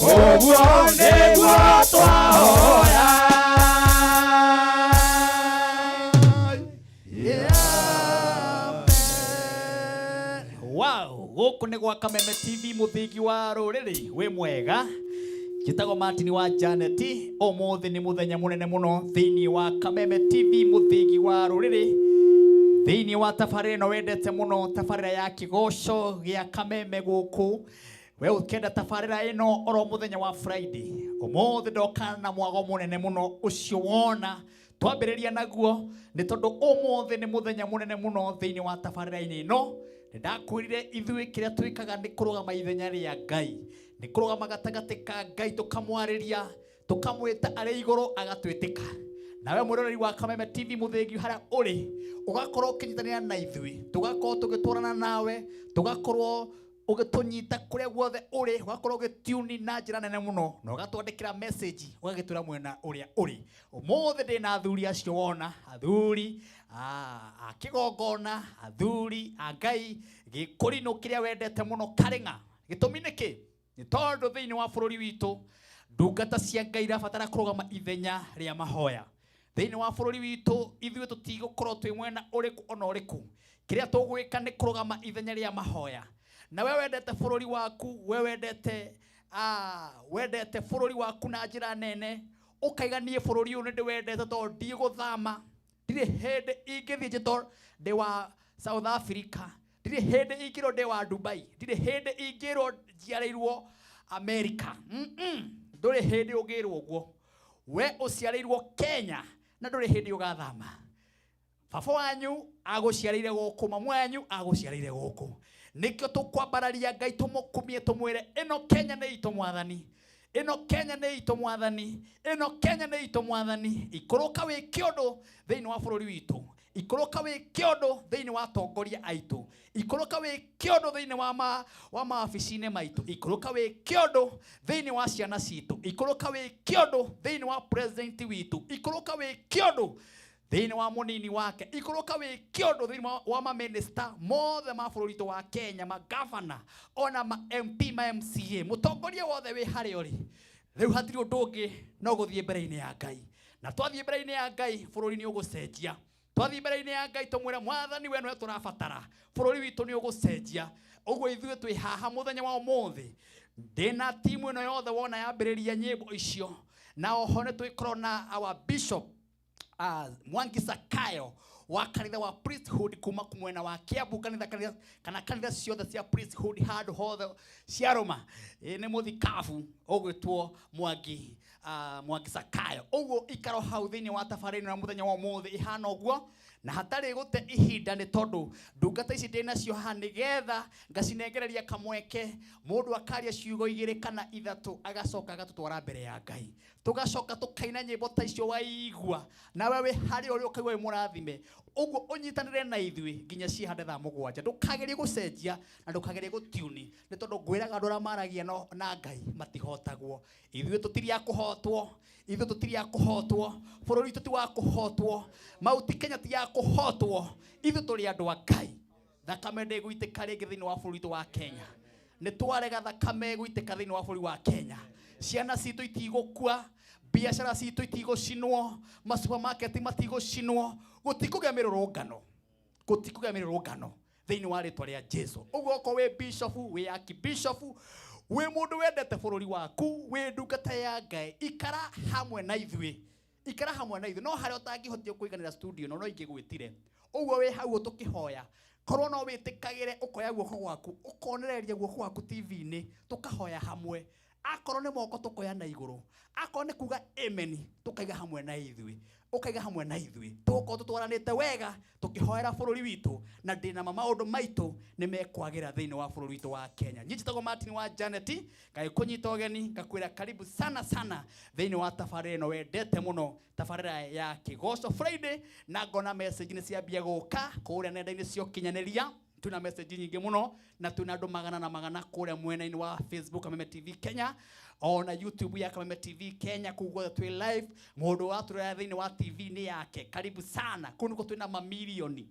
Ũguo nĩguo twahoya. Wow, gũkũ nĩ gwa Kameme TV, mũthingi wa rũrĩrĩ. Wĩ mwega? Njĩtagwo Martin wa Janet. Ũmũthĩ nĩ mũthenya mũnene mũno thĩinĩ wa Kameme TV, mũthingi wa rũrĩrĩ, thĩinĩ wa tabarĩra ĩno wendete mũno, tabarĩra ya kĩgoco gĩa Kameme gũkũ. We ũkĩenda tabarĩra ĩno oro mũthenya wa Friday. Ũmũthĩ ndoka na mwago mũnene mũno ũcio wona twambĩrĩria naguo, nĩ tondũ ũmũthĩ nĩ mũthenya mũnene mũno thĩinĩ wa tabarĩra-inĩ ĩno. Nĩ ndakwĩrire ithuĩ kĩrĩa twĩkaga nĩ kũrũgama ithenya rĩa Ngai, nĩ kũrũgama gatagatĩ ka Ngai, tũkamwarĩria, tũkamwĩta arĩ igũrũ agatwĩtĩka. Nawe mwĩroreri wa Kameme TV mũthĩgi, harĩa ũrĩ ũgakorwo ũkĩnyitanĩra na ithuĩ, tũgakorwo tũgĩtwarana nawe, tũgakorwo ũgĩtũnyita kũrĩa guothe ũrĩ, ũgakorwo ũgĩtiuni na njĩra nene mũno na ũgatwandĩkĩra message ũgagĩtwĩra mwena ũrĩa ũrĩ. Ũmũthĩ ndĩ na athuri acio wona, athuri a kĩgongona, athuri a Ngai gĩkũrinũ kĩrĩa wendete mũno, karĩng'a. Gĩtũmi nĩ kĩ? Nĩ tondũ thĩinĩ wa bũrũri witũ ndungata cia Ngai irabatara kũrũgama ithenya rĩa mahoya. Thĩinĩ wa bũrũri witũ ithuĩ tũtigũkorwo twĩ mwena ũrĩkũ ona ũrĩkũ. Kĩrĩa tũgwĩka nĩ kũrũgama ithenya rĩa mahoya. Na we wendete bũrũri waku, we wendete bũrũri waku na njĩra nene, ũkaiga niĩ bũrũri ũyũ nĩ ndĩwendete tondũ ndigũthama, ndirĩ hĩndĩ ingĩthiĩ njĩtwo ndĩ wa South Africa, ndirĩ hĩndĩ ingĩrwo ndĩ wa Dubai, ndirĩ hĩndĩ ingĩrwo njiarĩirwo America. Ndũrĩ hĩndĩ ũngĩrwo ũguo. We ũciarĩirwo Kenya na ndũrĩ hĩndĩ ũgathama. Baba wanyu agũciarĩire gũkũ, mamu wanyu agũciarĩire gũkũ. Nĩkĩo tũkwambararia Ngai, tũmũkumie, tũmwĩre ĩno Kenya nĩ itũ Mwathani, ĩno Kenya nĩ itũ Mwathani, ĩno Kenya nĩ itũ Mwathani. Ikũrũka wĩke ũndũ thĩinĩ wa bũrũri witũ, ikũrũka wĩke ũndũ thĩinĩ wa atongoria aitũ, ikũrũka wĩke ũndũ thĩinĩ wa mawabici-inĩ maitũ, ikũrũka wĩke ũndũ thĩinĩ wa ciana citũ, ikũrũka wĩke ũndũ thĩinĩ wa president witũ, ikũrũka wĩke ũndũ thĩinĩ wa mũnini wake, ikũrũka wĩke ũndũ thĩinĩ wa maminista mothe ma bũrũri witũ wa Kenya, magavana ona ma MP, ma MCA, mũtongoria wothe wĩ harĩa ũrĩ. Rĩu hatirĩ ũndũ ũngĩ no gũthiĩ mbere-inĩ ya Ngai, na twathiĩ mbere-inĩ ya Ngai bũrũri nĩ ũgũcenjia. Twathiĩ mbere-inĩ ya Ngai tũmwĩre Mwathani we nĩwe tũrabatara, bũrũri witũ nĩ ũgũcenjia. Ũguo ithuĩ twĩ haha mũthenya wa ũmũthĩ, ndĩna timu ĩno yothe wona yambĩrĩria nyĩmbo icio, na oho nĩ twĩkorwo na our bishop Mwangi Sakayo wa kanitha wa priesthood kuma mwena wa Kiambu, kanitha, kanitha kana kanitha ciothe cia priesthood handũ hothe cia Roma. Nĩ mũthikabu ũgwĩtwo Mwangi Sakayo. Ũguo ikaro hau thĩinĩ wa tabarĩra ĩno ya mũthenya wa ũmũthĩ ĩhana ũguo, na hatarĩ gũte ihinda, nĩ tondũ ndungata ici ndĩ nacio haha nĩgetha ngacinengereria kamweke, mũndũ akaria ciugo igĩrĩ kana ithatũ, agacoka agatũtwara mbere ya Ngai, tũgacoka tũkaina nyĩmbo ta icio waigua nawe wĩ harĩa ũrĩ ũkaigua wĩ mũrathime. Ũguo ũnyitanĩre na ithuĩ nginya ciĩhande thaa 7. Ndũkagerie gũcenjia na ndũkagerie gũtiuni, nĩ tondũ ngwĩraga andũ arĩa maragia na Ngai matihotagwo. Ithuĩ tũtirĩ a kũhotwo, ithuĩ tũtirĩ a kũhotwo, bũrũri witũ ti wa kũhotwo, Mauti Kenya ti ya kũhotwo, ithuĩ tũrĩ andũ a Ngai. Thakame ndĩgũitĩka rĩngĩ thĩinĩ wa bũrũri witũ wa Kenya. Nĩ twarega thakame gũitĩka thĩinĩ wa bũrũri wa Kenya. Ciana citũ itigũkua, biacara citũ itigũcinwo, masupermarket matigũcinwo, gũtikũgĩa mĩrũrũngano, gũtikũgĩa mĩrũrũngano thĩinĩ wa rĩtwa rĩa Jesu. Ũguo okorwo wĩ bishop, wĩ archbishop, wĩ mũndũ wendete bũrũri waku, wĩ ndungata ya Ngai, ikara hamwe na ithuĩ, ikara hamwe na ithuĩ. No harĩa ũtangĩhotio kũiganĩra studio no ingĩgwĩtire ũguo wĩ hau tũkĩhoya, korwo no wĩtĩkagĩre ũkoya guoko gwaku, ũkonereria guoko gwaku TV-inĩ, tũkahoya hamwe. Akorwo nĩ moko tũkoya na igũrũ, akorwo nĩ kuga amen tũkaiga hamwe na ithuĩ, ũkaiga hamwe na ithuĩ, tũgũkorwo tũtwaranĩte wega tũkĩhoera bũrũri witũ, na ndĩna ma maũndũ maitũ nĩ mekwagĩra thĩinĩ wa bũrũri witũ wa Kenya. Niĩ njĩtagwo Martin wa Janet, ngagĩkũnyita ũgeni ngakwĩra karibu sana sana thĩinĩ wa tabarĩra ĩno wendete mũno, tabarĩra ya Kĩgoco Friday. Na ngona message nĩ ciambia gũka kũrĩa nenda-inĩ cia ũkinyanĩria. Twina message nyingĩ mũno na twina andũ magana na magana kũrĩa mwena-inĩ wa Facebook Kameme TV Kenya, ona YouTube ya Kameme TV Kenya. Kũu guothe twĩ live. Mũndũ watũrora thĩinĩ wa TV nĩ yake, karibu sana. Kũu nĩkuo twĩna mamirioni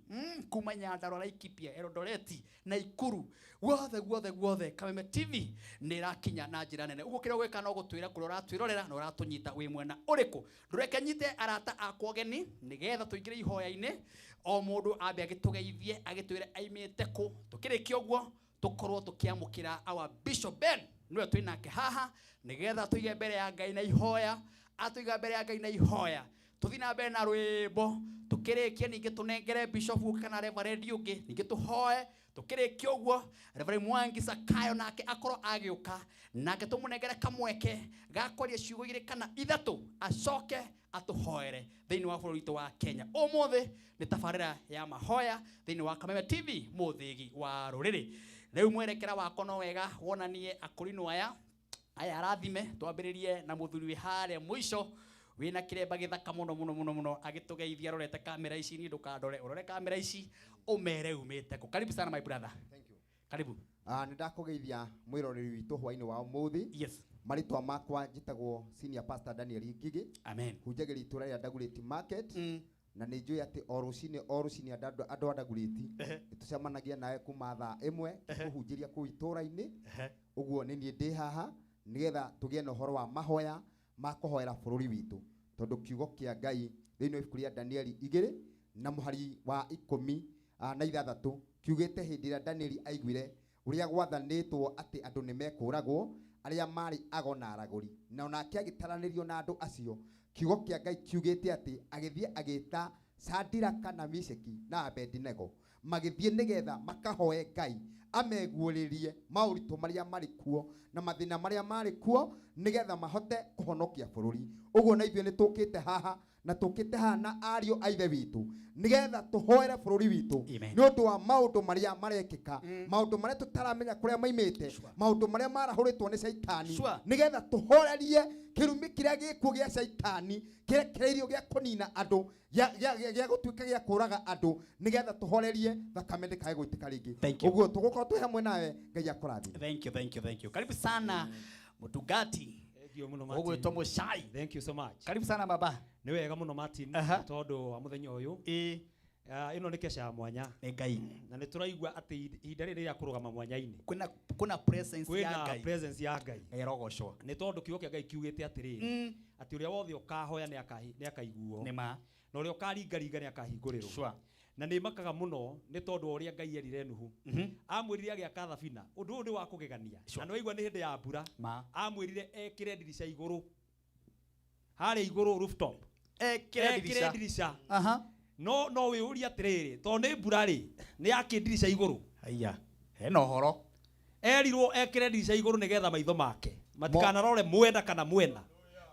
kuma Nyandarua, Laikipia, Eldoret, Naikuru, guothe guothe guothe Kameme TV nĩ ĩrakinya na njĩra nene. Ũguo kĩrĩa ũgwĩka no gũtwĩra kũrĩa ũratwĩrorera na ũratũnyita wĩ mwena ũrĩkũ. Ndũreke nyite arata akwa ũgeni nĩgetha tũingĩre ihoya-inĩ. O mũndũ ambe agĩtũgeithie, agĩtwĩre aimĩte kũ. Tũkĩrĩkia ũguo, tũkorwo tũkĩamũkĩra our Bishop Ben, nĩwe twĩ nake haha, nĩgetha tũige mbere ya Ngai na ihoya. Atũiga mbere ya Ngai na ihoya, tũthiĩ na mbere na rwĩmbo. Tũkĩrĩkia ningĩ tũnengere bishop ũngĩ kana reverend ũngĩ, ningĩ tũhoe. Tũkĩrĩkia ũguo, Reverend Mwangi Sakayo nake akorwo agĩũka, nake tũmũnengere kamweke ga kwaria ciugo igĩrĩ kana ithatũ, acoke atũhoere thĩinĩ wa bũrũri witũ wa Kenya. Ũmũthĩ nĩ tabarĩra ya mahoya thĩinĩ wa Kameme TV, mũthĩgi wa rũrĩrĩ. Rĩu mwerekera wakwa no wega wonanie akũrinũ aya aya arathime. Twambĩrĩrie na mũthuri wĩ harĩa mũico wĩna kĩremba gĩthaka mũno mũno mũno mũno, agĩtũgeithia arorete kamera ici. Niĩ ndũkandore, ũrore kamera ici, ũmere umĩte kũ. Karibu sana, my brother. Thank you. Karibu. Nĩ ndakũgeithia mwĩroreri witũ hwainĩ wa ũmũthĩ. Marĩtwa makwa njĩtagwo Senior Pastor Daniel Ngigĩ. Amen. Hunjagĩria itũra rĩa Dagoretti Market. Na nĩ njũĩ atĩ o rũcinĩ o rũcinĩ andũ a Dagoretti nĩ tũcemanagia nawe kuma thaa 1 kũhunjĩria kũu itũra-inĩ. Ũguo nĩ niĩ ndĩ haha nĩgetha tũgĩe na ũhoro wa mahoya ma kũhoera bũrũri witũ, tondũ kiugo kĩa Ngai thĩinĩ wa ibuku rĩa Danieli 2 na mũhari wa 16 kiugĩte hĩndĩ ĩrĩa Danieli aiguire ũrĩa gwathanĩtwo atĩ andũ nĩ mekũragwo arĩa marĩ ago na aragũri, na onake agĩtaranĩrio na andũ acio, kiugo kĩa Ngai kiugĩte atĩ agĩthiĩ agĩta Sadiraka na Misheki na Abedinego, magĩthiĩ nĩgetha makahoe Ngai ameguũrĩrie maũritũ marĩa marĩ kuo na mathĩna marĩa marĩ kuo, nĩgetha mahote kũhonokia bũrũri. Ũguo na ithuĩ nĩ tũkĩte haha, na tũkĩte haha na ariũ a ithe witũ nĩgetha tũhoere bũrũri witũ Amen. nĩ ũndũ wa maũndũ marĩa marekĩka, maũndũ marĩa tũtaramenya kũrĩa maimĩte, maũndũ marĩa marahũrĩtwo nĩ caitani, nĩgetha tũhorerie kĩrumi kĩrĩa gĩkuo gĩa caitani kĩrekereirio gĩa kũnina andũ, gĩa gũtuĩka gĩa kũraga andũ, nĩgetha tũhorerie thakame ndĩkae gũitĩka rĩngĩ. Thank you. Ũguo tũgũkorwo twĩ hamwe nawe. Ngai akũrathime. Thank you, thank you, thank you. Karibu sana, mutugati. Thank you mũno, Martin. Ũgwĩtwo Mũcai. Thank you so much. Karibu sana, baba. Nĩ wega mũno, Martin, tondũ wa mũthenya ũyũ. Ĩno nĩ kesha ya mwanya. Nĩ Ngai. Na nĩ tũraigua atĩ ihinda rĩrĩ rĩa kũrũgama mwanya-inĩ Kwĩna presence ya kwĩna Ngai. Presence ya Ngai. Ngai arogocwo. Nĩ tondũ kiugo kĩa Ngai kiugĩte atĩrĩrĩ, atĩ ũrĩa wothe ũkahoya nĩ akaiguo, Nĩ ma. na ũrĩa ũkaringaringa nĩ akahingũrĩrwo. Na nĩ makaga mũno nĩ tondũ wa ũrĩa Ngai erire Nuhu. Amwĩrire agĩaka thabina. Ũndũ ũyũ nĩ wa kũgegania. Na nĩ waigua nĩ hĩndĩ ya mbura. Ma. Amwĩrire ekĩre ndirica igũrũ, harĩa igũrũ rooftop. Ekĩre Ekĩre ndirica. ndirica. No wĩyũrie atĩrĩrĩ, tondũ nĩ mbura rĩ, nĩ yakĩ ndirica igũrũ? Haiya, hena ũhoro. Erirwo ekĩre ndirica igũrũ nĩgetha maitho make matikanarore mwena kana mwena,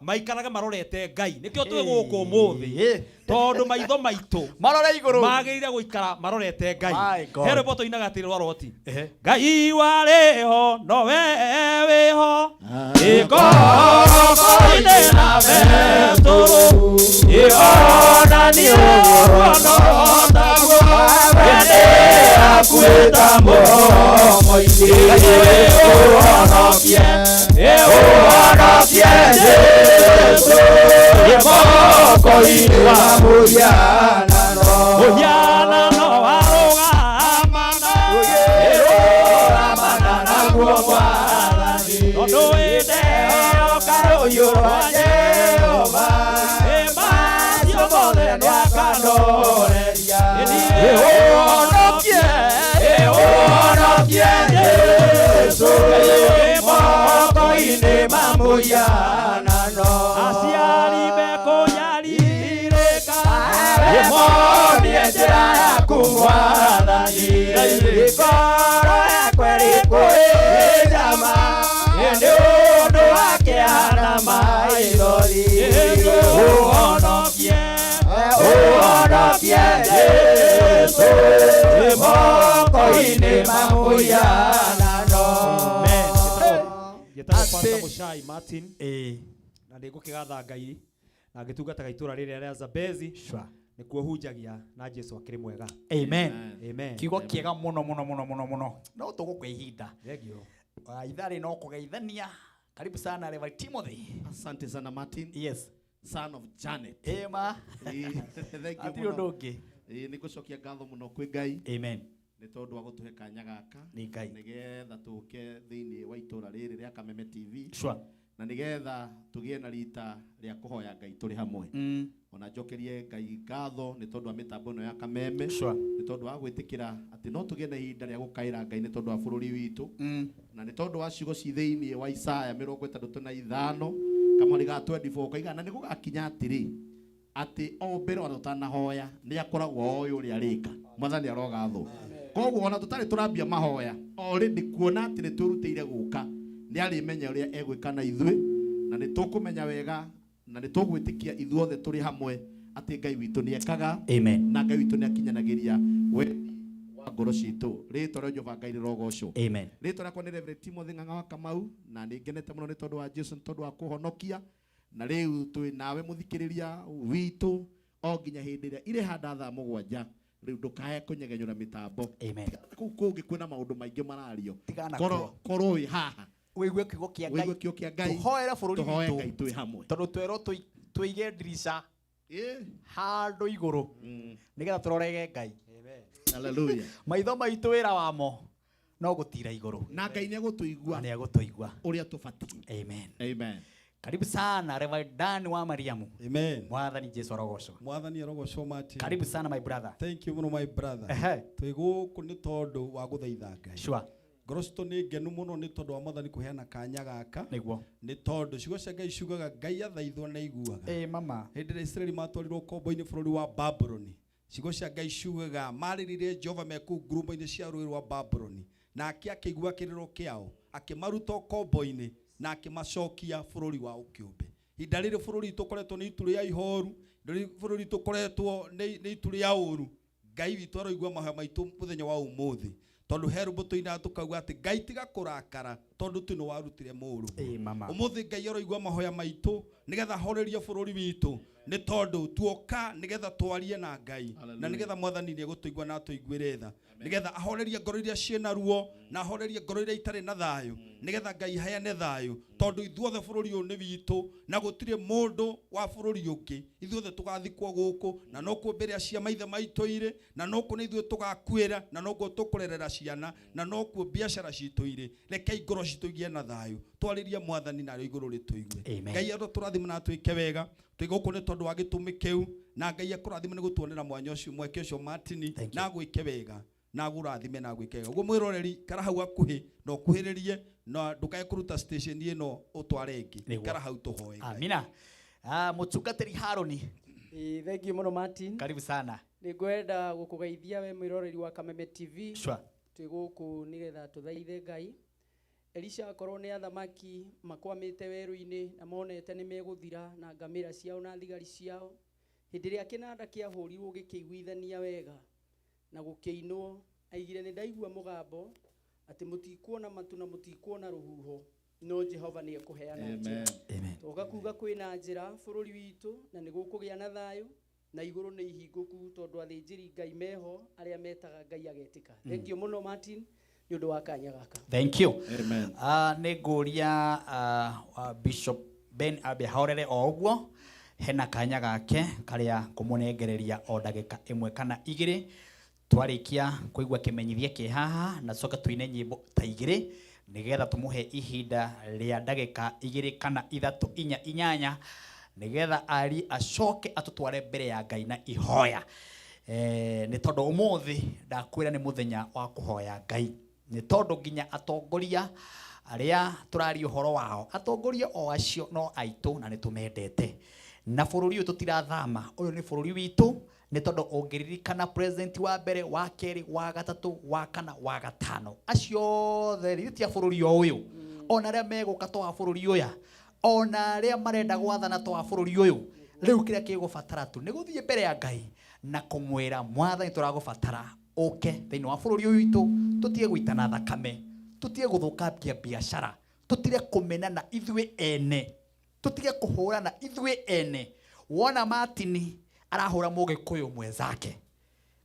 maikarage marorete Ngai. Nĩkĩo twĩ gũkũ ũmũthĩ, tondũ maitho maitũ marore igũrũ, magĩrĩire gũikara marorete Ngai. My God. He rwĩmbo tũinaga atĩrĩ rwa roti, Ngai warĩho nowe wĩho ĩgoko-inĩ na betũrũ ĩonanie ũguo no taguo wende akuĩta mũromo-inĩ. Ĩũhonokie, ĩũhonokie Jesũ moko-inĩ wa mũhianano warũgamana, ĩrũgamana naguo Mwathani, tondũ wĩndeoka rũhiũ rwa Jehova, ĩ macio mothe nĩakandoreria. Ĩũhonokie, ĩũhonokie Jesũ moko-inĩ ma mũhianano. Aciari mekũnyarirĩka, ĩmonie njĩra yaku Mwathani, ngoro yakwa ĩrĩ kwĩnjama nĩ ũndũ wa kĩana maithori. Ũhonokie, ũhonokie Jesũ moko-inĩ ma mũhianano. Njĩtagwo Pastor Mũcai Martin, na nĩ ngũkĩgatha Ngai na ngĩtungataga itũra rĩrĩa rĩa Zambezi. Nĩkuo hunjagia, na Jesũ akĩrĩ mwega. Amen. Amen. Kiugo kĩega mũno mũno mũno mũno mũno, no tũgũkwe ihinda. Thank you. Ithaa no kũgeithania. Karibu sana, Reverend Timothy. Asante sana, Martin. Yes. Son of Janet. Ema. Thank you Hatirĩ ũndũ mũno. ũngĩ. Nĩ ngũcokia ngatho mũno kwĩ Ngai Amen. nĩ tondũ wa gũtũhe kanya gaka Nĩ Ngai. nĩgetha tũke thĩinĩ wa itũra rĩrĩ rĩa Kameme TV Sure. na nĩgetha tũgĩe na rita rĩa kũhoya Ngai tũrĩ hamwe. Ona njokerie Ngai ngatho nĩ tondũ wa mĩtambo ĩno ya Kameme, Sure. nĩ tondũ wa gwĩtĩkĩra atĩ no tũgĩe na ihinda rĩa gũkaĩra Ngai nĩ tondũ wa bũrũri witũ, na nĩ tondũ wa ciugo ci thĩinĩ wa Isaya 65 kamwari ga 24 kaiga na nĩ gũgakinya atĩrĩ atĩ o mbere ona tũtanahoya nĩ akoragwo oĩ ũrĩa arĩka. Mwathani arogathwo. Koguo ona tũtarĩ tũrambia mahoya already kuona atĩ nĩ twĩrutĩire gũka, nĩ arĩmenya ũrĩa egwĩka na ithuĩ, na nĩ tũkũmenya wega na nĩ tũgwĩtĩkia ithuothe tũrĩ hamwe atĩ Ngai witũ nĩ ekaga. Amen. Na Ngai witũ nĩ akinyanagĩria wendi wa ngoro citũ. Rĩtwa rĩa Jehova Ngai rĩrogocwo. Amen. Rĩtwa rĩakwa nĩ Reverend Timothy Ng'ang'a wa Kamau, na nĩ ngenete mũno nĩ tondũ wa Jesu, nĩ tondũ wa kũhonokia, na rĩu twĩ nawe mũthikĩrĩria witũ o nginya hĩndĩ ĩrĩa irĩhanda thaa 7. Rĩu ndũkae kũnyegenyũra mĩtambo. Amen. Kũu kũngĩ kwĩna maũndũ maingĩ marario. Tigana korwo kuo. Korwo wĩ haha, Wĩigue kiugo kĩa Ngai. Wĩigue kiugo kĩa Ngai. Tũhoere bũrũri Tũhoe witũ. Ngai twĩ hamwe. Tondũ twerwo tũige ndirica handũ igũrũ nĩgetha tũrorege Ngai. Hallelujah. Maitho maitũ wĩra wamo no gũtira igũrũ. Na Ngai nĩ egũtũigua. Na nĩ egũtũigua. Ũrĩa tũbatiĩ. Amen. Amen. Karibu sana, Reverend Dan wa Mariamu. Amen. Mwathani Jesu arogocwo. Mwathani arogocwo, Martin. Karibu sana, my brother. Thank you mũno, my brother. Twĩ gũkũ nĩ tondũ wa gũthaitha Ngai. Sure. Ngoro citũ nĩ ngenu mũno nĩ tondũ wa Mwathani kũheana kanya gaka. Nĩguo. Nĩ tondũ ciugo cia Ngai ciugaga Ngai athaithwo nĩ aiguaga. Ĩ mama. Hĩndĩ ĩrĩa Isiraeli matwarirwo kombo-inĩ bũrũri wa Babuloni, ciugo cia Ngai ciugaga marĩrire Jehova me kũu ngurumo-inĩ cia rũĩ rwa Babuloni, nake akĩigua kĩrĩro kĩao, akĩmaruta ũkombo-inĩ na akĩmacokia bũrũri wao kĩũmbe. Ihinda rĩrĩ bũrũri witũ ũkoretwo nĩ itu rĩa ihoru, bũrũri witũ ũkoretwo nĩ itu rĩa ũru. Ngai witũ aroigua mahoya maitũ mũthenya wa ũmũthĩ, tondũ he rwĩmbo tũinaga tũkauga atĩ Ngai tiga kũrakara tondũ tu nĩ warutire mũrũ. Ĩ mama. Ũmũthĩ Ngai aroigua mahoya maitũ nĩgetha ahorerie bũrũri witũ, nĩ tondũ tuoka nĩgetha twarie na Ngai, na nĩgetha Mwathani nĩ egũtũigua na atũiguĩre tha, nĩgetha ahorerie ngoro iria ciĩna ruo na ahorerie ngoro iria itarĩ na thayũ, nĩgetha Ngai aheane thayũ, tondũ ithuothe bũrũri ũyũ nĩ witũ na gũtirĩ mũndũ wa bũrũri ũngĩ. Ithuothe tũgathikwo gũkũ, na nokuo mbere cia maithe maitũ irĩ, na nokuo nĩ ithuĩ tũgakuĩra, na nokuo tũkũrerera ciana, na nokuo biacara citũ irĩ. Rekei ngoro citũ igĩe na thayũ, twarĩrie Mwathani narĩo igũrũ rĩtũigue. Amen. Ngai arotũrathima na atwĩke wega. Twĩ gũkũ nĩ tondũ wa gĩtũmi kĩu, na Ngai akũrathime nĩ gũtuonera mwanya ũcio, mweke ũcio, Martin, Thank you. na agwĩke wega, na agũrathime na agwĩke wega. Ũguo mwĩroreri, kara hau hakuhĩ na ũkuhĩrĩrie, na ndũkae kũruta station ĩno ũtware ĩngĩ. Nĩguo. Kara hau tũhoe Ngai. Amina. Mũtungatĩri Haroni. Ĩ, thank you mũno, Martin. Karibu sana. Nĩ ngwenda gũkũgeithia we mwĩroreri wa Kameme TV. Sure. Twĩ gũkũ nĩgetha tũthaithe Ngai. Elisha akorwo nĩ athamaki makwamĩte werũ-inĩ na monete nĩ megũthira na ngamĩra ciao na thigari ciao. Hĩndĩ ĩrĩa kĩnanda kĩahũrirwo gĩkĩiguithania wega na gũkĩinwo, aigire nĩ ndaigua mũgambo atĩ mũtikuona matu na mũtikuona rũhuho, no Jehova nĩ ekũheana njĩra. Amen. Toka kuga kwĩna njĩra bũrũri witũ na nĩ gũkũgĩa na thayũ, na igũrũ nĩ ihingũku tondũ athĩnjĩri Ngai meho arĩa metaga Ngai agetĩka. Thank you mũno, Martin, nĩ ũndũ wa kanya gaka. Thank you. Amen. Nĩ ngũria Bishop Ben ambe ahorere o ũguo, hena kanya gake karĩa kũmũnengereria o ndagĩka ĩmwe kana igĩrĩ, twarĩkia kũigua kĩmenyithia kĩ haha, na tũcoke tũine nyĩmbo ta igĩrĩ nĩgetha tũmũhe ihinda rĩa ndagĩka 2 kana 3 4 8 nĩgetha ari acoke atũtware mbere ya Ngai na ihoya. Nĩ tondũ ũmũthĩ ndakwĩra nĩ mũthenya wa kũhoya Ngai, nĩ tondũ nginya atongoria arĩa tũraria ũhoro wao, atongoria o acio no aitũ na nĩ tũmendete, na bũrũri ũyũ tũtirathama, ũyũ nĩ bũrũri witũ. Nĩ tondũ ũngĩririkana president wa mbere, wa kerĩ, wa gatatũ, wa kana, wa gatano, acio othe rĩ ti a bũrũri o ũyũ, ona arĩa megũka to a bũrũri ũyũ, ona arĩa marenda gwathana to a bũrũri ũyũ. Rĩu kĩrĩa kĩgũbatara tu nĩ gũthiĩ mbere ya Ngai na kũmwĩra Mwathani tũragũbatara ũke thĩinĩ wa bũrũri ũyũ witũ, tũtige gũitana thakame, tũtige gũthũkangia biacara, tũtige kũmenana ithuĩ ene, tũtige kũhũrana ithuĩ ene. Wona Martin arahũra mũgĩkũyũ mwenzake,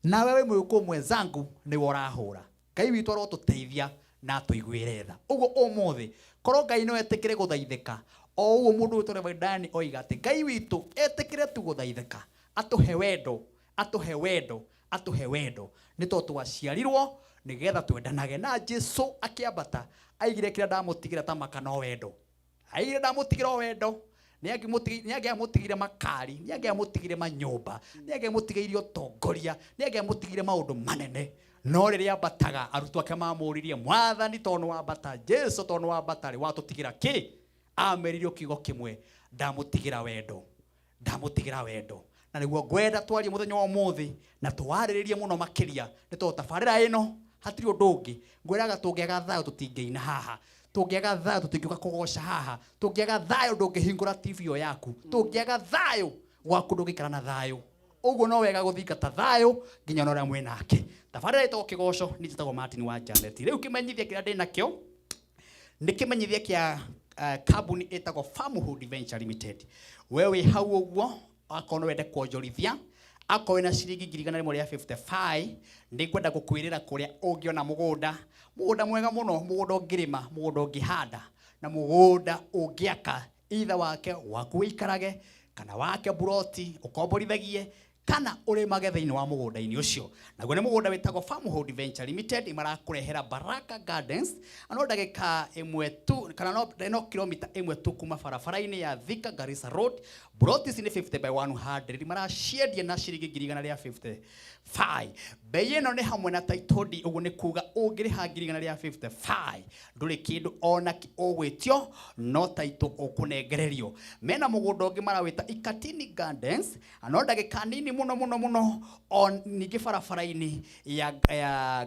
Nawe wĩ mũgĩkũyũ mwenzangu nĩwe ũrahũra. Ngai witũ arotũteithia na atũiguĩre tha. Ũguo ũmũthĩ korwo Ngai no etĩkĩre gũthaithĩka o ũguo mũndũ wĩtwo Reverend Dani oiga atĩ Ngai witũ etĩkĩre tu gũthaithĩka, atũhe wendo, atũhe wendo, atũhe wendo, nĩ tondũ twaciarirwo nĩgetha twendanage. Na Jesu akĩambata aigire kĩrĩa ndamũtigĩra ta maka no wendo, aigire ndamũtigĩra o wendo. Nĩ angĩamũtigire makari, nĩ angĩamũtigire manyũmba, nĩ angĩamũtigĩire ũtongoria, nĩ angĩamũtigire maũndũ manene. No rĩrĩa ambataga arutwo ake mamũririe, Mwathani, tondũ nĩ wambata, Jesu tondũ nĩ wambata rĩ, watũtigĩra kĩ? Ameririe kiugo kĩmwe, ndamũtigĩra wendo, ndamũtigĩra wendo. Na nĩguo ngwenda twarie mũthenya wa ũmũthĩ na twarĩrĩrie mũno makĩria, nĩ tondũ tabarĩra ĩno hatirĩ ũndũ ũngĩ. Ngwĩraga tũngĩaga thayũ tũtingĩina haha, tũngĩaga thayũ tũtingĩũka kũgoca haha, tũngĩaga thayũ ndũngĩhingũra TV ĩyo yaku, tũngĩaga thayũ gwaku ndũngĩikara na thayũ. Ũguo no wega gũthingata thayũ nginya na ũrĩa mwĩnake. Tabarĩra ĩtagwo Kĩgoco, niĩ njĩtagwo Martin wa Janet. Rĩu kĩmenyithia kĩrĩa ndĩnakĩo nĩ kĩmenyithia kĩa kambuni ĩtagwo Farmhood Venture Limited. We wĩ hau ũguo, akorwo no wende kuonjorithia, akorwo wĩna ciringi 155,000, nĩ ngwenda gũkwĩrĩra kũrĩa ũngĩona mũgũnda, mũgũnda mwega mũno, mũgũnda ũngĩrĩma, mũgũnda ũngĩhanda, na mũgũnda ũngĩaka, either wake waku wĩikarage, kana wake buroti ũkomborithagie, kana ũrĩmage thĩinĩ wa mũgũnda-inĩ ũcio. Naguo nĩ mũgũnda wĩtagwo Farmhood Venture Limited, marakũrehera Baraka Gardens, no ndagĩka ĩmwe tu, kana no kilomita ĩmwe tu kuma barabara-inĩ ya Thika Garissa Road. Buroti ici nĩ 50 by 100, maraciendia na ciringi 155,000. Bei ĩno nĩ hamwe na title deed, ũguo nĩ kuga ũngĩrĩha 155,000 ndũrĩ kĩndũ ona kĩ ũgwĩtio, no title ũkũnengererio. Mena mũgũnda ũngĩ marawĩta Ikatini Gardens, no ndagĩka nini mũno mũno mũno, o ningĩ barabara-inĩ ya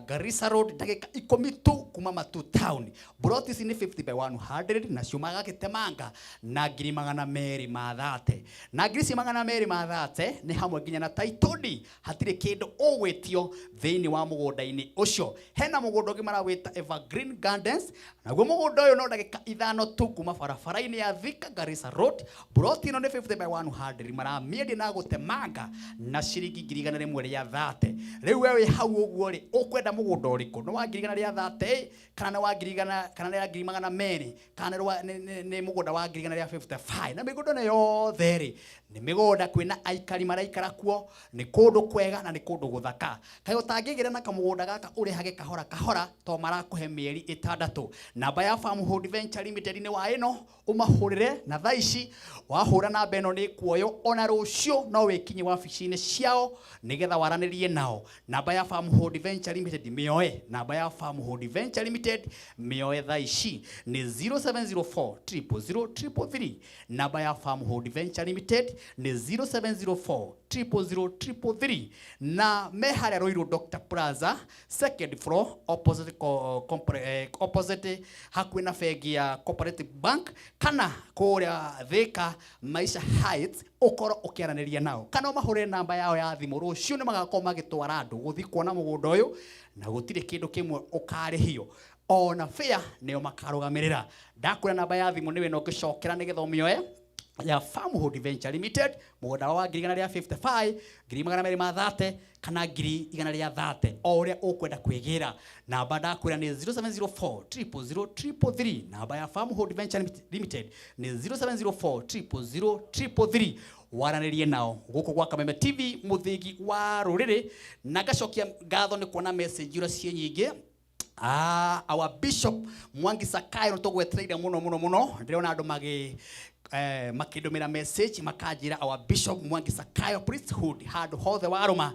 Garissa Road, ndagĩka 10 tu kuma Matu Town. Buroti ici nĩ 50 by 100, nacio magagĩtemanga na 230,000. Na 230,000 nĩ hamwe nginya na title deed, hatirĩ kĩndũ ũgwĩtio thĩinĩ wa mũgũnda-inĩ ũcio. Hena mũgũnda ũngĩ marawĩta Evergreen Gardens, naguo mũgũnda ũyũ no ndagĩka 5 tu kuma barabara-inĩ ya Thika Garissa Road. Buroti ĩno nĩ 50 by 100, maramĩendia na gũtemanga na ciringi 130,000. Rĩu we wĩ hau ũguo rĩ, ũkwenda mũgũnda ũrĩkũ? Nĩ wa 130,000, kana nĩ wa ngiri igana, kana nĩ wa 200,000, kana nĩ mũgũnda wa 155,000? Na mĩgũnda ĩno yothe rĩ, nĩ mĩgũnda kwĩna aikari maraikara kuo, nĩ kũndũ kwega na nĩ kũndũ gũthaka. Kaĩ ũtangĩgĩra na kamũgũnda gaka ũrĩhage kahora kahora, to marakũhe mĩeri 6. Namba ya Farmhood Venture Limited nĩ wa ĩno, ũmahũrĩre na thaa ici. Wahũra namba ĩno nĩ kuoywo, ona rũciũ no wĩkinye wabici-inĩ ciao nĩgetha waranĩrie nao. Namba ya Farmhood Venture Limited mĩoe, namba ya Farmhood Venture Limited mĩoe thaa ici nĩ 0704 triple zero triple three. Namba ya Farmhood Venture Limited nĩ 0704 triple zero triple three. Na me harĩa Ruiru Doctor Plaza, second floor, opposite opposite hakuhĩ na bengi ya Cooperative Bank, kana kũrĩa Thika Maisha Heights, ũkorwo ũkĩaranĩria nao kana ũmahũrĩre namba yao ya thimũ. Rũciũ nĩ magakorwo magĩtwara andũ gũthiĩ kuona mũgũnda ũyũ, na gũtirĩ kĩndũ kĩmwe ũkarĩhio, ona fare nĩo makarũgamĩrĩra. Ndakwĩra namba ya thimũ nĩwe no ũngĩcokera nĩgetha ũmĩoe ya Farmhood Venture Limited, mũgũnda wa 155,000, 230,000, kana 130,000, o ũrĩa ũkwenda kwĩgĩra. Namba ndakwĩra nĩ 0704 triple zero triple three. Namba ya Farmhood Venture Limited nĩ 0704 triple zero triple three. Waranĩrie nao gũkũ gwa Kameme TV, mũthĩgi wa rũrĩrĩ. Na ngacokia ngatho nĩ kuona message iria ciĩ nyingĩ. Our Bishop Mwangi Sakayo tũgwetereire mũno mũno mũno. Ndĩrona andũ makĩndũmĩra message makanjĩra our Bishop Mwangi Sakayo priesthood handũ hothe warũma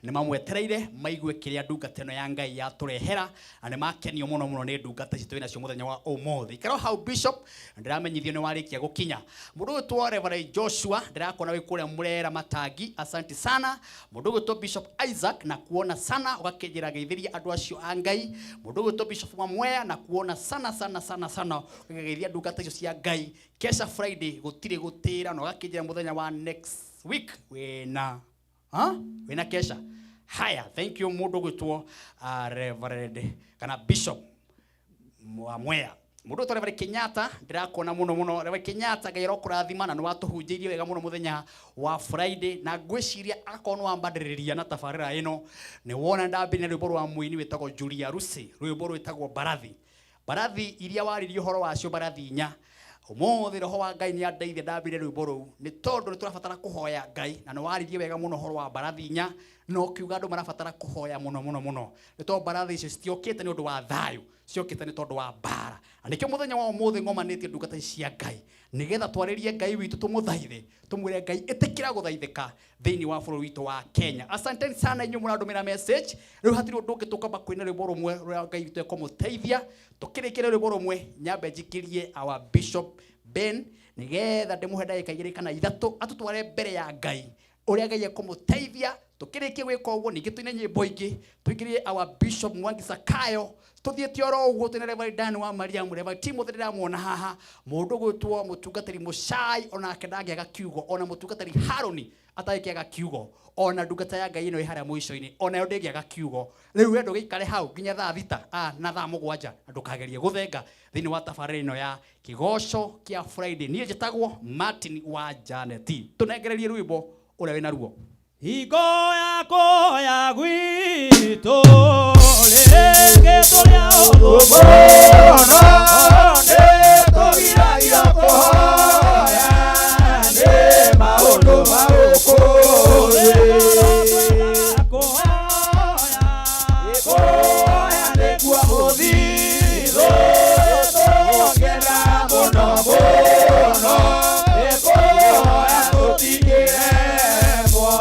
nĩ mamwetereire maigue kĩrĩa ndungata ĩno ya Ngai yatũrehera, na nĩ makenio mũno mũno nĩ ndungata ici twĩ nacio mũthenya wa ũmũthĩ. Ikara hau Bishop, ndĩramenyithio nĩ warĩkia gũkinya. Mũndũ ũgwĩtwo Reverend Joshua, ndĩrakuona wĩ kũrĩa Murera Matangi, asante sana. Mũndũ ũgwĩtwo Bishop Isaac, na kuona sana ũgakĩnjĩra geithĩria andũ acio a Ngai. Mũndũ ũgwĩtwo Bishop Mwamwea, na kuona sana sana sana sana ũkĩgeithia ndungata icio cia Ngai. Kesha Friday gũtirĩ gũtĩra, na ũgakĩnjĩra mũthenya wa next week wĩna, ha? Wĩna kesha. Haya, thank you mũndũ ũgwĩtwo, Reverend kana Bishop Mwamwea. Mundu to Reverend Kenyatta ndirakuona muno muno. Reverend Kenyatta Ngai arokũrathima na nĩwatũhunjĩirie wega muno muthenya wa Friday, na ngwĩciria akorwo nĩwambandĩrĩria na tabarĩra ĩno nĩwona ndambĩrĩria rwĩmbo rwa mũini wĩtagwo Julia Rusi, rwĩmbo rwĩtagwo Mbarathi. Mbarathi iria waririe ũhoro wacio, mbarathi inya. Ũmũthĩ roho wa Ngai nĩ andeithia ndambĩrĩrie rwĩmbo rũu nĩ tondũ nĩ tũrabatara kũhoya Ngai, na nĩwaririe wega mũno ũhoro wa mbarathi inya, na ũkiuga andũ marabatara kũhoya mũno mũno mũno nĩ tondũ mbarathi icio citiokĩte nĩ ũndũ wa thayũ, ciokĩte nĩ tondũ wa mbara. Na nĩkĩo mũthenya wa ũmũthĩ ngomanĩtie ndungata ici cia Ngai nĩgetha twarĩrie Ngai witũ, tũmũthaithe, tũmwĩre Ngai ĩtĩkĩra gũthaithĩka thĩinĩ wa bũrũri witũ wa Kenya. Asanteni sana inyuĩ mũrandũmĩra message. Rĩu hatirĩ ũndũ ũngĩ, tũkamba kwĩna rwĩmbo rũmwe rũrĩa Ngai witũ ekũmũteithia. Tũkĩrĩkĩre rwĩmbo rũmwe, nyambe njikĩrie our Bishop Ben nĩgetha ndĩmũhe ndagĩka 2 kana 3 atũtware mbere ya Ngai ũrĩa Ngai ekũmũteithia. Tũkĩrĩkie gwĩka ũguo ningĩ tũine nyĩmbo ingĩ, tũingĩrie our Bishop Mwangi Sakayo, tũthiĩte oro ũguo twĩna Reverend Dan wa Mariamu, Reverend Timothy ndĩramuona haha, mũndũ gwĩtwo mũtungatĩri Mũcai onake ndangĩaga kiugo, ona mũtungatĩri Haroni atangĩaga kiugo, ona ndungata ya Ngai ĩno ĩ harĩa mũico-inĩ onayo ndĩngĩaga kiugo. Rĩu we ndũgĩikare hau nginya thaa 6 na thaa 7 na ndũkagerie gũthenga thĩinĩ wa tabarĩra ĩno ya kĩgoco kĩa Friday. Niĩ njĩtagwo Martin wa Janet. Tũnengererie rwĩmbo ũrĩa wĩna ruo. Hingo ya kuoya gwitũ rĩngĩ tũrĩa ũthũ mũno nĩtũgiragio kũhoya nĩ maũndũ ma gũkũ thĩ. Kũhoya nĩkuo mũthithũ tũngena mũno mũno, nĩkũhoya tũtingĩremwo.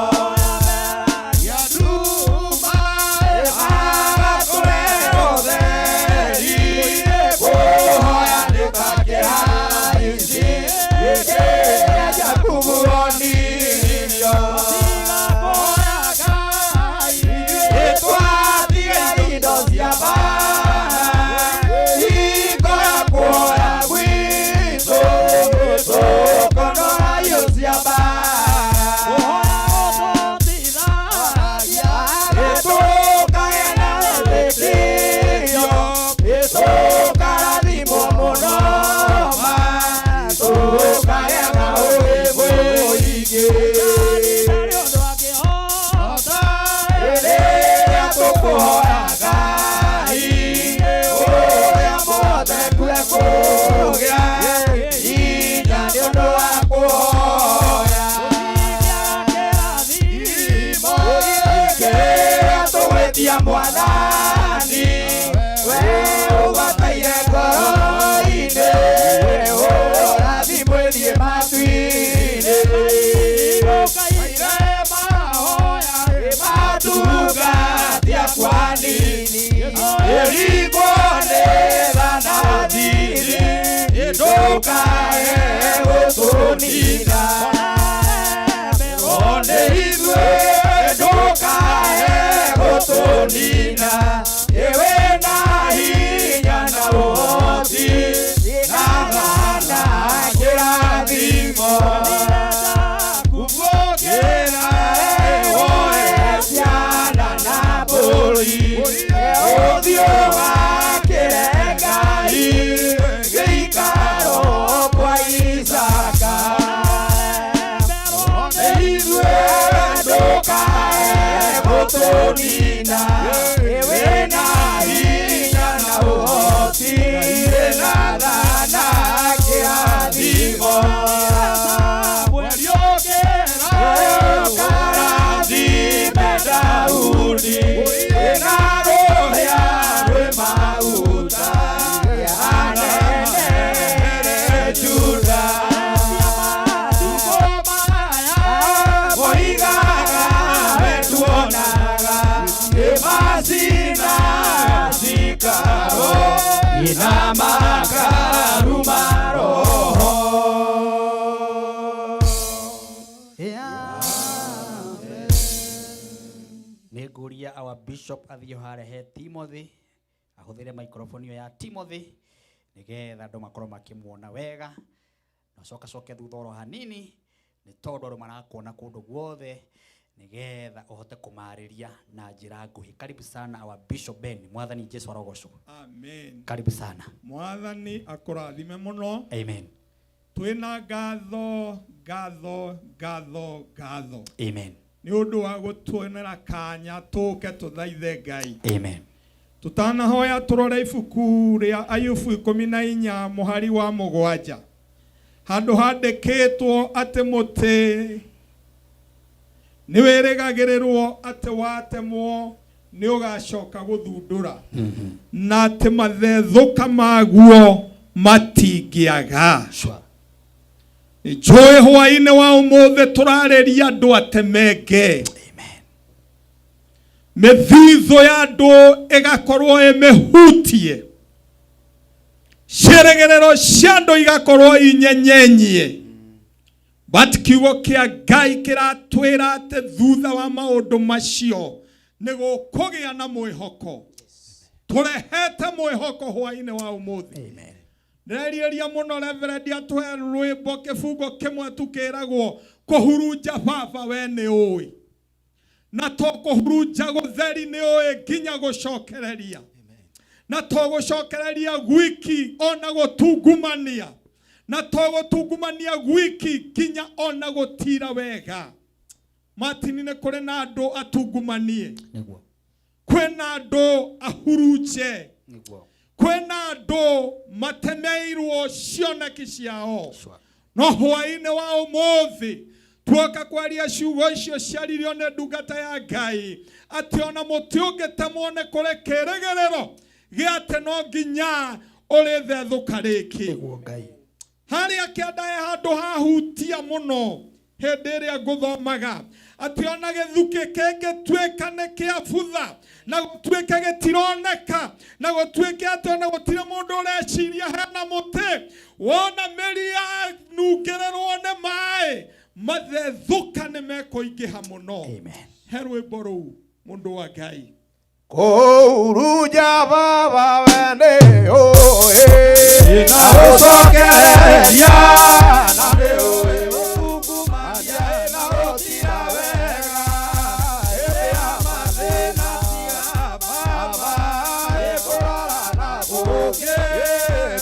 Nĩngũria our bishop athiĩ harehe Timothy ahũthĩre microphone ĩyo ya Timothy nĩgetha andũ makorwo makĩmuona wega, na coka coke thutha oro hanini nĩ tondũ andũ marakuona kũndũ guothe Nigetha uhote kumariria na njira nguhi. Karibu sana our Bishop Ben. Mwathani Jesu arogocwo. Amen. Karibu sana. Mwathani akũrathime mũno. Amen. Twĩna ngatho, ngatho, ngatho, ngatho. Amen. Nĩ ũndũ wa gũtuonera kanya tũke tũthaithe Ngai. Amen. Tutanahoya tũrore ibuku rĩa Ayubu 14 mũhari wa 7. Handũ handĩkĩtwo atĩ mũtĩ nĩ wĩrĩgagĩrĩrwo atĩ watemwo nĩ ũgacoka gũthundũra, na atĩ mathethũka maguo matingĩaga. Njũĩ hwaĩ-inĩ wa ũmũthĩ tũrarĩria andũ atemenge. Mĩthithũ ya andũ ĩgakorwo ĩmĩhutie, ciĩrĩgĩrĩro cia andũ igakorwo inyenyenyie. But kiugo kĩa Ngai kĩratwĩra atĩ thutha wa maũndũ macio nĩ gũkũgĩa na mwĩhoko. Tũrehete mwĩhoko hwaĩ-inĩ wa ũmũthĩ. Ndĩrerirĩria mũno Reverend atũhe rwĩmbo kĩbungo kĩmwe tu kĩragwo kũhurunja baba we nĩ ũĩ, na to kũhurunja gũtheri nĩ ũĩ nginya gũcokereria, na to gũcokereria gwiki ona gũtungumania, na to gũtungumania gwiki nginya ona gũtira wega. Martin, nĩ kũrĩ na andũ atungumanie, kwĩna andũ ahurunje, kwĩna andũ matemeirwo cioneki ciao. No hwaĩ-inĩ wa ũmũthĩ tuoka kwaria ciugo icio ciaririo nĩ ndungata ya Ngai atĩ ona mũtĩ ũngĩtemwo nĩ kũrĩ kĩrĩgĩrĩro gĩa atĩ no nginya ũrĩthethũka rĩngĩ. Harĩa kĩanda he handũ hahutia mũno hĩndĩ ĩrĩa ngũthomaga atĩ ona gĩthukĩ kĩngĩtuĩka nĩ kĩa butha na gũtuĩke gĩtironeka na gũtuĩke atĩ ona gũtirĩ mũndũ ũreciria hena mũtĩ, wona mĩri yanungĩrĩrwo nĩ maĩ mathethũka nĩ mekũingĩha mũno. He rwĩmbo rũu mũndũ wa Ngai. Kũhurunja baba we nĩ ũĩ, na gũcokereria na nĩ ũĩ gũtungumania na gũtira wega. Hĩndĩ ya mathĩna tiga baba, ĩkũrora na kũngĩ,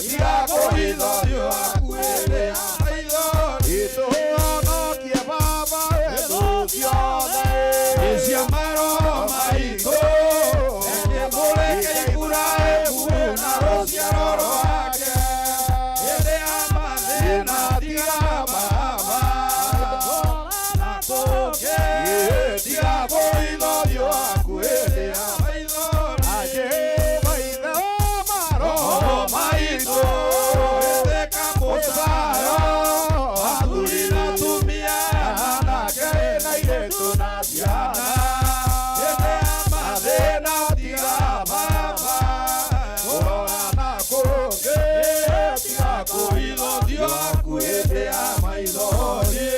tiga kũhitha ũthiũ waku hĩndĩ ya maithori. Ĩtũhonokie baba wethu ciothe, cia maroho maitũ, ĩkĩmũrĩke Iburahĩmu na rũciaro rwake. Hĩndĩ ya mathĩna tiga baba, na kũngĩ, tiga kũhitha ũthiũ waku hĩndĩ ya maithori. Na Jehova Ithe wa maroho maitũ, ĩtĩka mũcayo, athuri na atumia, anake na airĩtu na ciana. Hĩndĩ ya mathĩna tiga baba, kũrora na kũngĩ, tiga kũhitha ũthiũ waku hĩndĩ ya maithori.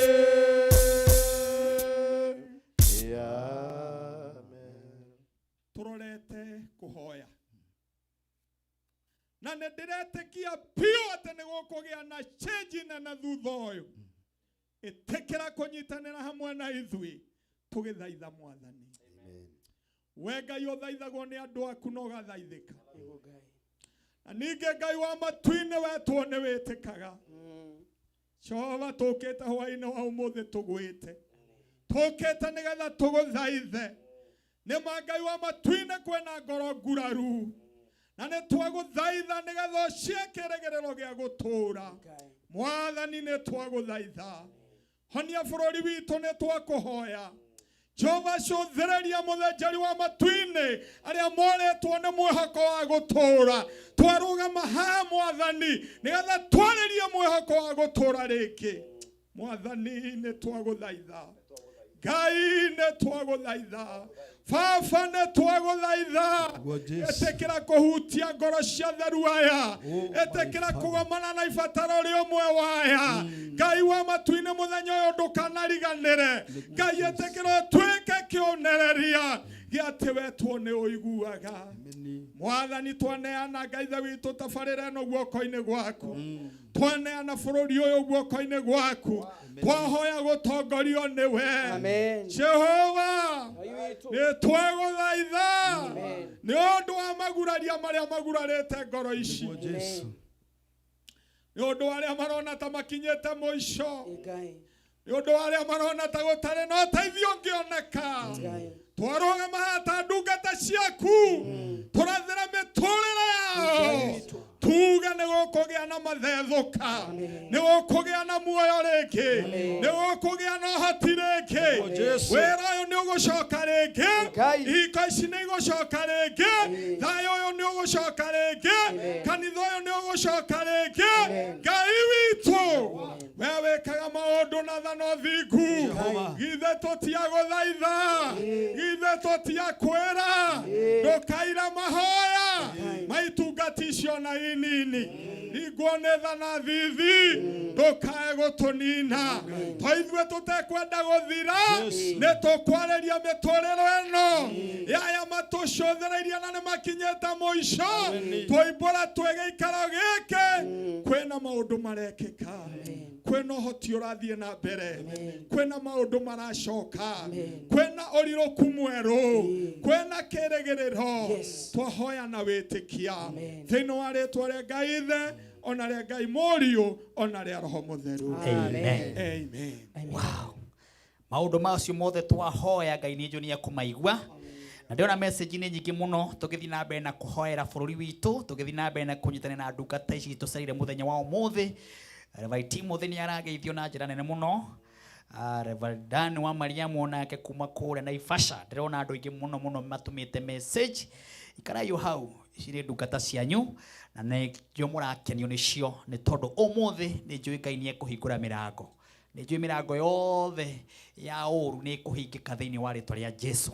Tũrorete kũhoya na nĩ ndĩretĩkia biũ atĩ nĩ gũkũgĩa na change nene thutha ũyũ. Ĩtĩkĩra kũnyitanĩra hamwe na ithuĩ tũgĩthaitha Mwathani. We Ngai ũthaithagwo nĩ andũ aku na ũgathaithĩka. Na ningĩ Ngai wa matu-inĩ wetwo nĩ wĩtĩkaga. Jehova tũkĩte hwaĩ-inĩ wa ũmũthĩ tũgwĩte, tũkĩte nĩgetha tũgũthaithe. Nĩ ma Ngai wa matu-inĩ kwĩna ngoro nguraru, na nĩ twagũthaitha nĩgetha ũcie kĩrĩgĩrĩro gĩa gũtũũra. Mwathani nĩ twagũthaitha, honia bũrũri witũ nĩ twakũhoya. Jehova cũthĩrĩria mũthĩnjĩri wa matu-inĩ arĩa morĩtwo nĩ mwĩhoko wa gũtũũra. Twarũgama haha Mwathani nĩgetha twarĩrie mwĩhoko wa gũtũũra rĩngĩ. Mwathani nĩ twagũthaitha, Ngai nĩ twagũthaitha, Baba nĩ twagũthaitha. Ĩtĩkĩra kũhutia ngoro cia theru aya, ĩtĩkĩra kũgomana na ibataro rĩa ũmwe wa aya. Ngai wa matu-inĩ mũthenya ũyũ ndũkanariganĩre. Ngai ĩtĩkĩra ũtuĩke kĩonereria Gĩa atĩ wetwo nĩ ũiguaga. Mwathani, twaneana Ngai Ithe witũ tabarĩra ĩno guoko-inĩ gwaku, twaneana bũrũri ũyũ guoko-inĩ gwaku, twahoya gũtongorio nĩwe. Amen. Jehova, Ngai witũ. nĩ twagũthaitha Amen. nĩ ũndũ wa maguraria marĩa magurarĩte ngoro ici, Amen. nĩ ũndũ wa arĩa marona ta makinyĩte mũico, Ngai. nĩ ũndũ wa arĩa marona ta gũtarĩ na ũteithio ũngĩoneka. Ngai. Twarũgama haha ta ndungata ciaku, tũrathĩra mĩtũrĩre yao, tuge nĩ gũkũgĩa na mathethũka, nĩ gũkũgĩa na muoyo rĩngĩ, nĩ gũkũgĩa na ũhoti rĩngĩ, wĩra ũyũ nĩ ũgũcoka rĩngĩ, Ngai. ihiko ici nĩ igũcoka rĩngĩ, thayũ ũyũ nĩ ũgũcoka rĩngĩ, kanitha ũyũ nĩ ũgũcoka rĩngĩ. Ngai witũ, we wĩkaga maũndũ na tha na ũthingu, githĩ tũtiagũthaitha, githĩ tũtiakwĩra ndũkaira mahoya maitungati icio na inini ringwo nĩ tha na thithi, ndũkae gũtũnina to ithuĩ tũtekwenda gũthira. Nĩ tũkwarĩria mĩtũrĩre ĩno yaya matũcũthĩrĩirie na nĩ makinyĩte mũico, twoimbũra twĩ gĩikaro gĩkĩ kwĩna maũndũ marekĩka, kwĩna ũhoti ũrathiĩ na mbere, kwĩna maũndũ maracoka, kwĩna ũrirũku mwerũ, kwĩna kĩrĩgĩrĩro. Twahoya na wĩtĩkia thĩinĩ wa rĩtwa rĩa Ngai Ithe, ona rĩa Ngai Mũriũ, ona rĩa Roho Mũtheru. Amen. Amen. Wow. Maũndũ macio mothe twahoya, Ngai nĩ njũĩ nĩ ekũmaigua, na ndĩrona message nĩ nyingĩ mũno tũgĩthiĩ na mbere na kũhoera bũrũri witũ, tũgĩthiĩ na mbere na kũnyitanĩra na ndungata ici tũcereire mũthenya wa ũmũthĩ. Reverend Timothy nĩ arageithio na njĩra nene mũno. Reverend Dan wa Mariamu onake kuma kũrĩa Naivasha. Ndĩrona andũ aingĩ mũno mũno matũmĩte message. Ikarai o hau, ici nĩ ndungata cianyu na nĩkĩo mũrakenio nĩcio, nĩ tondũ ũmũthĩ nĩ njũĩ Ngai nĩ ekũhingũra mĩrango, nĩ njũĩ mĩrango yothe ya ũru nĩ ĩkũhingĩka thĩinĩ wa rĩtwa rĩa Jesu.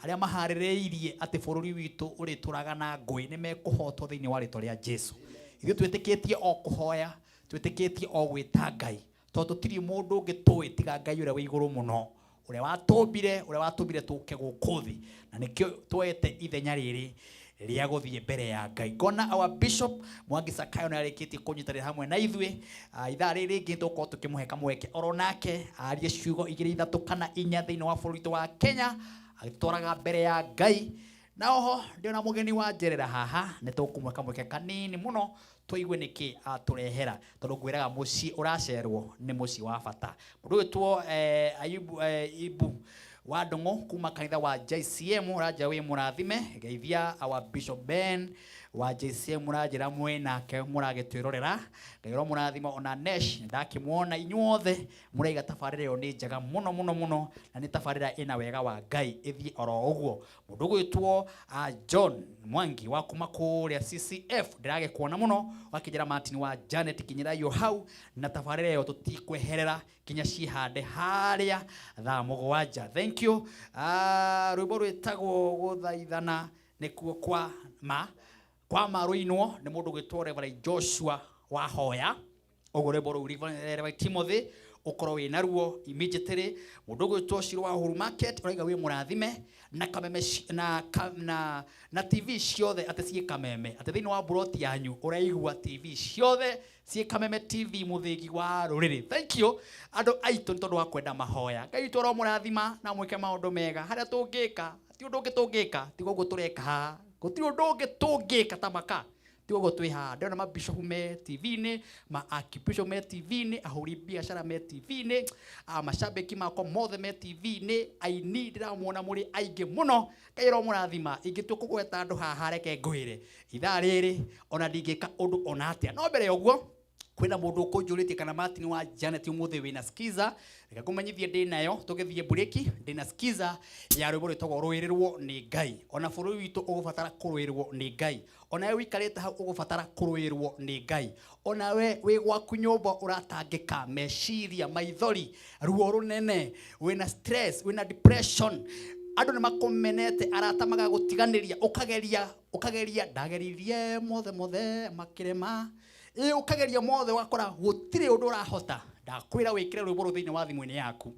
Arĩa maharĩrĩirie atĩ bũrũri witũ ũrĩtũraga na ngũĩ nĩ mekũhotwo thĩinĩ wa rĩtwa rĩa Jesu. Ithuĩ twĩtĩkĩtie o kũhoya, twĩtĩkĩtie o gwĩta Ngai, tondũ tũtirĩ mũndũ ũngĩ tũĩ tiga Ngai ũrĩa wĩ igũrũ mũno, ũrĩa watũmbire, ũrĩa watũmbire tũke gũkũ thĩ, na nĩkĩo twete ithenya rĩrĩ rĩa gũthiĩ mbere ya Ngai. Ngona our Bishop Mwangi Sakayo nĩ arĩkĩtie kũnyitanĩra hamwe na ithuĩ. Ithaa rĩrĩ rĩngĩ tũgũkorwo tũkĩmũhe kamweke oro nake arie ciugo igĩrĩ, ithatũ kana inya thĩinĩ wa bũrũri witũ wa Kenya, agĩtwaraga mbere ya Ngai. Na oho ndĩona mũgeni wa njerera haha, nĩ tũkũmũhe kamweke kanini mũno tũigue nĩkĩ atũrehera, tondũ ngwĩraga mũciĩ ũracerwo nĩ mũciĩ wa bata. Mũndũ ũgwĩtwo Ayubu Ibu wa Ndũng'ũ kuma kanitha wa JCM ũranjĩra wĩ mũrathime. Geithia our Bishop Ben wa JCM, ũranjĩra mwĩ nake mũragĩtwĩrorera. Ngai ũromũrathima. Ona Nesh ndakĩmuona. Inyuothe mũraiga tabarĩra ĩyo nĩ njega mũno mũno mũno, na nĩ tabarĩra ĩna wega wa Ngai, ĩthiĩ oro ũguo. Mũndũ ũgwĩtwo John Mwangi wa kuma kũrĩa CCF, ndĩragĩkuona mũno, wakĩnjĩra Martin wa Janet kinyĩra hau na tabarĩra ĩyo tũtikweherera kinya cihande harĩa thaa 7. Thank you. Rwĩmbo rwĩtagwo Gũthaithana nĩkuo kwa ma kwa ma, rũinwo nĩ mũndũ ũgwĩtwo Reverend Joshua Wahoya. Ũguo rwĩmbo rũu, Reverend Timothy, ũkorwo wĩ naruo immediately. Mũndũ ũgwĩtwo Shiro wa Uhuru Market ũraiga wĩ mũrathime na Kameme na TV ciothe atĩ ciĩ Kameme, atĩ thĩinĩ wa buroti yanyu ũraigua TV ciothe ciĩ Kameme TV, mũthĩgi wa rũrĩrĩ. Thank you, andũ aitũ, nĩ tondũ wa kwenda mahoya. Ngai witũ aromũrathima na mwĩke maũndũ mega. Harĩa tũngĩka, ti ũndũ ũngĩ tũngĩka tiga ũguo tũreka haha. Gũtirĩ ũndũ ũngĩ tũngĩka ta maka tiga ũguo twĩ haha. Ndĩrona mabishopu me TV-inĩ, ma archbishop me TV-inĩ, ahũri biacara me TV-inĩ, mashabiki makwa mothe me TV-inĩ, aini ndĩramuona mũrĩ aingĩ mũno. Ngai aromũrathima. Ingĩtua kũgweta andũ haha, reke ngwĩre ithaa rĩrĩ ona ndingĩka ũndũ ona atĩa. No mbere ya ũguo, kwĩna mũndũ ũkũnjũrĩtie kana Martin wa Janet ũmũthĩ wĩna skiza. Reke ngũmenyithie ndĩ nayo. Tũgĩthiĩ mburĩki, ndĩna skiza ya rwĩmbo rwĩtagwo Rũĩrĩrwo nĩ Ngai. Ona bũrũri witũ ũgũbatara kũrũĩrwo nĩ Ngai, onawe wikarĩte hau ũgũbatara kũrũĩrwo nĩ Ngai, onawe wĩ gwaku nyũmba ũratangĩka meciria, maithori, ruo rũnene, wĩna stress, wĩna depression, andũ nĩ makũmenete, arata magagũtiganĩria, ũkageria, ũkageria, ndageririe mothe mothe makĩrema, ĩ ũkageria mothe ũgakora gũtirĩ ũndũ ũrahota. Ndakwĩra wĩkĩre rwĩmbo rũu thĩinĩ wa thimũ-inĩ yaku.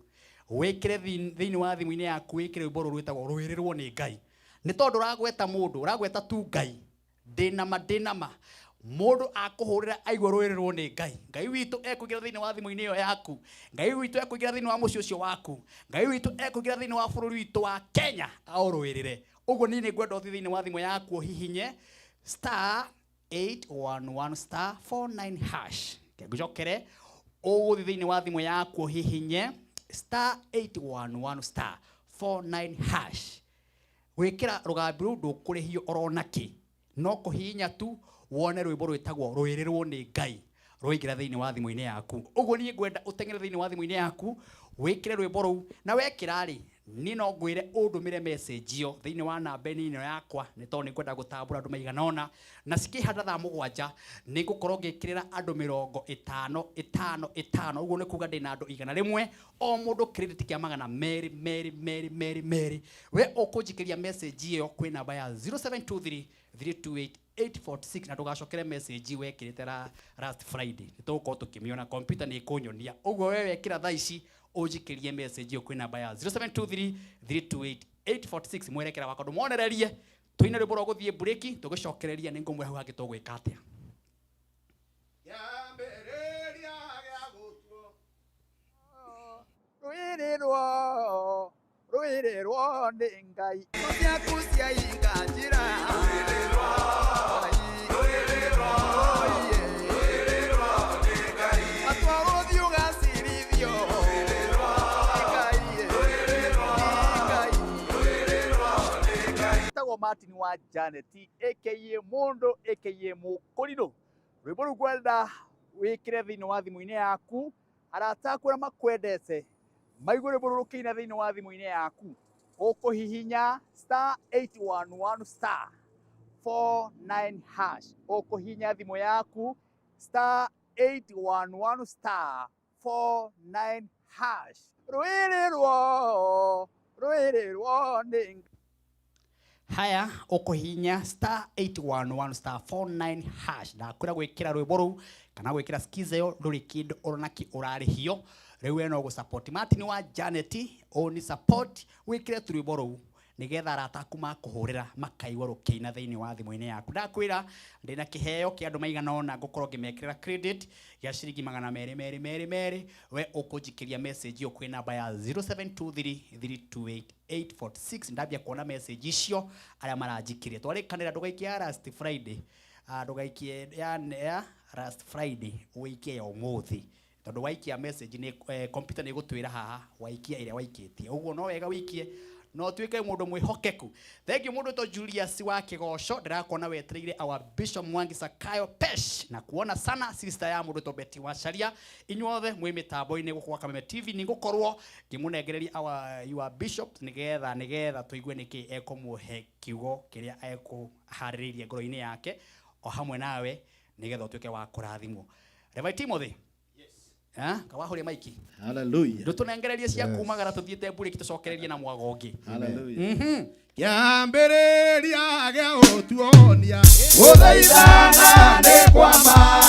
Wĩkĩre thĩinĩ wa thimũ-inĩ yaku, wĩkĩre rwĩmbo rũrũ rwĩtagwo Rũĩrĩrwo nĩ Ngai. Nĩ tondũ ũragweta mũndũ, ũragweta tu Ngai. Ndĩnama ndĩnama. Mũndũ akũhũrĩra aigua rũĩrĩrwo nĩ Ngai. Ngai witũ ekũingĩra thĩinĩ wa thimũ-inĩ ĩyo yaku. Ngai witũ ekũingĩra thĩinĩ wa mũciĩ ũcio waku. Ngai witũ ekũingĩra thĩinĩ wa bũrũri witũ wa Kenya aũrũĩrĩre. Ũguo niĩ nĩngwenda ũthiĩ thĩinĩ wa thimũ yaku ũhihinye star 811 star 49 hash. Ngũcokere ũgũthiĩ thĩinĩ wa thimũ yaku ũhihinye star 811 star 49 hash. Gwĩkĩra rũgambi rũu ndũkũrĩhio orona kĩ, no kũhihinya tu wone rwĩmbo rwĩtagwo Rũĩrĩrwo nĩ Ngai rũingĩra thĩinĩ wa thimũ-inĩ yaku. Ũguo niĩ ngwenda ũteng'ere thĩinĩ wa thimũ-inĩ yaku wĩkĩre rwĩmbo rũu, na wekĩra rĩ, niĩ no ngwĩre ũndũmĩre message ĩyo thĩinĩ wa namba ĩno yakwa, nĩ tondũ nĩngwenda gũtambũra andũ maigana ũna, na cikĩhanda thaa 7 nĩngũkorwo ngĩkĩrĩra andũ 50 5 5, ũguo nĩ kuga ndĩna andũ 100, o mũndũ credit kĩa 200 2 2 2 2. We ũkũnjikĩria message ĩyo kwĩ namba ya 0723 328 846, na ndũgacokere message wekĩrĩte last Friday. Nĩ tũgũkorwo tũkĩmĩona, computer nĩ ĩkũnyonia. Ũguo we wekĩra thaa ici ũnjikĩrie message ĩyo kwĩ namba ya 0723 328 846. Mwerekera wakwa ndũmonererie, tũine rwĩmbo rwa gũthiĩ break, tũgĩcokereria nĩ ngũmwĩra hau hangĩ tũgwĩka atĩa. Rũĩrĩrwo, rũĩrĩrwo nĩ Ngai. Ciaku ciainga njĩra. Martin wa Janet aka Mondo aka Mũkũrirũ. Rwĩmbo rũu ngwenda wĩkĩre thĩinĩ wa thimũ-inĩ yaku, arata aku arĩa makwendete maigue rwĩmbo rũrũ rũkĩina thĩinĩ wa thimũ-inĩ yaku. Ũkũhihinya star 811 star 49 hash. Ũkũhihinya thimũ yaku star 811 star 49 hash. Rũĩrĩrwo, rũĩrĩrwo nĩ Haya, ũkũhihinya star 811 star 49 hash. Ndakwĩra gwĩkĩra rwĩmbo rũu kana gwĩkĩra skiza ĩyo ndũrĩ kĩndũ orona kĩ ũrarĩhio. Rĩu we no gũ support Martin wa Janet, ũũ nĩ support wĩkĩre tu rwĩmbo rũu nĩgetha arata aku makũhũrĩra makaigua rũkĩina thĩinĩ wa thimũ-inĩ yaku. Ndakwĩra ndĩna kĩheo kĩa andũ maigana ũna ngũkorwo ngĩmekĩrĩra credit gĩa ciringi 200 2 2 2. We ũkũnjikĩria message ĩyo kwĩ namba ya 0723 328 846. Ndambia kuona message icio arĩa maranjikĩria. Twarĩkanĩra ndũgaikie ya last Friday, ndũgaikie ya last Friday, ũikie ya ũmũthĩ, tondũ waikia message nĩ computer nĩ ĩgũtwĩra haha waikia ĩrĩa waikĩtie. Ũguo no wega wĩikie no tuĩke mũndũ mwĩhokeku. Thank you mũndũ wĩtwo Julius wa Kĩgoco, ndĩrakuona wetereire our Bishop Mwangi Sakayo Pesh, na kuona sana sister ya mũndũ wĩtwo Betty Wacharia. Inyuothe mwĩ mĩtambo-inĩ gũkũ gwa Kameme TV, nĩngũkorwo ngĩmũnengereria our your bishop nĩgetha tũigue nĩkĩ ekũmũhe kiugo kĩrĩa ekũharĩrĩirie ngoro-inĩ yake o hamwe nawe nĩgetha ũtuĩke wa kũrathimwo. Reverend Timothy. Kawahuria maiki. Hallelujah. Ndũtũnengererie cia kumagara tuthiĩte break tũcokererie na mwago ũngĩ. Hallelujah. Kĩambĩrĩria gĩa gũtuonia gũthaithana nĩ kwa ma,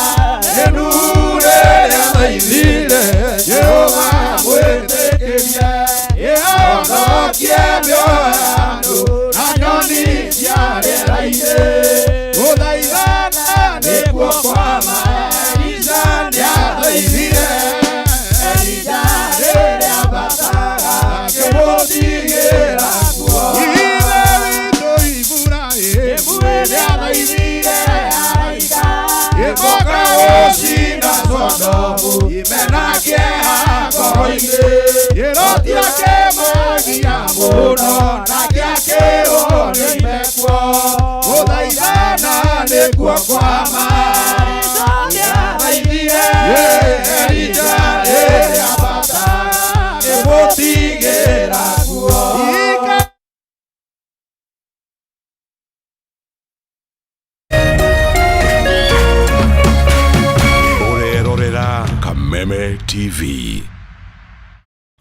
nĩ rĩrĩa thaithire Jehova mwĩtĩkĩrie ĩhonokie mĩoyo ya andũ na nyoni cia rĩera-inĩ. Gũthaithana nĩkuo kwa ma, Elija nĩathaithire, Elija rĩrĩa ambataga akĩmũtigĩra kuo. Ithe witũ Iburahĩmu nĩathaithire araika ĩmoka gũcinda Sodomu, imena kĩeha ngoro-inĩ. Loti akĩmagia mũno nake akĩrwo nĩoime kuo. Gũthaithana nĩkuo kwa ma, nĩathaithire Elija rĩrĩa ambataga akĩmũtigĩra kuo. Ũrerorera Kameme TV.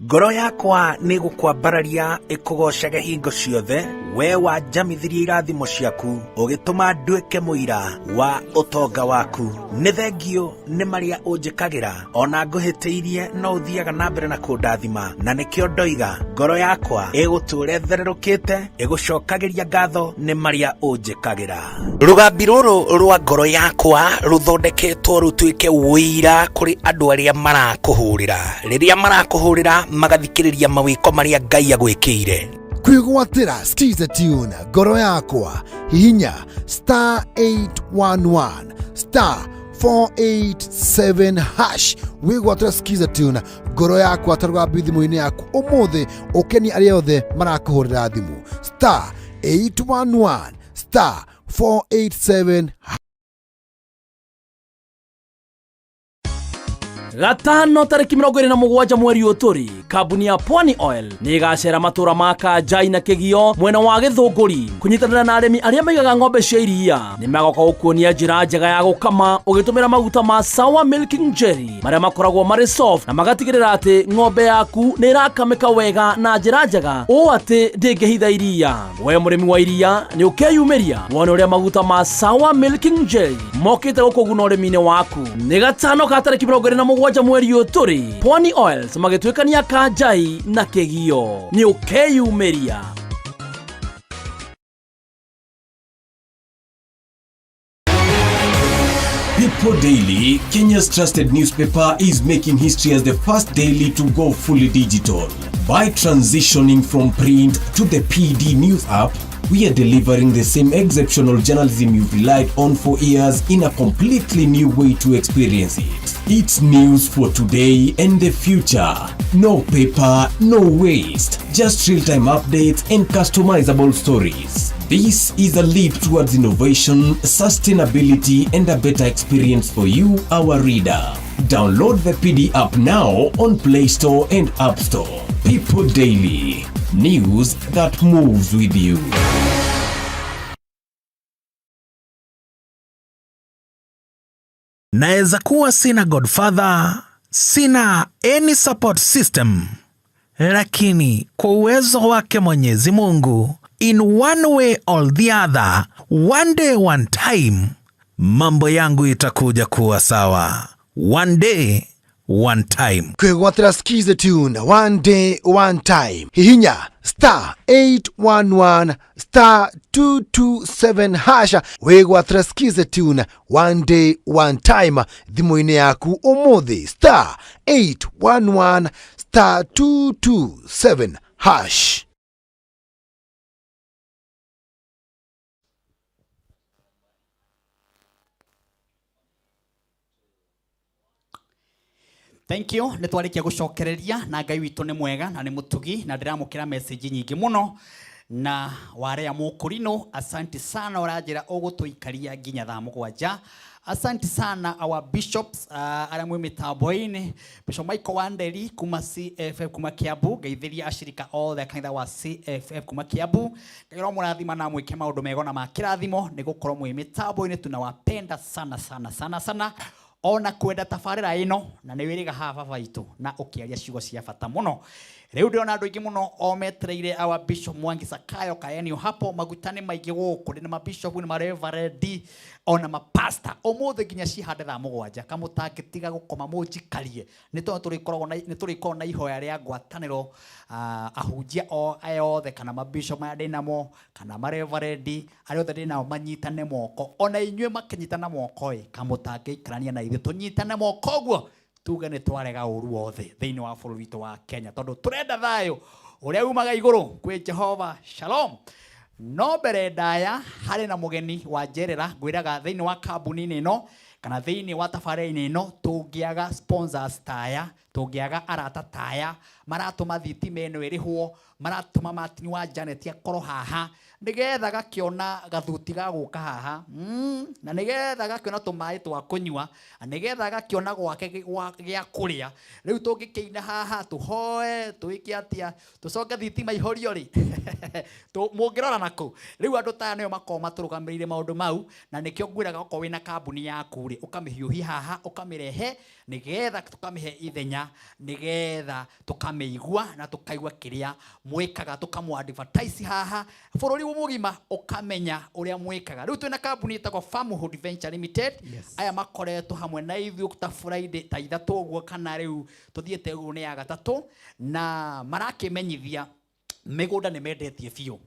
Ngoro yakwa nĩ gũkwambararia ĩkũgoocage hingo ciothe, we wanjamithirie irathimo ciaku, ũgĩtũma nduĩke mũira wa ũtonga waku. Nĩ thengiũ nĩ marĩa ũnjĩkagĩra, ona ngũhĩtĩirie no ũthiaga na mbere na kũndathima, na nĩkĩo ndoiga ngoro yakwa ĩgũtũũra ĩthererũkĩte, ĩgũcokagĩria ngatho nĩ marĩa ũnjĩkagĩra. Rũgambi rũrũ rwa ngoro yakwa rũthondeketwo rũtuĩke ũira kũrĩ andũ arĩa marakũhũrĩra, rĩrĩa marakũhũrĩra magathikĩrĩria mawĩko marĩa Ngai agwĩkĩire. Kwĩgwatĩra Skiza Tune ngoro yakwa, hihinya star 811 star 487 hash wĩgwatĩra Skiza Tune ngoro yakwa ta rũgambi thimũ-inĩ yaku ũmũthĩ, ũkenie arĩa othe marakũhũrĩra thimũ, star 811 star 487. Gatano tarĩki 27 mweri ũyũ tũrĩ, kambuni ya Pwani Oil nĩ ĩgacera matũra ma Kanjai na Kĩgio mwena wa Gĩthũngũri kũnyitanĩra na arĩmi arĩa maigaga ng'ombe cia iria. Nĩ magoka gũkuonia njĩra njega ya gũkama ũgĩtũmĩra maguta ma Sour Milking Jelly marĩa makoragwo marĩ soft na magatigĩrĩra atĩ ng'ombe yaku nĩ ĩrakamĩka wega na njĩra njega ũũ atĩ ndĩngĩhitha iria. We mũrĩmi wa iria nĩ ũkeyumĩria wone ũrĩa maguta ma Sour Milking Jelly mokĩte gũkũguna ũrĩmi-inĩ waku. Nĩ gatano ka tarĩki 27 mweri ũyũ tũrĩ, Pwani Oils magĩtuĩkania Kanjai na Kĩgio, nĩ ũkeyumĩria. People Daily, Kenya's trusted newspaper, is making history as the first daily to go fully digital. By transitioning from print to the PDNews app, we are delivering the same exceptional journalism you've relied on for years in a completely new way to experience it. It's news for today and the future. No paper, no waste. Just real-time updates and customizable stories. This is a leap towards innovation, sustainability, and a better experience for you, our reader. Download the PD app now on Play Store and App Store. People Daily. News that moves with you. Naweza kuwa sina godfather, sina any support system, lakini kwa uwezo wake Mwenyezi Mungu, in one way or the other, one day one time, mambo yangu itakuja kuwa sawa. One day one time. Kwĩgwatĩra Skiza Tune one day one time, hihinya star 811 star 227 hash wĩgwatĩra Skiza Tune one day one time thimũ-inĩ yaku ũmũthĩ, star 811 star 227 hash. Thank you. Nĩ twarĩkia gũcokereria na Ngai witũ nĩ mwega na nĩ mũtugi, na ndĩramũkĩra message nyingĩ mũno na warea mũkũrinũ, asante sana, ũranjĩra ũgũtũikaria nginya thaa 7. Asante sana our bishops, arĩa mwĩ mĩtambo-inĩ, Bishop Michael Wanderi kuma CFF kuma Kiambu, ngeithĩria ashirika othe kanitha wa CFF kuma Kiambu. Ngai ũromũrathima na mwĩke maũndũ mega na ma kĩrathimo, nĩ gũkorwo mwĩ mĩtambo-inĩ, tunawapenda sana sana sana sana, ona kwenda tabarĩra ĩno, na nĩ wĩrĩga haha baba itũ na ũkĩaria ciugo cia bata mũno. Rĩu ndĩrona andũ aingĩ mũno o metereire our Bishop Mwangi Sakayo kaenio hapo, maguta nĩ maingĩ gũkũ, ndĩ na mabishop, nĩ mareverend, ona mapasta ũmũthĩ nginya cihande thaa 7, kamũtangĩtiga gũkoma mũnjikarie, nĩ tondũ nĩ tũrĩkoragwo na ihoya rĩa ngwatanĩro, ahunjia o aya othe kana mabishop maya ndĩ namo kana mareverend arĩa othe ndĩ nao manyitane moko, ona inyuĩ makĩnyitana moko ĩ, kamũtangĩikarania na ithuĩ tũnyitane moko ũguo tuge nĩ twarega ũru wothe thĩinĩ wa bũrũri witũ wa Kenya, tondũ tũrenda thayũ ũrĩa umaga igũrũ kwĩ Jehova. Shalom. No mbere ndaya harĩ na mũgeni wa njerera, ngwĩraga thĩinĩ wa kambuni-inĩ ĩno kana thĩinĩ wa tabarĩra-inĩ ĩno, tũngĩaga sponsors taya, tũngĩaga arata taya maratũma thitima ĩno ĩrĩhwo, maratũma Martin wa Janet akorwo haha nĩgetha gakĩona gathuti ga gũka haha, na nĩgetha gakĩona tũmaĩ twa kũnyua, na nĩgetha gakĩona gwake gĩa kũrĩa. Rĩu tũngĩkĩina haha tũhoe twĩke atĩa, tũcoke thitima ihorio rĩ, mũngĩrora nakũ? Rĩu andũ taya nĩo makoragwo matũrũgamĩrĩire maũndũ mau, na nĩkĩo ngwĩraga okorwo wĩna kambuni yaku rĩ, ũkamĩhiũhia haha ũkamĩrehe nĩgetha tũkamĩhe ithenya. mwanya nĩgetha tũkamĩigua na tũkaigua kĩrĩa mwĩkaga, tũkamũ advertise haha bũrũri mũgima ũkamenya ũrĩa mwĩkaga. Rĩu twĩna kambuni ĩtagwo Farmhood Venture Limited. Yes. Aya makoretwo hamwe na ithuĩ ta Friday ta ithatũ ũguo, kana rĩu tũthiĩte ũguo nĩ ya gatatũ, na marakĩmenyithia mĩgũnda nĩ mendetie biũ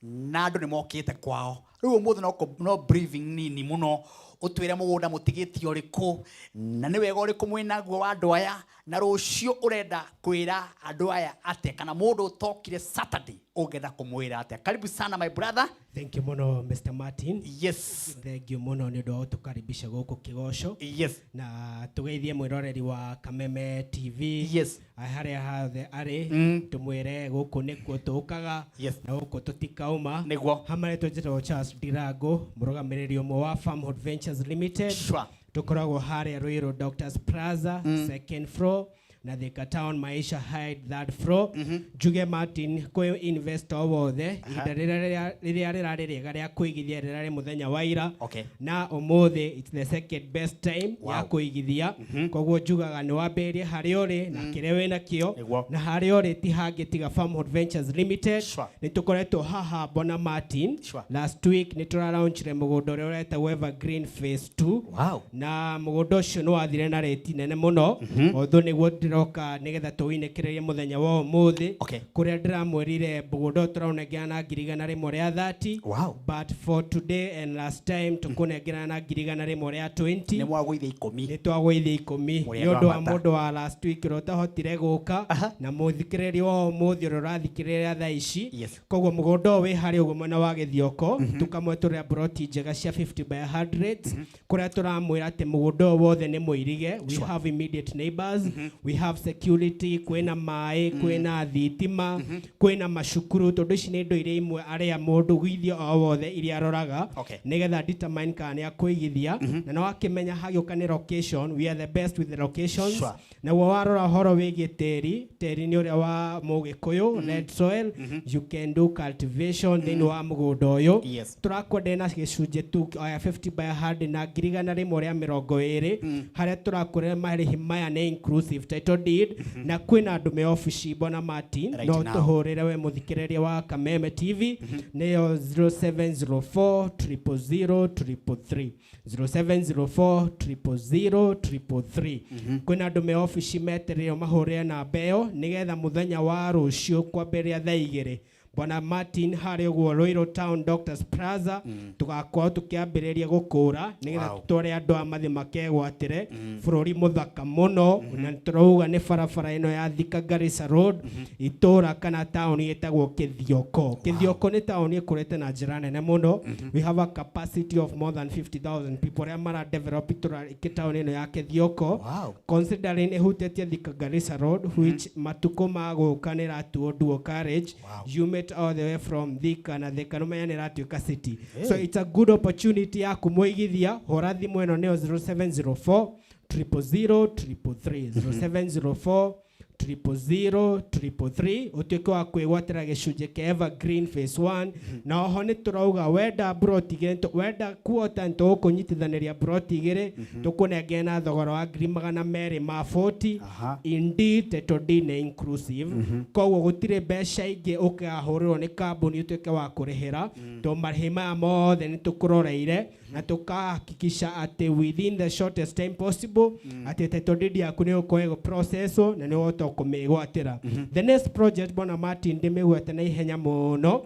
na andũ nĩ mokĩte kwao. Rĩu ũmũthĩ no briefing nini mũno, ũtwĩre mũgũnda mũtigĩtie ũrĩkũ na nĩ wega ũrĩkũ mwĩnaguo wa andũ aya, na rũciũ ũrenda kwĩra andũ aya atĩa, kana mũndũ ũtokire Saturday ũngĩenda kũmwĩra atĩa. Karibu sana, my brother. Thank you mũno, Mr. Martin. Yes. Thank you mũno nĩ ũndũ wa gũtũkaribisha gũkũ Kĩgoco. Yes. Na tũgeithie mwĩroreri wa Kameme TV. Yes. Harĩa hothe arĩ, tũmwĩre gũkũ nĩkuo tũkaga. Yes. Na gũkũ tũtikauma. Nĩguo. Hamarĩtwo njĩtagwo Charles Ndirango, mũrũgamĩrĩri ũmwe wa Farmhood Ventures Limited. Sure. Tũkoragwo harĩa Ruiru Doctors Plaza, second floor, na Thika Town Maisha High third floor. Njuge Martin, kwĩ investor wothe, ihinda rĩrĩa rĩrarĩ rĩega rĩa kũigithia rĩrarĩ mũthenya wa ira. Na ũmũthĩ it's the second best time ya kũigithia. Koguo njugaga nĩ wambĩrĩrie harĩa ũrĩ na kĩrĩa wĩ nakĩo. Nĩguo. Na harĩa ũrĩ ti hangĩ tiga Farmhood Ventures Limited. Sure. Nĩ tũkoretwo haha Bona Martin. Sure. Last week nĩ tũralaunchire mũgũnda ũrĩa ũretagwo Evergreen Phase 2. Wow. Na mũgũnda ũcio nĩ wathire na rĩti nene mũno. Although nĩguo ndĩroka nĩgetha tũwinĩkĩrĩrie mũthenya wa ũmũthĩ. Okay. Kũrĩa ndĩramwĩrire mũgũnda ũyũ tũraũnengera na 130,000. Wow. But for today and last time tũkũnengerana na 120,000. Nĩ mwagũithia 10. Nĩ twagũithia 10. Mũrĩ Nĩ andũ ũndũ a wa bata. mũndũ wa last week ũrĩa ũtahotire gũka na mũthikĩrĩria wa ũmũthĩ ũrĩa ũrathikĩrĩria thaa ici. Yes. Koguo mũgũnda ũyũ wĩ harĩa ũguo mwena wa Gĩthioko, tũkamwetũrĩra broti njega cia 50 by 100, kũrĩa tũramwĩra atĩ mũgũnda ũyũ wothe nĩ mũirige. We have immediate neighbors, we have security, kwĩna maĩ, kwĩna thitima, kwĩna macukuru, tondũ ici nĩ indo iria imwe arĩa mũndũ gwithio o wothe iria aroraga Okay. nĩgetha determine kana nĩ akũigithia. Na no akĩmenya hagĩũka nĩ location, we are the best with the locations. Sure. Naguo warora ũhoro wĩgiĩ tĩri, tĩri nĩ ũrĩa wa mũgĩkũyũ, red soil, you can do cultivation thĩinĩ wa mũgũnda ũyũ. Yes. Tũrakwendea na gĩcunjĩ tu oya 50 by 100 na 120,000, harĩa tũrakwĩra marĩhi maya nĩ inclusive title deed, na kwĩna andũ me obici Bona Martin. Right no now. Tũhũrĩre we mũthikĩrĩria wa Kameme TV, nĩyo 0704 000 333, 0704 000 333. Kwĩna andũ me obici metereire mahũrĩre namba ĩyo nĩgetha mũthenya wa rũciũ kwambĩrĩria thaa 2, Bwana Martin, harĩa ũguo Ruiru Town Doctors Plaza, tũgakorwo tũkĩambĩrĩria gũkũra nĩgetha Wow. tũtware andũ a mathi makegwatĩre bũrũri mũthaka mũno. Na tũrauga nĩ barabara ĩno ya Thika Garissa Road, itũra kana taũni ĩtagwo Kĩthioko. Kĩthioko nĩ taũni ĩkũrĩte na njĩra nene mũno. We have a capacity of more than 50,000 people arĩa mara develop itũra taũni ĩno ya Kĩthioko. Wow. Considering ĩhutĩtie Thika Garissa Road, which matukũ ma gũka nĩ ĩratuo dual carriage. Wow. You met all the way from Thika na Thika nĩmenya nĩ ĩratuĩka city. So it's a good opportunity ya kũmũigithia. Hũra thimũ ĩno nĩyo 0704 000 333, 0704 000 333, ũtuĩke wa kwĩgwatĩra gĩcunjĩ kĩa Evergreen Phase 1. Na oho nĩ tũrauga wenda broti igĩrĩ, wenda kuota nĩtũgũkũnyitithanĩria broti igĩrĩ, tũkũnengere na thogora wa 240,000. Indeed, title deed nĩ inclusive, koguo gũtirĩ mbeca ingĩ ũkahũrĩrwo nĩ kambuni ũtuĩke wa kũrĩhĩra, tondũ marĩhi maya mothe nĩ tũkũroreire na tũkahakikisha atĩ within the shortest time possible atĩ title deed yaku nĩ ũgũkorwo ĩgũprocesswo na nĩ ũgũhota kũmĩgwatĩra. The next project, Bwana Martin, ndĩmĩgwete na ihenya mũno,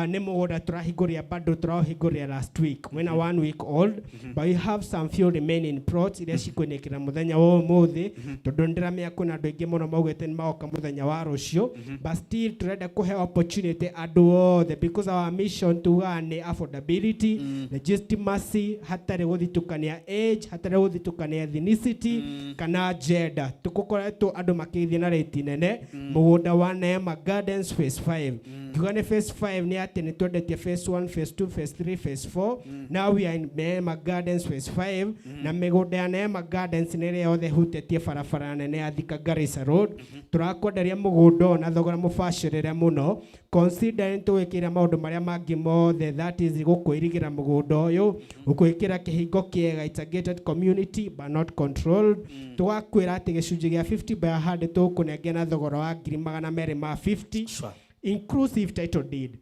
nĩ mũgũnda tũrahingũria, bado tũraũhingũria last week, wĩna 1 week old, but we have some few remaining plots iria cikũinĩkĩra mũthenya wa ũmũthĩ, tondũ nĩndĩramenya kwĩna andũ aingĩ mũno maugĩte nĩ magoka mũthenya wa rũciũ, but still tũrenda kũhe opportunity andũ othe, because our mission tugaga nĩ affordability, legitimacy, hatarĩ gũthitũkania age, hatarĩ gũthitũkania ethnicity kana gender. Tũgũkoretwo andũ makĩgithia na rate nene. Mũgũnda wa Neema Gardens Phase 5, Ngiuga nĩ phase 5 nĩ atĩ nĩ twendetie phase 1, phase 2, phase 3, phase 4. Now we are in Neema Gardens phase 5, na mĩgũnda ya Neema Gardens nĩ ĩrĩa yothe ĩhutĩtie barabara nene ya Thika Garissa Road. Tũrakwenderia mũgũnda ũyũ na thogora mũbacĩrĩre mũno, consider nĩ tũgwĩkĩra maũndũ marĩa mangĩ mothe, that is gũkwĩrigĩra mũgũnda ũyũ, gũkwĩkĩra kĩhingo kĩega. It's a gated community but not controlled. Tũgakwĩra atĩ gĩcunjĩ gĩa 50 by 100 tũgũkũnengera na thogora wa 250,000, inclusive title deed.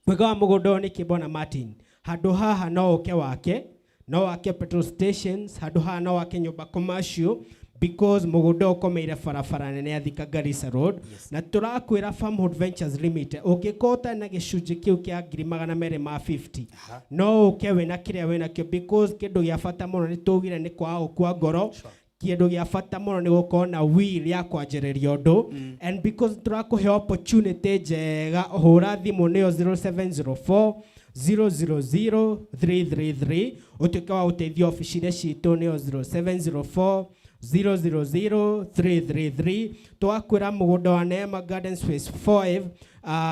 Wega wa mũgũnda ũyũ nĩ kĩ, Bwana Martin? Handũ haha no ũke wake, no wake petrol stations, handũ haha no wake nyũmba commercial, because mũgũnda ũyũ ũkomeire barabara nene ya Thika Garissa Road. Na tũrakwĩra Farmhood Ventures Limited, ũngĩkorwo ũtarĩ na gĩcunjĩ kĩu kĩa 250,000, no ũke wĩna kĩrĩa wĩnakĩo, because kĩndũ gĩa bata mũno nĩ tũgire nĩ kwaga gũkua ngoro. Kĩndũ gĩa bata mũno nĩ gũkorwo na will ya kwanjĩrĩria ũndũ, and because tũrakũhe opportunity njega, hũra thimũ nĩyo 0704 000 333, ũtuĩke wa gũteithio obici-inĩ citũ, nĩyo 0704 000 333. Twakwĩra mũgũnda wa Neema Gardens phase 5,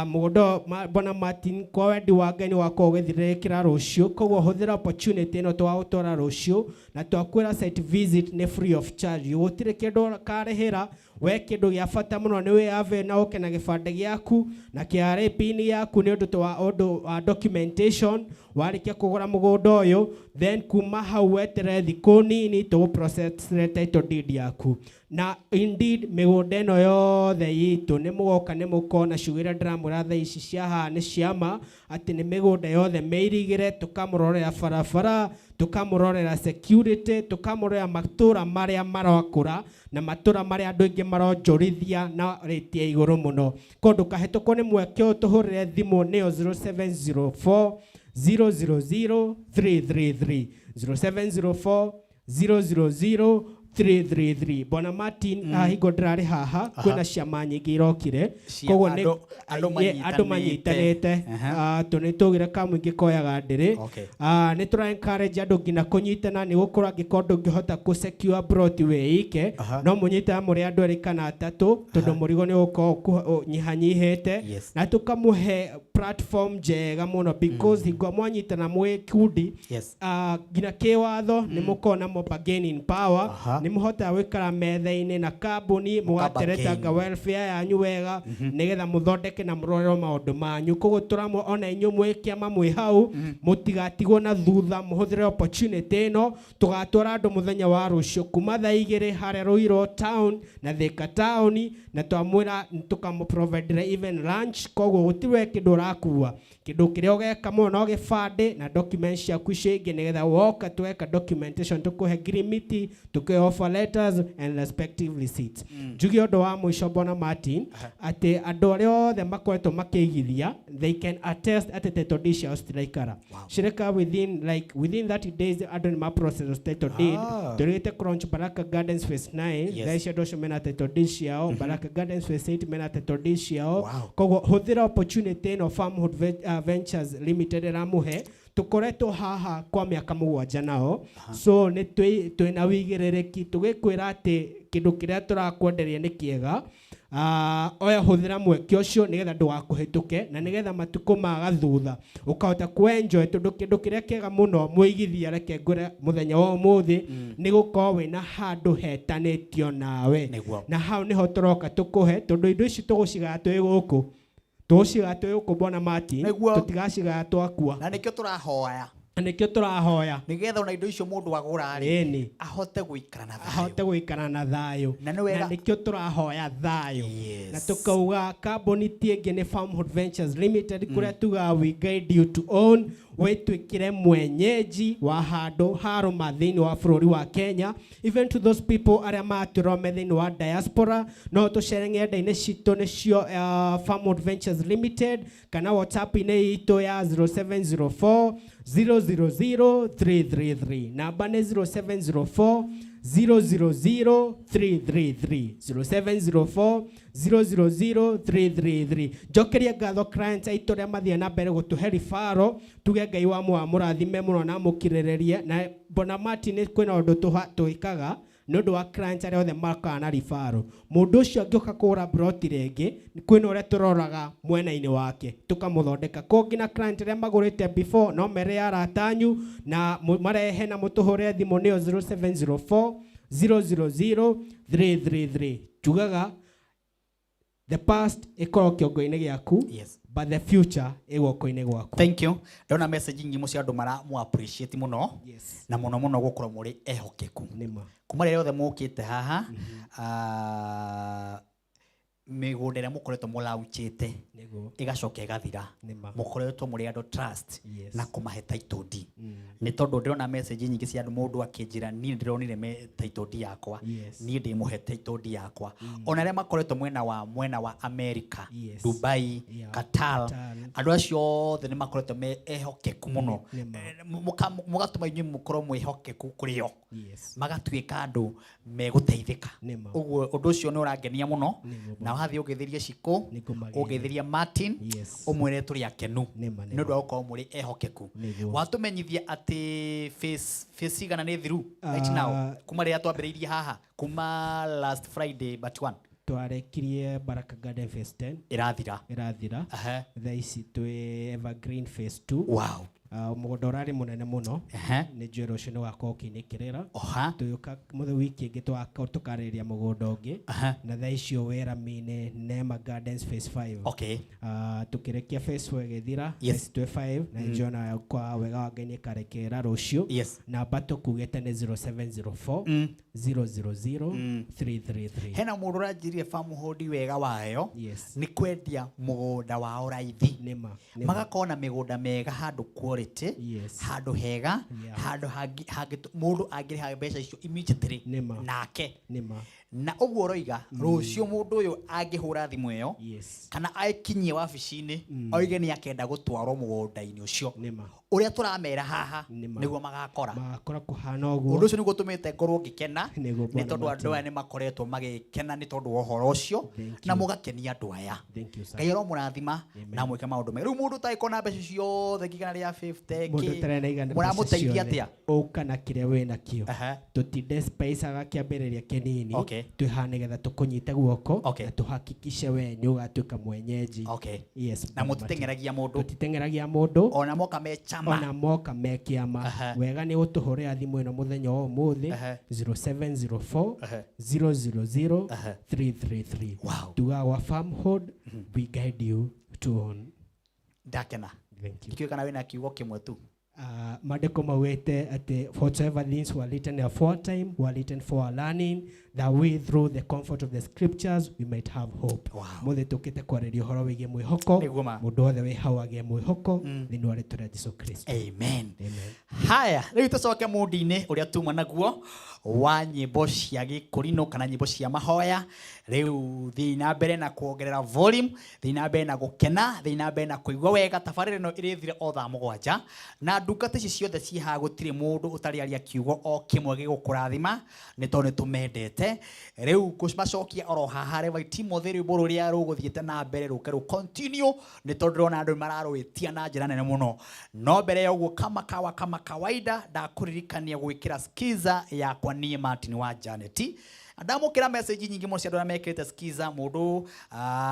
mũgũnda Bwana Martin, kwa wendi wa Ngai nĩ wakorwo ũgĩthirĩrĩkĩra rũciũ. Koguo hũthĩra opportunity ĩno, twagũtwara rũciũ, na twakwĩra site visit nĩ free of charge, gũtirĩ kĩndũ karĩhĩra we. Kĩndũ gĩa bata mũno nĩ wĩyave na ũke na gĩbandĩ gĩaku na KRA PIN yaku nĩ ũndũ wa ũndũ wa documentation. Warĩkia kũgũra mũgũnda ũyũ, then kuma hau weterere thikũ nini tũgũ title deed yaku. Na indeed mĩgũnda ĩno yothe itũ nĩ mũgoka nĩ mũkona ciugo iria ndĩramwĩra thaa ici cia haha nĩ ciama, atĩ nĩ mĩgũnda yothe mĩirigĩre, tũkamũrorera barabara, tũkamũrorera security, tũkamũrorera matũra marĩa marakũra na matũra marĩa andũ aingĩ maronjorithia na rate ya igũrũ mũno. Koguo ndũkahĩtũkwo nĩ mweke ũyũ, tũhũrĩre thimũ nĩyo 0704 000 333, 0704 000 333. Bwana Martin, hingo ndĩrarĩ haha kwĩna ciama nyingĩ irokire. Cia Koguo nĩ andũ andũ manyitanĩte. Manyitanĩte. Tũ nĩ tũgire kamũingĩ koyaga ndĩrĩ. Nĩ tũra encourage andũ nginya kũnyitana, nĩ gũkorwo angĩkorwo ndũngĩhota kũ secure plot wĩ ike, no mũnyitane mũrĩ andũ erĩ kana atatũ, tondũ mũrigo nĩ ũgũkorwo ũnyihanyihĩte. Na tũkamũhe platform njega mũno, because hingo mwanyitana mwĩ kundi, nginya kĩwatho nĩ mũkorwo na mo bargaining power. Nĩ mũhotaga gũikara metha-inĩ na kambuni, mũgateretanga welfare yanyu wega, nĩgetha mũthondeke na mũrorerwo maũndũ manyu. Koguo tũramwe ona inyuĩ mwĩ kĩama mwĩ hau, mũtigatigwo na thutha, mũhũthĩre opportunity ĩno. Tũgatwara andũ mũthenya wa rũciũ kuma thaa 2 harĩa Ruiru town na Thika town, na twamwĩra tũkamũprovidera even lunch. Koguo gũtirĩ kĩndũ ũrakua, kĩndũ kĩrĩa ũgeka mũno no gĩbandĩ na documents ciaku icio ingĩ, nĩgetha woka tweka documentation, tũkũhe ngirimiti, tũkũhe offer letters and respective receipts. Njuge ũndũ wa mũico, Bwana Martin, atĩ andũ arĩa othe makoretwo makĩigithia, they can attest atĩ title deed ciao citiraikara, cireka within like within 30 days andũ nĩ ma process title deed. Tũrĩte launch Baraka Gardens phase 9. Thaa ici andũ acio mena title deed ciao. Baraka Gardens phase 8 mena title deed ciao. Koguo hũthĩra opportunity ĩno Farmhood Ventures Limited ĩramũhe. Tũkoretwo haha kwa mĩaka 7 nao, so nĩ twĩna wĩigĩrĩrĩki tũgĩkwĩra atĩ kĩndũ kĩrĩa tũrakwenderia nĩ kĩega. Oya hũthĩra mweke ũcio nĩgetha ndũgakũhĩtũke, na nĩgetha matukũ ma gathutha ũkahota kwenjoy, tondũ kĩndũ kĩrĩa kĩega mũno mũigithia, reke ngwĩre mũthenya wa ũmũthĩ, nĩ gũkorwo wĩna handũ hetanĩtio nawe. Na hau nĩho tũroka tũkũhe, tondũ indo ici tũgũcigaya twĩ gũkũ, tũgũcigaya twĩ gũkũ, Bwana Martin. Tũtigacigaya twakua. Na nĩkĩo tũrahoya. Na nĩkĩo tũrahoya. Nĩgetha ona indo icio mũndũ agũra rĩ, ahote gũikara na thayũ. Ahote gũikara na thayũ. Na nĩ wega. Na nĩkĩo tũrahoya thayũ, na tũkauga kambuni ti ĩngĩ nĩ Farmhood Ventures Limited, kũrĩa tugaga we guide you to own, wĩtuĩkĩre mwenyeji wa handũ harũma thĩinĩ wa bũrũri wa Kenya. Even to those people arĩa matũrome thĩinĩ wa diaspora, no tũcere ng'enda-inĩ citũ, nĩcio Farmhood Ventures Limited, kana WhatsApp-inĩ itũ ya 0704 000 333. Namba nĩ 0704 000 333, 0704 000 333. Njokerie ngatho clients aitũ arĩa mathiĩ na mbere gũtũhe referral, tuge Ngai wa mũrathime mũno na mũkirĩrĩrie. Na Bwana Martin, kwĩna ũndũ twĩkaga Nĩ ũndũ wa clients arĩa othe makaga na referral, mũndũ ũcio angĩũka kũgũra broti rĩngĩ, kwĩna ũrĩa tũroraga mwena-inĩ wake tũkamũthondeka. Kũngĩ na client arĩa magũrĩte before, no mere arata anyu na marehe na mũtũhũre thimũ, nĩyo 0704 000 333. Tugaga the past ĩkorwo kĩongo-inĩ gĩaku, but the future ĩ guoko-inĩ gwaku. Thank you. Ndona message nyingĩ mũcio, andũ mara mu appreciate mũno na mũno mũno gũkorwo mũrĩ ehokeku. Nĩma. Kuma rĩrĩa othe mũkĩte haha, mĩgũnda ĩrĩa mũkoretwo mũlaunchĩte ĩgacoka ĩgathira, mũkoretwo mũrĩ andũ trust na kũmahe title deed, nĩ tondũ ndĩrona message nyingĩ cia andũ, mũndũ akĩnjĩra, "Niĩ ndĩronire title deed yakwa, niĩ ndĩmũhe title deed yakwa." Ona arĩa makoretwo mwena wa America, Dubai, Qatar, Qatar. Andũ acio othe nĩ makoretwo me ehokeku mũno. Nĩma. Mũgatũma inyuĩ mũkorwo mwĩhokeku kũrĩ o, magatuĩka andũ megũteithĩka. Ũguo ũndũ ũcio nĩ ũrangenia mũno. Na wathiĩ ũgĩthĩrie Cikũ, Nĩngũmageithia. ũgĩthĩrie Martin, ũmwĩre tũrĩ akenu nĩ ũndũ wa gũkorwo mũrĩ ehokeku. Watũmenyithia atĩ phase cigana nĩ thiru right now, kuma rĩrĩa twambĩrĩirie haha, kuma last Friday but one? Twarekirie Baraka Garden phase 10. Ĩrathira. Ĩrathira. Thaa ici twĩ Evergreen phase 2. Mũgũnda ũrarĩ mũnene mũno. Nĩ njũĩ rũciũ nĩ wakorwo ũkĩinĩkĩrĩra. Tũgĩũka mũthĩ wiki ĩngĩ tũkarĩrĩria mũgũnda ũngĩ. Na thaa icio wĩra mine Nema Gardens phase 5. Tukĩrĩkia phase 4 ĩgĩthira. Thaa ici twĩ 5 na njona kwa wega wa Ngai nĩ ĩkarekera rũciũ. Namba tũkugĩte nĩ 0704 000 333. Hena mũndũ ũranjĩrire famũhũndi wega wayo nĩ kwendia mũgũnda wao raithi. Nĩma. Nĩma. Magakorwo na mĩgũnda mĩega, handũ quality, handũ hega, handũ hangĩ mũndũ angĩrĩha mbeca icio immediately nake. Na ũguo ũroiga, rũciũ mũndũ ũyũ angĩhũra thimũ ĩyo kana aikinyie wabici-inĩ, oige nĩ akenda gũtwarwo mũgũnda-inĩ ũcio ũrĩa tũramera haha, nĩguo magakora. Magakora kũhana ũguo. Ũndũ ũcio nĩguo ũtũmĩte ngorwo ngĩkena, Nĩguo, nĩ Bwana tondũ andũ Martin. aya nĩ makoretwo magĩkena nĩ tondũ wa ũhoro ũcio na mũgakenia andũ aya. Thank you, sir. Ngai aromũrathima na mwĩke maũndũ mega. Rĩu mũndũ ũtagĩkorwo na mbeca ciothe ngigana rĩa 50 Mũndũ ũtarĩ na igana mbeca mũramũteithia ciothe, atĩa? Ũka na kĩrĩa wĩ nakĩo. Tũtidespaicaga kĩambĩrĩria kĩnini. Twĩ haha nĩgetha tũkũnyite guoko na tũhakikishe we nĩ ũgatuĩka mwenyeji. Yes, Na Bwana Martin. mũtiteng'eragia mũndũ? Tũtiteng'eragia mũndũ. Ona moka me chama? Ona moka me kĩama. Wega nĩ gũtũhũrĩra thimũ ĩno mũthenya wa ũmũthĩ, 0704 000 333. Tugaga gwa Farmhold, we guide you to own. Ndakena. Thank you. Ndikiũĩ kana wĩna kiugo kĩmwe tu. Maandĩko maugĩte atĩ whatsoever things were written aforetime were written for our learning, that we through the comfort of the scriptures we might have hope. Mũthĩ tũkĩte kwarĩria ũhoro wĩgiĩ mwĩhoko. Nĩguo ma. Mũndũ wothe wĩ hau agĩe mwĩhoko thĩinĩ wa rĩtwa rĩa Jesu Kristo. Amen. Amen. Haya, rĩu tũcoke mundi-inĩ ũrĩa tuma naguo wa nyĩmbo cia gĩkũrinũ kana nyĩmbo cia mahoya. Rĩu thiĩ na mbere na kuongerera volume, thiĩ na mbere na gũkena, thiĩ na mbere na kũigua wega. Tabarĩra ĩno ĩrĩthira o thaa 7, na ndungata ici ciothe ciĩ haha, gũtirĩ mũndũ ũtarĩ aria kiugo o kĩmwe gĩgũkũrathima, nĩ tondũ nĩ tũmendete. Rĩu ngũmacokia oro haha. Reverend Timothy, rwĩmbo rũrĩa rũgũthiĩte na mbere rũke rũ continue, nĩ tondũ ndĩrona andũ mararwĩtia na njĩra nene mũno. No mbere ya ũguo, kama kawa, kama kawaida, ndakũririkania gwĩkĩra skiza yakwa niĩ Martin wa Janet. Ndamũkĩra message nyingĩ mũno cia andũ arĩa mekĩrĩte skiza. Mũndũ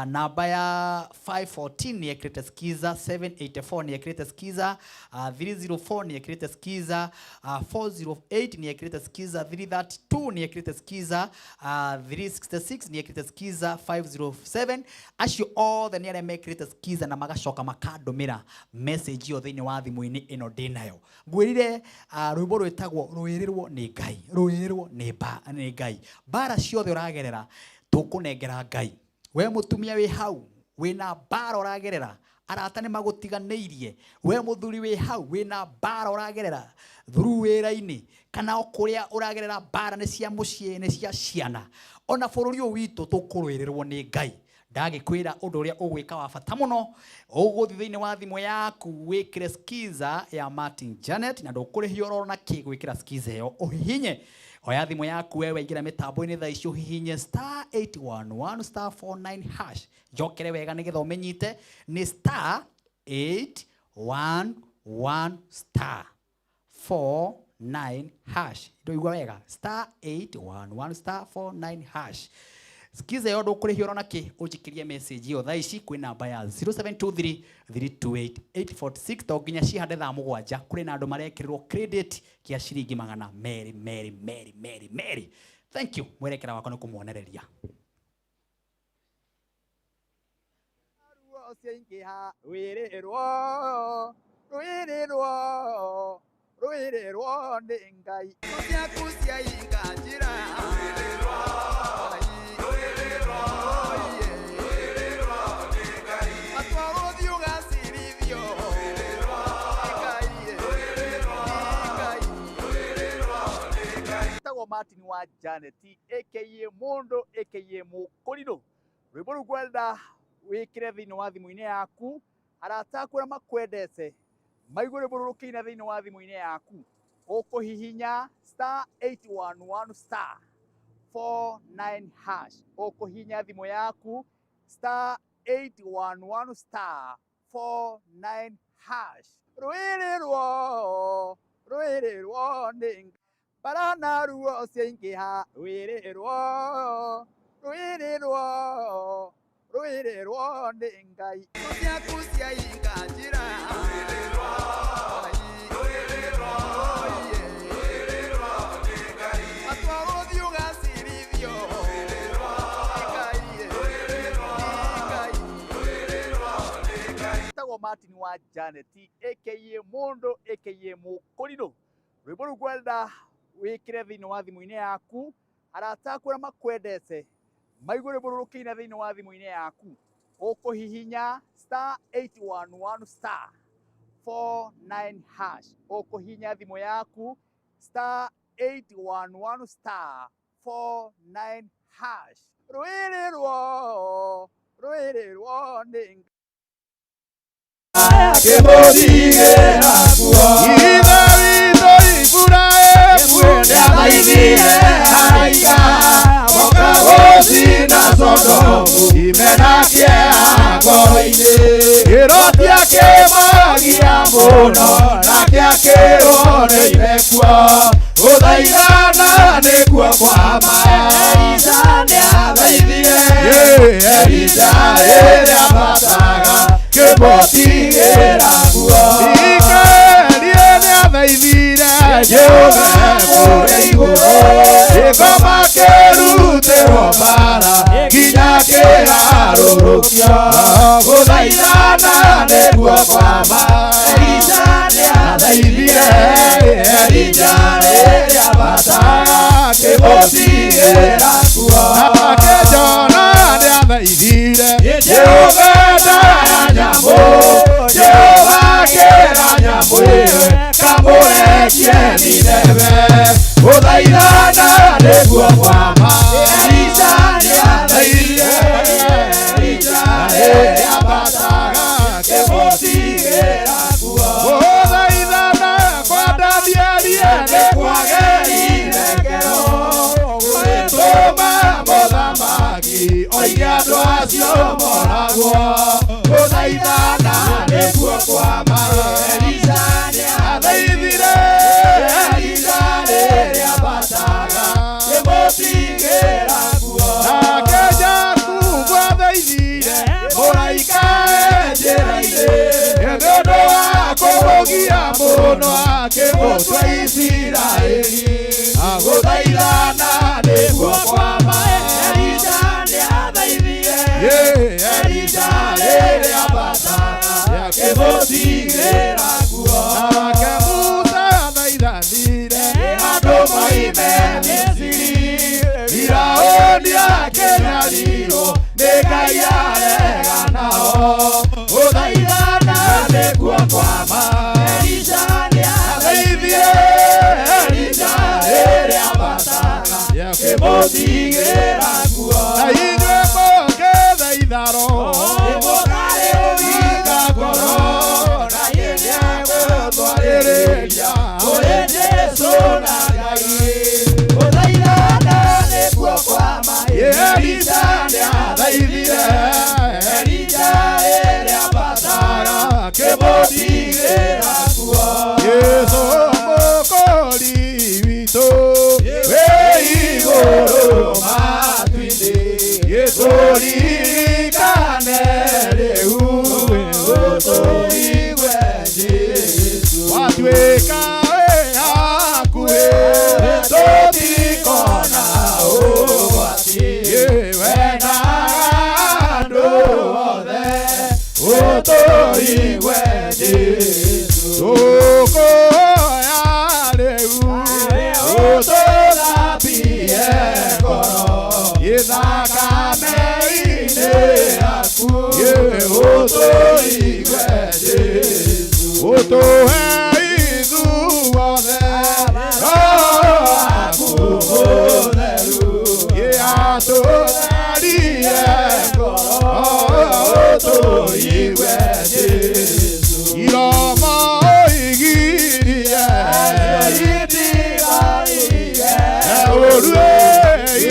namba ya 514 nĩ ekĩrĩte skiza, 784 nĩ ekĩrĩte skiza, 304 nĩ ekĩrĩte skiza, 408 nĩ ekĩrĩte skiza, 332 nĩ ekĩrĩte skiza, 366 nĩ ekĩrĩte skiza, 507. Acio othe nĩ arĩa mekĩrĩte skiza na magacoka makandũmĩra message ĩyo thĩinĩ wa thimũ-inĩ ĩno ndĩnayo. Ngwĩrire rwĩmbo rwĩtagwo "Rũĩrĩrwo nĩ Ngai". Rũĩrĩrwo nĩ Ngai, mbara ciothe ũragerera tũkũnengera Ngai. We mũtumia wĩ hau wĩna mbara ũragerera, arata nĩ magũtiganĩirie, we mũthuri wĩ hau wĩna mbara ũragerera through wĩra-inĩ kana o kũrĩa ũragerera, mbara nĩ cia mũciĩ, nĩ cia ciana, ona bũrũri ũyũ witũ, tũkũrũĩrĩrwo nĩ Ngai. Ndagĩkwĩra ũndũ ũrĩa ũgwĩka wa bata mũno, ũgũthiĩ thĩinĩ wa thimũ yaku wĩkĩre skiza ya Martin Janet, na ndũkũrĩhio oro na kĩ gwĩkĩra skiza ĩyo. Ũhihinye, oya thimũ yaku wewe, ingĩra mĩtambo-inĩ thaa ici, ũhihinye star 811 star 49 hash. Njokere wega nĩgetha ũmenyite, nĩ star 811 star 49. 49 hash. Ndoigua wega, star 811 star 49 hash. Skiza yo ndũkũrĩhio ona kĩ, ũnjikĩrie message ĩyo thaa ici kwĩ namba ya 0723 328 846 to nginya cihande thaa 7 kũrĩ na andũ marekĩrĩrwo credit kĩa ciringi 200 merĩ merĩ merĩ merĩ. Thank you. Mwerekera wakwa nĩ kũmuonereria. Ruo ciaingĩha rwĩrĩrwo rwĩrĩrwo rwĩrĩrwo nĩ Ngai. Ciaku ciainga njĩra Martin wa Janet aka Mondo aka Mukoriro. Rwĩmbo rũu ngwenda wĩkĩre thĩinĩ wa thimũ-inĩ yaku, arata aku arĩa makwendete maigue rwĩmbo rũrũ rũkĩina thĩinĩ wa thimũ-inĩ yaku. Ũkũhihinya star 811 star 49 hash. Ũkũhihinya thimũ yaku star 811 star 49 hash. Rwĩrĩrwo rwĩrĩrwo nĩ barana ruo ciaingĩha rwĩrĩrwo rwĩrĩrwo rwĩrĩrwo nĩ Ngai. Ciaku ciainga njĩra atwarwo thiĩ ũgacirithio Etagwo Martin wa Janet aka Mondo aka Mukoriro. Rwĩmbo rũu ngwenda wĩkĩre thĩinĩ wa thimũ-inĩ yaku, arata aku arĩa makwendete maigue rwĩmbo rũrũ rũkĩina thĩinĩ wa thimũ-inĩ yaku. Ũkũhihinya star 811 star 49 hash. Ũkũhihinya thimũ yaku star 811 star 49 hash. Rwĩrĩrwo rwĩrĩrwo nĩ Kĩmũtigĩra kuo. Ithe witũ Iburahĩmu nĩathaithire araika moka gũcina Sodomu imena kĩeha ngoro-inĩ. Kĩroti akĩmagia mũno nake akĩrwo nĩ ithe kuo gũthaithana nĩkuo kwa ma. Elija nĩathaithire, Elija rĩrĩa ambataga kĩmũtigĩra kuo. Mikaeli nĩathaithire Jehova kũrĩa igũrũ, gĩkoma kĩrutĩrwo mbara nginya kĩharũrũkio. Gũthaithana nĩkuo kwa ma. Elija nĩathaithire, Elija rĩrĩa ambataga kĩmũtigĩra kuo. Nake Jona nĩathaithire Jehova ndaya nyamũ, Jehova kĩra nyamũ ĩyo kamũrekie Nineve. Gũthaithana nĩkuo kwa ma. Elija nĩathaithire, Elija rĩrĩa ambataga kĩmũtigĩra kuo. Gũthaithana kwa Danieli nĩkwagĩire kero, gũgĩtũma mũthamaki oige andũ acio moragwo. Gũthaithana nĩkuo kwa ma. Elija nĩathaithire, Elija rĩrĩa ambataga kĩmũtigĩra kuo. Nake Jakubu athaithire mũraika e njĩra-inĩ, nĩ ũndũ wa kũmũgia mũno akĩmũtua Isiraeli. Gũthaithana nĩkuo kwa ma. Elija nĩathaithire, Elija rĩrĩa ambataga kĩmũtigĩra kuo. Nake Musa athaithanire andũ moime Misiri, Firaũni akĩnyarirwo nĩ Ngai arega nao. Gũthaithana nĩkuo kwa ma. Elija nĩathaithire, Elija rĩrĩa ambataga kĩmũtigĩra kuo. Na inyuĩ mũngĩthaitha Roho nĩmũkarĩũhinga ngoro, na nĩegũtwarĩrĩria kũrĩ Jesũ na Ngai. Gũthaithana nĩkuo kwa ma. Elija nĩathaithire, Elija rĩrĩa ambataga kĩmũtigĩra Ũtũthambie ngoro ithakame-inĩ yaku ũtũigue Jesũ ũtũhe ithuothe Roho waku mũtheru atũtherie ngoro ũtũigue Jesũ iromo igirie ũrue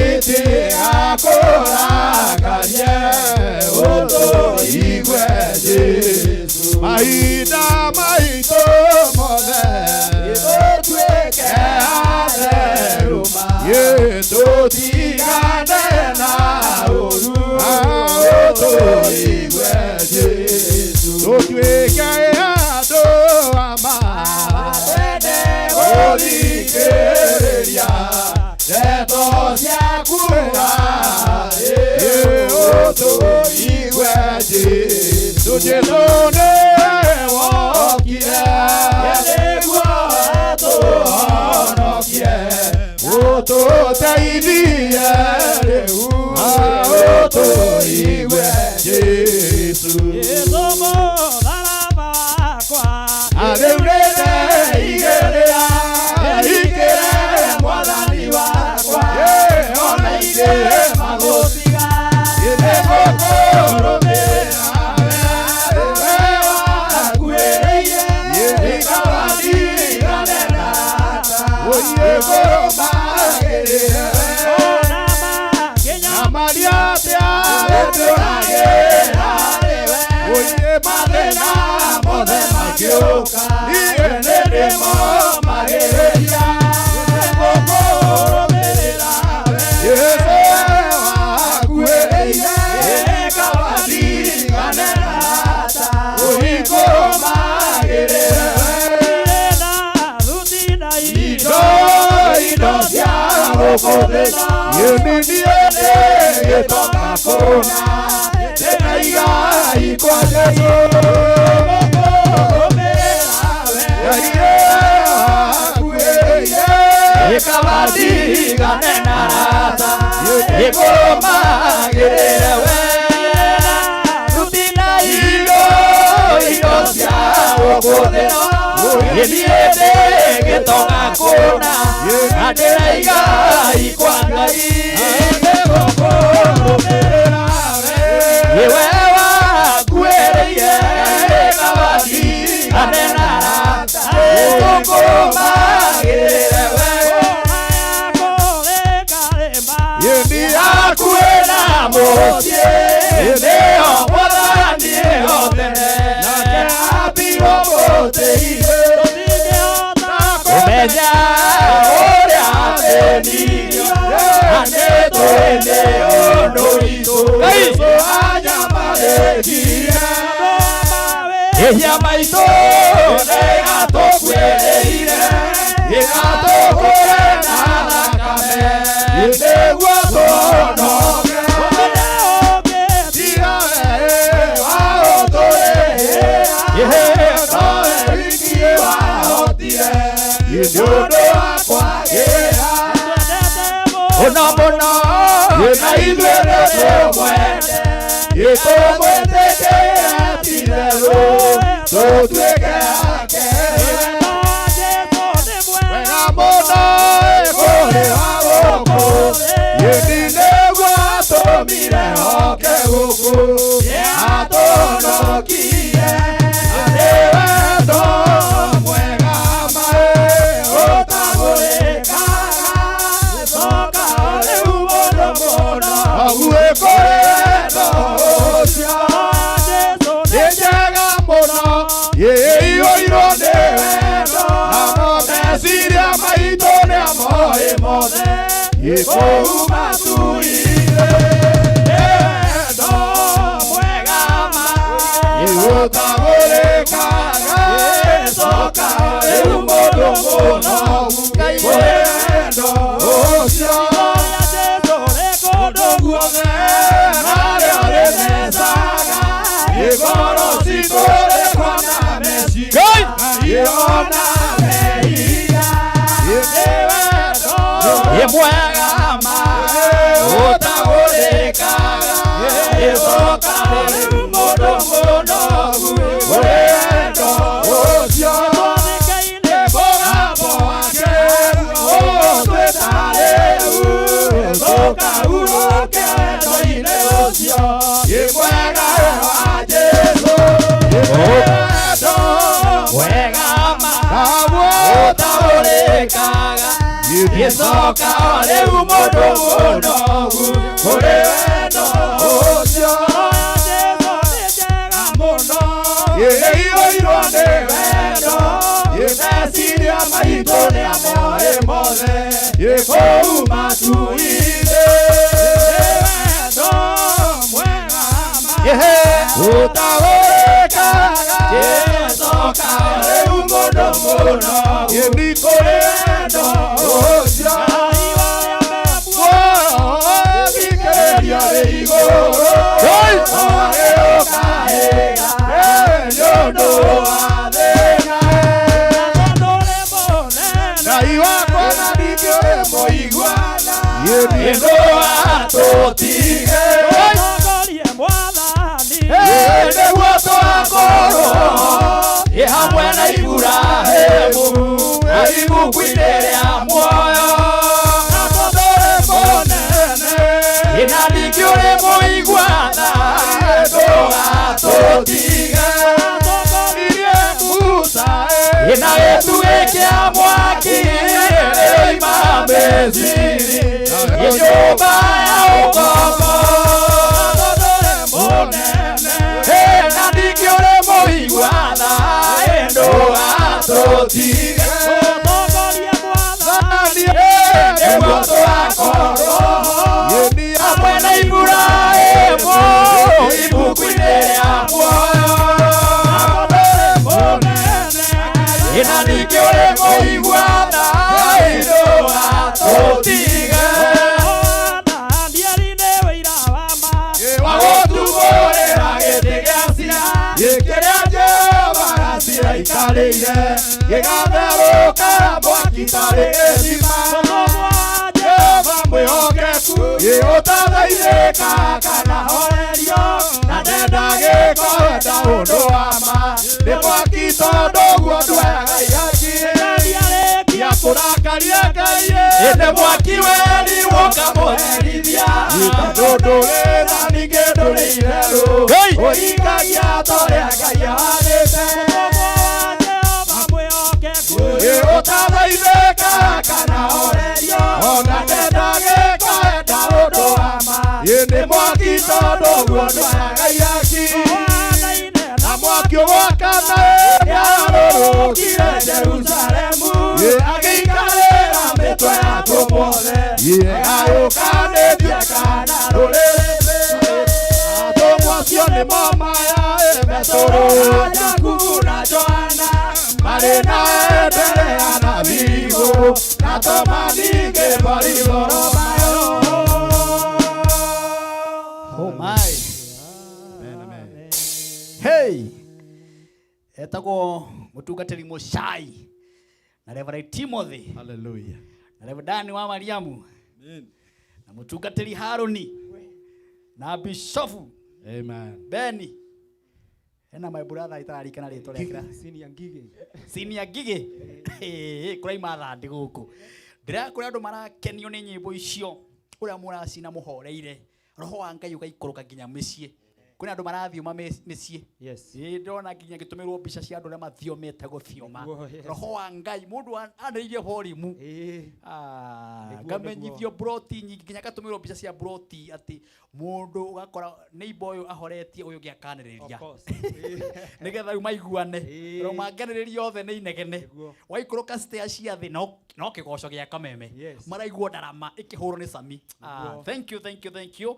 itigakũrakarie ũtũigue Jesũ mahinda maitũ mothe tũtuĩke atheru tũtigane na ũru ũtũigue Jesũ tũtuĩke andũ a ma twende gũthikĩrĩria ndeto ciaku ũtũigue Jesũ Jesũ nĩwe wokire nĩguo atũhonokie ũtũteithie rĩu ũtũigue Jesũ Jesũ mũtharaba wakwa rĩu nĩndeigĩrĩra ikĩre mwathani wakwa ona ingĩ magũtiga nĩngũkũrũmĩrĩra we wakuĩrĩire nĩkawandigane na ũkũrũmagĩrĩre Maria tũragĩra rĩwe mathĩna mothe makĩũka niĩ nĩndĩmomagĩrĩria nĩngũkũrũmĩrĩra Jesũ wakuĩrĩire nĩkawandigane na ũikũrũmagĩrĩre indo cia gũkũ thĩ niĩ nĩgĩtoka kũna ndĩna igai kwa Jesũ Ngai wakuĩrĩire nĩkawandigane na rata nĩkũrũmagĩrĩre we rutina indo cia gũkũ thĩ niĩ nĩgĩtoka kũna na ndĩna igai kwa Ngai nĩgũkũrũmĩrĩra we wakuĩrĩire nĩkawandigane na rata nĩkũrũmagĩrĩre we Yeni akuena mũciĩ nĩho mwathani hotene nake ambirwo mũtĩ-inĩ kũmenya ũrĩa athĩnirio na nĩtũĩ nĩ ũndũ witũ Jesũ anyamarĩkire mehia maitũ nĩatũkuĩrĩire ĩgatũkũre na thakame nĩguo tũhonoke tiga we waũtũrĩhĩra nowe wiki wahotire nĩ ũndũ wa kwagĩra mũno mũno na ithuĩ nĩtũmwende tũmwĩtĩkĩre ti-itherũ tũtuĩke ake wega mũno kũrĩ wa gũkũ ĩndĩ nĩguo atũmire oke gũkũ atũhonokie nĩ wendo mwega maĩ ũtagũrĩkaga coka rĩu mũno mũno noguo kũrĩ wendo ũcio nĩ njega mũno ĩiyũirwo nĩ wendo namo meciria maitũ nĩamoĩ mothe kũu matu-inĩ nĩ wendo mwega ma ũtagũrĩkaga coka rĩu mũndũ mũno kũrĩ wendo ũcio kũndũ guothe narĩo rĩthecaga ngoro citũ rĩkona meciria ona mehia nĩ wendo Mwega ma ũtagũrĩkaga ĩcoka rĩu mũndũ mũnogu wendo ũcio mũgambo wake ũgũtwĩta rĩu tũkahurũke wendo-inĩ ũcio ĩ mwega wa Jesũ wendo mwega ma ũtaũrĩkaga gĩcoka rĩu mũndũ mũnogu kũrĩ wendo ũcio mũno ĩiyũirwo nĩ wendo meciria maitũ nĩamoĩ mothe kũu matu-inĩ wendo mwega ma ũtaũrĩkaga gĩcoka rĩu mũndũ mũnogu kũrĩ wendo ũcio thikĩrĩria rĩ igũrũ ũgĩũkaĩga nĩ ũndũ wa thĩna Ngai wakwa na ningĩ ũrĩ mũiguana ndũgatũtige nĩguo twakorwo hamwe na Iburahĩmu na ibuku-inĩ rĩa muoyo na tondũ ũrĩ mũnene na ningĩ ũrĩ mũiguana ndũgatũtige Musa na gĩtugĩ kĩa mwaki rĩoima Misiri nyũmba ya ũkombo na ningĩ ũrĩ mũiguana ndũgatũtige nĩguo twakorwo hamwe na Iburahĩmu ibuku-inĩ rĩa muoyo na ningĩ ũrĩ mũiguana ndũgatũtige wagũtumũrĩra gĩtĩ gĩa cira kĩrĩa Jehova gacira aikarĩire gĩgatherũka mwaki tarĩ gĩthima Jehova mwĩhokeku ũtathaithĩka kana horerio na ndenda gĩko enda ũndũ wa ma nĩ mwaki tondũ guo ndwega ihaki kũrakaria Ngai nĩ mwaki werirwo ũkamũherithia tondũ ndũrĩ tha ningĩ ndũrĩ itherũ ũhingagia ta ũrĩa Ngai ahaanĩte ũtathaithĩka kana horerio ona ndenda gĩko enda ũndũ wa ma nĩ mwaki tondũ guo ndwega ihaki na mwaki ũgwakana nĩarũrũkire Jerusalemu agĩikarĩra mĩtwe ya tũmwothe gayũkanĩtie kana rũrĩrĩ atũmwo acio nĩmo maya Petero Jakubu na Johana marĩ na Anderea na Filipu na Toma ningĩ Baritholomayo. Oh my. Amen. Hey. Etagwo mũtungatĩri Mũcai na Reverend Timothy. Hallelujah. Na Reverend Dani wa Mariamu. Amen. Na mũtungatĩri Haruni. Na Bishofu. Amen. Beni. Ena my brother itararikana rĩtwa rĩake. Senior Ngige. Senior Ngige. Kũraima thandi gũkũ. Ndĩrakũrĩa andũ marakenio nĩ nyĩmbo icio ũrĩa mũracina mũhoreire. Roho wa Ngai ũgaikũrũka nginya mĩciĩ. Kwĩna andũ marathioma mĩciĩ. Yes. Ĩĩ ndĩrona nginya ngĩtũmĩrwo mbica cia andũ arĩa mathiomĩte gũthioma. Yes. Roho wa Ngai mũndũ anĩrĩirie volume. Ngamenyithio broti nyingĩ nginya ngatũmĩrwo mbica cia broti atĩ mũndũ ũgakora neighbor ũyũ ahoretie ũyũ ũngĩ akanĩrĩria. Nĩgetha rĩu maiguane. Tondũ mangĩanĩrĩria othe nĩ inegene. Waikũrũka stairs cia thĩ no kĩgoco gĩa kameme. Maraigua ndarama ĩkĩhũrwo nĩ Sami. Thank you, thank you, thank you.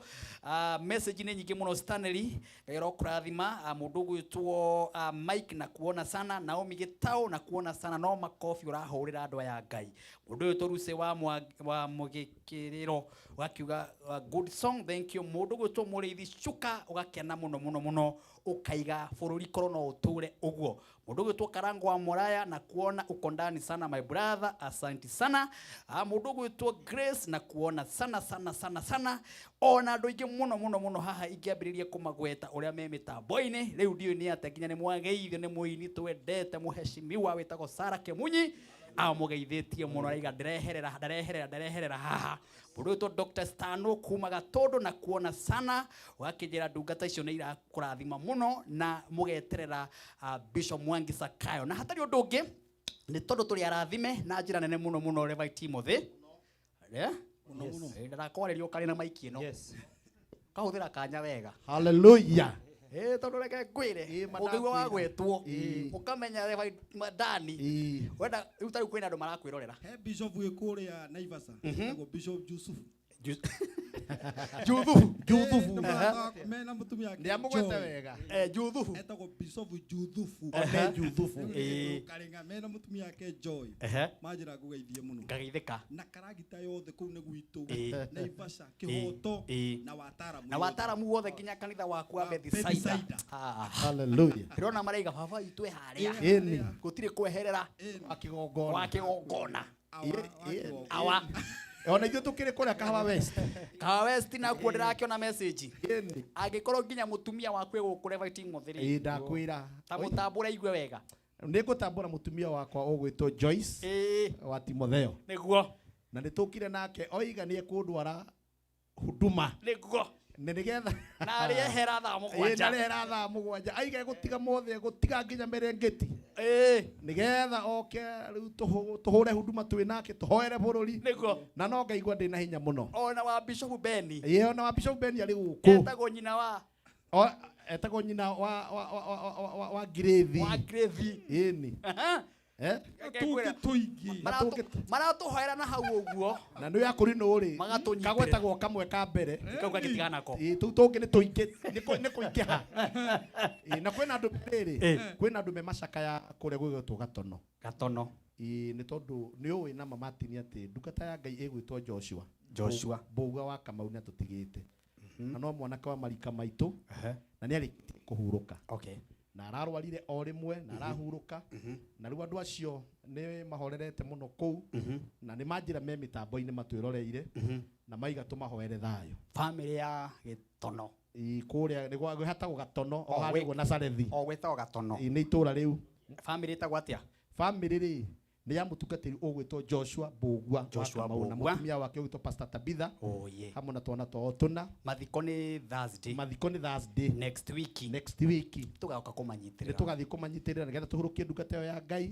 Message nĩ nyingĩ mũno Stanley. Ngai arokũrathima mũndũ ũgwĩtwo Mike na kuona sana Naomi Gĩtaũ na kuona sana no makobi ũrahũrĩra andũ aya Ngai. Mũndũ ũyũ Tũruse wa Mũgĩkĩrĩro ũgakiuga good song, thank you. Mũndũ ũgwĩtwo Mũrĩithi Cuka ũgakena mũno mũno mũno ũkaiga bũrũri korwo no ũtũre ũguo. Mundu gwitwo Karango wa Moraya na kuona uko ndani sana my brother, asanti sana. Mundu gwitwo Grace na kuona sana sana sana sana. Ona andu aingi muno muno muno haha ingiambiriria kumagweta uria me mitambo-ini. Riu ndiũĩ nĩ atĩa nginya nĩ mwageithio nĩ mũini twendete mũheshimiwa wĩtagwo Sarah Kemunyi amũgeithĩtie mũno araiga ndereherera ndereherera ndereherera haha. Mũndũ wĩtwo Dr. Stano kuma Gatũndũ na kuona sana ũgakĩnjĩra ndungata icio nĩ irakũrathima mũno na mũgeterera Bishop Mwangi Sakayo. Na hatarĩ ũndũ ũngĩ nĩ tondũ tũrĩ arathime na njĩra nene mũno mũno Reverend Timothy. Yeah? Yes. Ndakwarĩria ũkarĩ na maiki ĩno. Yes. Kahũthĩra kanya wega. Hallelujah. Tondũ reke ngwĩre ũngĩigua wagwetwo ũkamenya Reverend Dani wenda rĩu ta rĩu kwĩna andũ marakwĩrorera. He bishop wĩ kũrĩa Naivasha etagwo Bishop Yusuf. Juthufu. Juthufu. Mena mũtumia wake. Nĩamũgwete wega. Juthufu. Etagwo Bishop Juthufu. One Juthufu. Karinga mena mũtumia wake Joy. Manjĩra ngũgeithie mũno. Ngageithĩka. Na karagita yothe kũu nĩ gwitũ. Naivasha, Kĩhoto na wataaramu. Na wataaramu wothe nginya kanitha waku wa Bethsaida. Hallelujah. Ndĩrona maraiga baba itũ e harĩa. Ĩni. Gũtirĩ kweherera. Wa kĩgongona. Wa kĩgongona. Awa. Ona ithuĩ tũkĩrĩ kũrĩa Kahawa West. Kahawa West nakuo ndĩrakĩona message. Angĩkorwo nginya mũtumia waku egũkũ Reverend Timothy rĩ. Ĩĩ ndakwĩra. Ta mũtambũre igue wega. Nĩ ngũtambũra mũtumia wakwa ũgwĩtwo Joyce wa Timotheo. Nĩguo. Na nĩ tũkire nake oiga nĩ ekũndwara huduma. Nĩguo. Nĩ nĩgetha na arĩehera thaa mũgwanja. Na arĩehera thaa mũgwanja. Aiga egũtiga mothe egũtiga nginya mĩrĩngĩti. Nĩgetha oke rĩu tũhũre huduma twĩ nake tũhoere bũrũri. Nĩguo. Na no ngaigua ndĩ na hinya mũno. Ona wa Bishop Beni. Ĩĩ ona wa Bishop Beni arĩ gũkũ. Etagwo nyina wa etagwo nyina wa Ngirĩthi. Wa Ngirĩthi. Ĩni. Tũingĩ. Maratũhoera na hau ũguo. Na nĩ akũrinũ rĩ. Magatũnyitĩrĩra. Kagwetagwo kamwe ka mbere. Kau gagĩtigana ko. Ĩĩ tũu tũngĩ nĩ tũingĩ nĩ kũingĩha. Ĩĩ na kwĩna andũ rĩrĩ. Kwĩna andũ me macakaya kũrĩa gwĩgwĩtwo Gatono. Gatono. Ĩĩ nĩ tondũ nĩ ũĩ na mama Martin atĩ ndungata ya Ngai ĩgwĩtwo Joshua. Joshua. Mbũga wa Kamau nĩ atũtigĩte. Na no mwanake wa marika maitũ. Na nĩ arĩkĩtie kũhurũka. Okay. Na ararwarire o rĩmwe na arahurũka na rĩu andũ acio nĩ mahorerete mũno kũu na nĩ manjĩra me mĩtambo-inĩ matwĩroreire na maiga tũmahoere thayũ. Family ya Gĩtono. Ĩĩ kũrĩa nĩ gwĩhatagwo Gatono o harĩa ũguo Nazarethi. O gwĩtagwo Gatono. Ĩĩ nĩ itũũra rĩu. Family ĩtagwo atĩa? Family rĩ nĩ ya mũtungatĩri ũgwĩtwo Joshua Mbũgua Joshua na Mbũgua. mũtumia wake ũgwĩtwo Pastor Tabitha. Oh yeah. Hamwe na twana twao tũna. Mathiko nĩ Thursday. Mathiko nĩ Thursday. Next week. Next week. Tũgaũka kũmanyitĩrĩra. Nĩ tũgathiĩ kũmanyitĩrĩra nĩgetha tũhurũkie ndungata ĩyo ya Ngai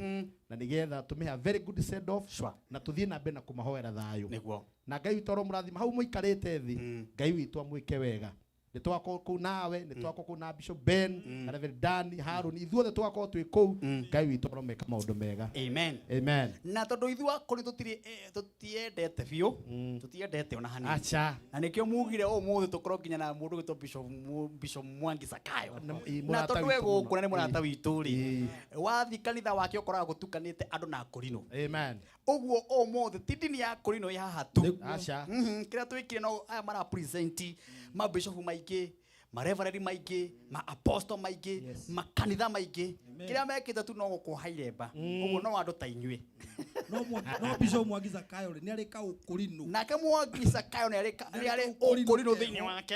na nĩgetha tũmĩhe a very good send off. Sure. Na tũthiĩ na mbere na kũmahoera thayũ. Nĩguo. Na Ngai witũ aromũrathima hau mũikarĩte thĩ. Ngai witũ amwĩke wega. Nĩ tũgakorwo kũu nawe, nĩ tũgakorwo kũu na Bishop Ben, na Reverend Dani, Harũni, ithuothe tũgakorwo twĩ kũu. Ngai witũ aromeka maũndũ mega. Amen. Amen. Na tondũ ithuĩ akũrũ tũtirĩ tũtiendete biũ, tũtiendete ona hanini. Acha. Na nĩkĩo mugire ũmũthĩ tũkorwo nginya na mũndũ ũgwĩtwo Bishop Mwangi Sakayo. Na tondũ we gũkũ na nĩ mũrata witũ rĩ, wathiĩ kanitha wake ũkoraga gũtukanĩte andũ na akũrinũ. Amen. Ũguo ũmũthĩ ti ndini ya akũrinũ ĩ haha tu. Acha. Kĩrĩa twĩkire no aya mara present mabishopu maingĩ, mareverend maingĩ, ma apostle maingĩ, makanitha maingĩ. Kĩrĩa mekĩte tu no gũkũha iremba. Ũguo no andũ ta inyuĩ. No Bishop Mwangi Sakayo rĩ nĩ arĩ kaũkũrinũ. Nake Mwangi Sakayo nĩ arĩ ũkũrinũ thĩinĩ wake.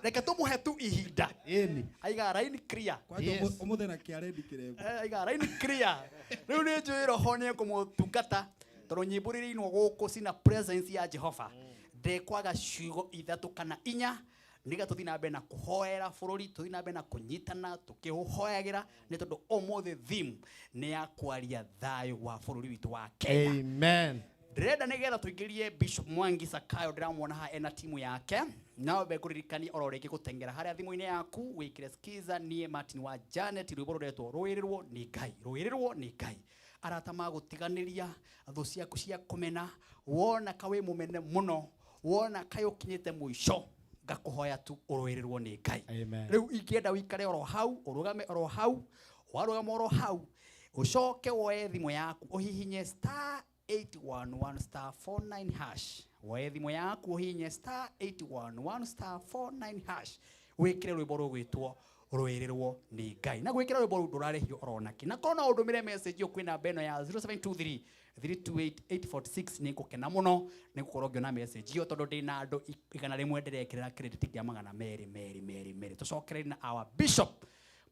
Reke tũmũhe tu ihinda. Ĩni. Aiga line clear. Kwanja ũmũthĩ na kĩarendi kĩremba. Aiga line clear. Rĩu nĩ njũĩ roho nĩ ekũmũtungata tondũ nyĩmbo iria irinwo gũkũ cina presence ya Jehova. Ndekwaga ciugo ithatũ kana inya nĩgetha tũthiĩ na mbere na kũhoera bũrũri, tũthiĩ na mbere na kũnyitana tũkĩũhoyagĩra nĩ tondũ ũmũthĩ theme nĩ ya kwaria thayũ wa bũrũri witũ wa Kenya. Amen. Ndĩrenda nĩgetha tũingĩrie Bishop Mwangi Sakayo, ndĩramuona haha ena timu yake. No ngũririkanie oro rĩngĩ gũteng'era harĩa thimũ-inĩ yaku wĩkĩre skiza niĩ Martin wa Janet, rwĩmbo rũretwo rũĩrĩrwo nĩ Ngai, rũĩrĩrwo nĩ Ngai. Arata magũtiganĩria, thũ ciaku cia kũmena, wona ka wĩ mũmene mũno, wona kaĩ ũkinyĩte mũico, ngakũhoya tu ũrũĩrĩrwo nĩ Ngai. Rĩu ingĩenda wĩikare oro hau, ũrũgame oro hau, warũgama oro hau, ũcoke woe thimũ yaku ũhihinye star 811 star 49 hash. Woe thimũ yaku ũhihinye star 811 star 49 hash. Wĩkĩre rwĩmbo rũgwĩtwo Rũĩrĩrwo nĩ Ngai. Na gwĩkĩra rwĩmbo rũu ndũrarĩhio oronakĩ. Na korwo no ũndũmĩre message ĩyo kwĩ namba ĩno ya 0723 328 846, nĩ ngũkena mũno nĩ gũkorwo ngĩona message ĩyo, tondũ ndĩna andũ 100 ndĩrekĩrĩra credit kĩa 222. Tũcokererie na our bishop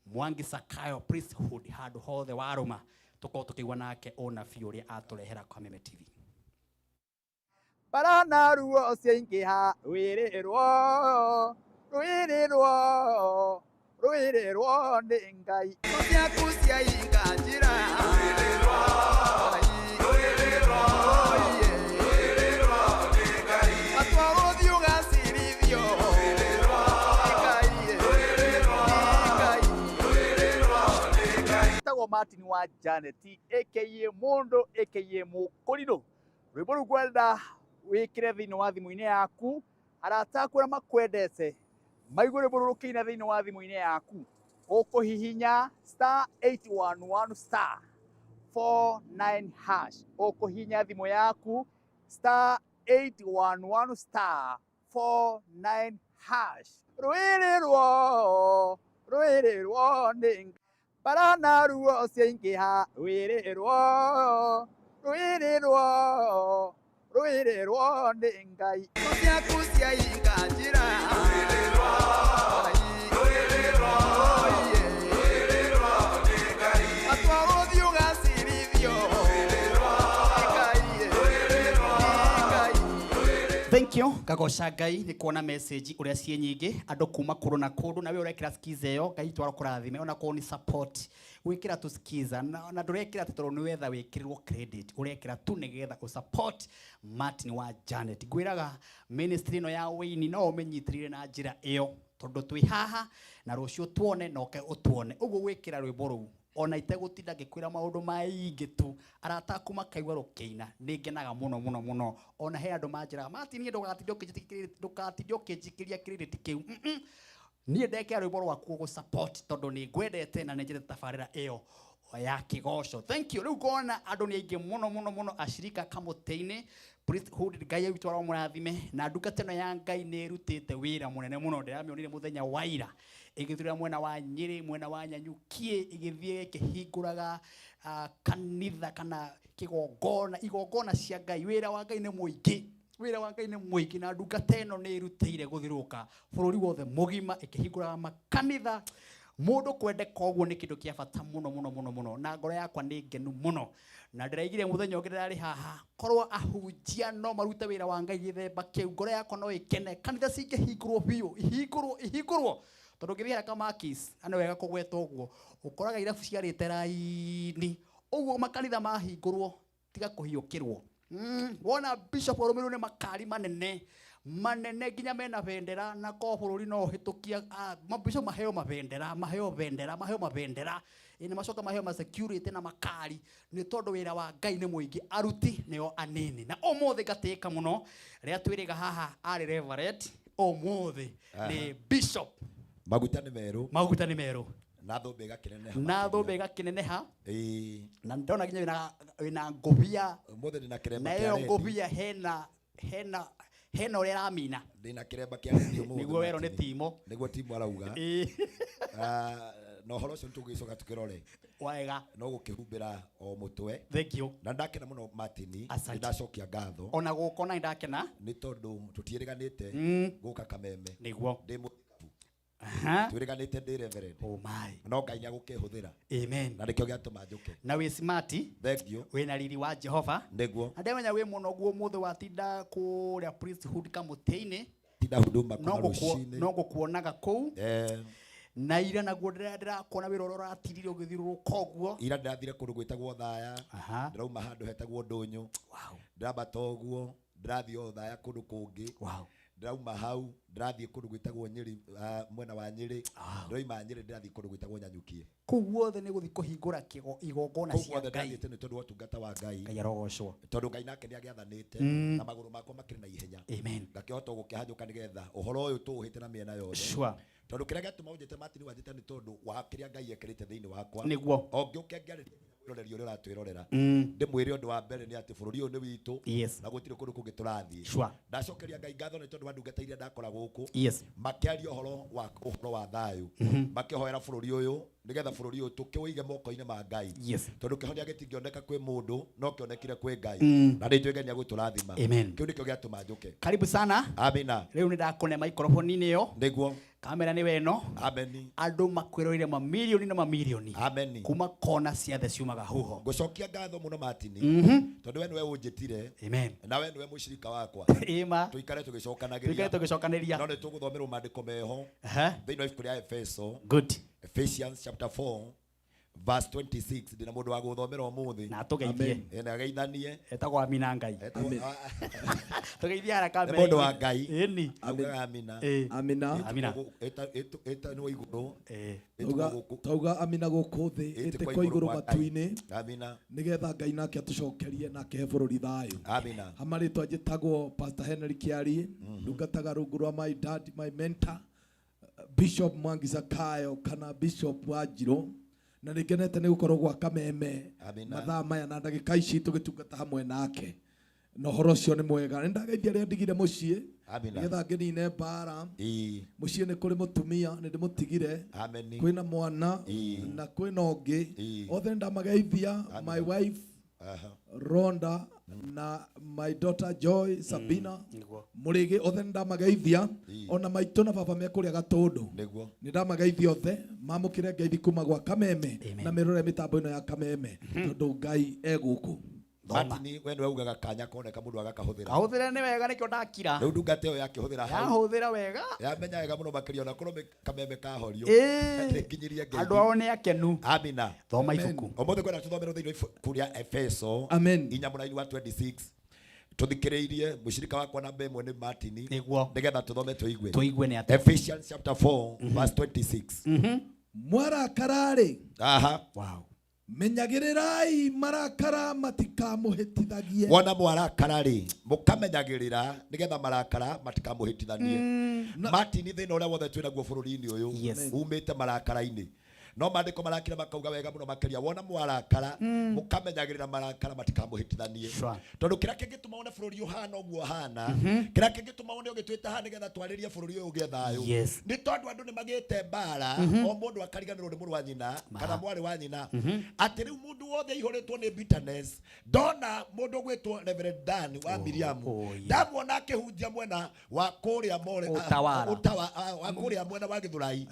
Mwangi Sakayo priesthood handũ hothe warũma, tũkorwo tũkĩigua nake ũnabii ũrĩa atũrehera kwa Meme TV. Barana ruo ciaingĩha, rwĩrĩrwo, rwĩrĩrwo, rwĩrĩrwo nĩ Ngai. Ciaku ciainga njĩra, atwarwo thiĩ ũgacirithio. Tagwo Martin wa Janet aka Mundu aka Mũkũrinũ. Rwĩmbo rũu ngwenda wĩkĩre thĩinĩ wa thimũ-inĩ yaku, arata aku arĩa makwendete maigue rwĩmbo rũrũ rũkĩina thĩinĩ wa thimũ-inĩ yaku. Ũkũhihinya star 811 star 49 hash. Ũkũhihinya thimũ yaku star 811 star 49 hash. Rwĩrĩrwo, rwĩrĩrwo nĩ Ngai. Barana ruo ciaingĩha, rwĩrĩrwo, rwĩrĩrwo, rwĩrĩrwo nĩ Ngai. Ciaku ciainga njĩra, atwarwo thiĩ ũgacirithio. Thank you. Ngagoca Ngai nĩ kuona message ũrĩa ciĩ nyingĩ, andũ kuma kũndũ na kũndũ, na we ũrekĩra skiza ĩyo, Ngai twara kũrathime, ona korwo nĩ support gwĩkĩra tu skiza, na ndũrekĩra atĩ tondũ nĩ wetha wĩkĩrĩrwo credit, ũrekĩra tu nĩgetha ũ support Martin wa Janet. Ngwĩraga ministry ĩno ya wĩini no ũmĩnyitĩrĩre na njĩra ĩyo, tondũ twĩ haha na rũciũ tuone na ũke ũtuone. Ũguo gwĩkĩra rwĩmbo rũu ona itegũtinda ngĩkwĩra maũndũ maingĩ tu, arata aku makaigua rũkĩina, nĩ ngenaga mũno mũno mũno. Ona he andũ manjĩraga, Martin, niĩ ndũgatinde ũkĩnjikĩria credit kĩu. Niĩ ndekĩra rwĩmbo rwaku gũ support tondũ nĩ ngwendete na nĩ njendete tabarĩra ĩyo ya kĩgoco. Thank you. Rĩu ngona andũ nĩ aingĩ mũno mũno mũno acirika kamũtĩ-inĩ priesthood. Ngai witũ aromũrathime, na ndungata ĩno ya Ngai nĩ ĩrutĩte wĩra mũnene mũno. Ndĩramĩonire mũthenya wa ira ĩgĩthurĩra mwena wa Nyĩrĩ, mwena wa Nyanyukie, ĩgĩthiĩ ĩkĩhingũraga kanitha kana kĩgongona, igongona cia Ngai. Wĩra wa Ngai nĩ mũingĩ, wĩra wa Ngai nĩ mũingĩ, na ndungata ĩno nĩ ĩrutĩire gũthiũrũrũka bũrũri wothe mũgima ĩkĩhingũraga makanitha. Mũndũ kwendeka ũguo nĩ kĩndũ kĩa bata mũno mũno mũno mũno, na ngoro yakwa nĩ ngenu mũno. Na ndĩraigire mũthenya ũngĩ ndĩrarĩ haha, korwo ahunjia no marute wĩra wa Ngai gĩthemba kĩu, ngoro yakwa no ĩkene. Kanitha cingĩhingũrwo biũ, ihingũrwo, ihingũrwo, tondũ ũngĩthiĩ harĩa Kamakis, na nĩ wega kũgweta ũguo, ũkoraga irabu ciarĩte raini ũguo. Makanitha mahingũrwo, tiga kũhiũkĩrwo. Wona bishop arũmĩrĩirwo nĩ makari manene manene nginya mena bendera, na ko bũrũri no ũhĩtũkia mabishop maheo mabendera, maheo bendera, maheo mabendera, ĩ, macoka maheo ma security na makari, nĩ tondũ wĩra wa Ngai nĩ mũingĩ, aruti nĩo anini. Na ũmũthĩ ngatĩĩka mũno rĩrĩa twĩrĩga haha arĩ reverend, ũmũthĩ nĩ bishop. Maguta nĩ merũ. Maguta nĩ merũ. Na thũmbĩ ĩgakĩneneha. Na thũmbĩ ĩgakĩneneha. Ĩĩ. Na ndona nginya wĩna ngũbia. Ũmũthĩ ndĩna kĩremba Na kĩa ĩyo rendi. ngũbia hena ũrĩa ĩramina. Ndĩna kĩremba kĩa rendi ũmũthĩ, Nĩguo werwo nĩ Martin. Timo. Nĩguo Timo arauga. Ĩĩ. Na ũhoro ũcio nĩtũgĩcoka tũkĩrore. Wega. No gũkĩhumbĩra o mũtwe. Thank you. Na ndakena mũno, Martin. Asante. Nĩndacokia ngatho. Ona gũka ona nĩndakena. Nĩ tondũ tũtiĩrĩganĩte gũka Kameme. Nĩguo. Ndĩ mũthikabu. Twĩrĩganĩte ndĩ reverend. Oh my. No Ngai nĩagũkĩhũthĩra. Amen. Na nĩkĩo gĩatũma njũke. Na wĩ smart. Thank you. Wĩna riri wa Jehova. Nĩguo. Na ndamenya wĩ mũnogu ũmũthĩ, watinda kũrĩa priesthood kamũtĩ-inĩ. Tinda huduma kuma No rũcinĩ. No ngũkuonaga kũu. Na ira naguo ndĩrakuona wĩra ũrĩa ũratirire ũgĩthiũrũrũka ũguo. Ira ndĩrathire kũndũ gwĩtagwo Thaya. Ndĩrauma handũ hetagwo Ndũnyũ. Ndĩrambata ũguo, ndĩrathiĩ o Thaya kũndũ kũngĩ. Ndĩrauma hau, ndĩrathiĩ kũndũ gwĩtagwo Nyĩrĩ, mwena wa Nyĩrĩ. Ndĩrauma Nyĩrĩ, ndĩrathiĩ kũndũ gwĩtagwo Nyanyukie. Kũu guothe nĩ gũthiĩ kũhingũra igongona Kũu cia guothe Ngai. ndathiĩte nĩ tondũ wa ũtungata wa Ngai. Ngai arogocwo. Tondũ Ngai nake nĩagĩathanĩte na magũrũ makwa makĩrĩ na ihenya. Amen. Ngakĩhota gũkĩhanyũka nĩgetha ũhoro ũyũ tũũhĩte na mĩena yothe. Sure. Tondũ kĩrĩa gĩatũma ũnjĩte Martin, wanjĩte nĩ tondũ wa kĩrĩa Ngai ekĩrĩte thĩinĩ wakwa. Nĩguo. O ngĩũke ngĩarĩria Mwĩroreri ũrĩa ũratwĩrorera, ndĩmwĩre ũndũ wa mbere nĩ atĩ bũrũri ũyũ nĩ witũ na gũtirĩ kũndũ kũngĩ tũrathiĩ. Ndacokeria Ngai ngatho nĩ tondũ wa ndungata iria ndakora gũkũ makĩaria ũhoro wa thayũ, makĩhoera bũrũri ũyũ nĩgetha bũrũri ũyũ tũkĩũige moko-inĩ ma Ngai, tondũ kĩhonia gĩtingĩoneka kwĩ mũndũ no kĩonekire kwĩ Ngai, na nĩ njũĩ Ngai nĩegũtũrathima. Amen. Kĩu nĩkĩo gĩatũma njũke. Karibu sana. Amina. Rĩu nĩ ndakũne maikoroboni-inĩ ĩyo. Nĩguo. Kamera nĩ weno. Ameni. Andũ makwĩroire mamirioni na mamirioni. Ameni. Kuma kona ciothe ciumaga huho. Ngũcokia ngatho mũno, Martin, tondũ we nĩwe ũnjĩtire Amen. na we nĩwe mũcirika wakwa. Ĩma. Tũikare tũgĩcokanagĩria. Tũikare tũgĩcokanĩria. No nĩ tũgũthomerwo maandĩko meho thĩinĩ wa ibuku rĩa Efeso. Good. Ephesians chapter 4 verse 26. Ndĩna mũndũ wa gũthomera ũmũthĩ. Na atũgeithie. Na ageithanie. Etagwo Amina Ngai. Tũgeithie haraka. Nĩ mũndũ wa Ngai. Ĩni. Augaga amina. Amina. Amina. Ĩtanwo igũrũ. Tauga amina gũkũ thĩ, ĩtĩkwo igũrũ matu-inĩ. Amina. Nĩgetha Ngai nake atũcokerie na akĩhe bũrũri thayũ. Amina. Hama rĩtwa njĩtagwo Pastor Henry Kiari, ndungataga rungu rwa my dad, my mentor, Bishop Mwangi Zakayo kana Bishop Wanjirũ, na nĩ ngenete nĩ gũkorwo gwa Kameme Amina. mathaa maya na ndagĩka ici tũgĩtungata hamwe nake, na ũhoro ũcio nĩ mwega. Nĩ ndageithia arĩa ndigire mũciĩ Amina. nĩgetha ngĩnine mbara. Ĩĩ. Mũciĩ nĩ kũrĩ mũtumia nĩ ndĩmũtigire, Ameni. kwĩna mwana na kwĩna ũngĩ. Othe nĩ ndamageithia, my wife Rhonda na my daughter Joy Sabina Mũrĩgĩ, othe nĩ ndamageithia, ona maitũ na baba mekũrĩa Gatũndũ. Nĩ ndamageithia othe, mamũkĩre ngeithi kuma gwa Kameme na mĩrore mĩtambo ĩno ya Kameme, tondũ Ngai e gũkũ. Martin, we nĩwe ugaga kanya koneka mũndũ agakahũthĩra. Kahũthĩre nĩ wega, nĩkĩo ndakira. Rĩu ndungata ĩyo yakĩhũthĩra hau. Yahũthĩra wega. Yamenya wega mũno makĩria, ona korwo Kameme kahorio. Nĩnginyirie ngeithi. Andũ ao nĩ akenu. Amina. Thoma ibuku. Ũmũthĩ kwenda tũthomerwo thĩinĩ wa ibuku rĩa Efeso. Amen. 4 mũraini wa 26. Tũthikĩrĩirie mũcirika wakwa namba ĩmwe nĩ Martin. Nĩguo. Nĩgetha tũthome tũigue. Tũigue nĩ atĩa. Ephesians chapter 4 verse 26. Mwarakararĩ, Aha. menyagĩrĩrai marakara matikamũhĩtithagie. Wona mwarakara rĩ, mũkamenyagĩrĩra nĩgetha marakara matikamũhĩtithanie. Martin, thĩna ũrĩa wothe twĩnaguo bũrũri-inĩ ũyũ umĩte marakara-inĩ, no maandĩko marakira makauga wega mũno makĩria, wona mwarakara, mũkamenyagĩrĩra marakara matikamũhĩtithanie, tondũ kĩrĩa kĩngĩtũma wone bũrũri ũhana ũguo ũhana, kĩrĩa kĩngĩtũma wone ũgĩtwĩta haha nĩgetha twarĩrie bũrũri ũyũ ũgĩe thayũ, nĩ tondũ andũ nĩ magĩte mbara, o mũndũ akariganĩrwo nĩ mũrũ wa nyina kana mwarĩ wa nyina, atĩ rĩu mũndũ wothe aihũrĩtwo nĩ bitterness. Ndona mũndũ ũgwĩtwo Reverend Dan wa Miriamu, ndamuona akĩhunjia mwena wa kũrĩa More, Utawala. Wa kũrĩa mwena wa Gĩthũrai,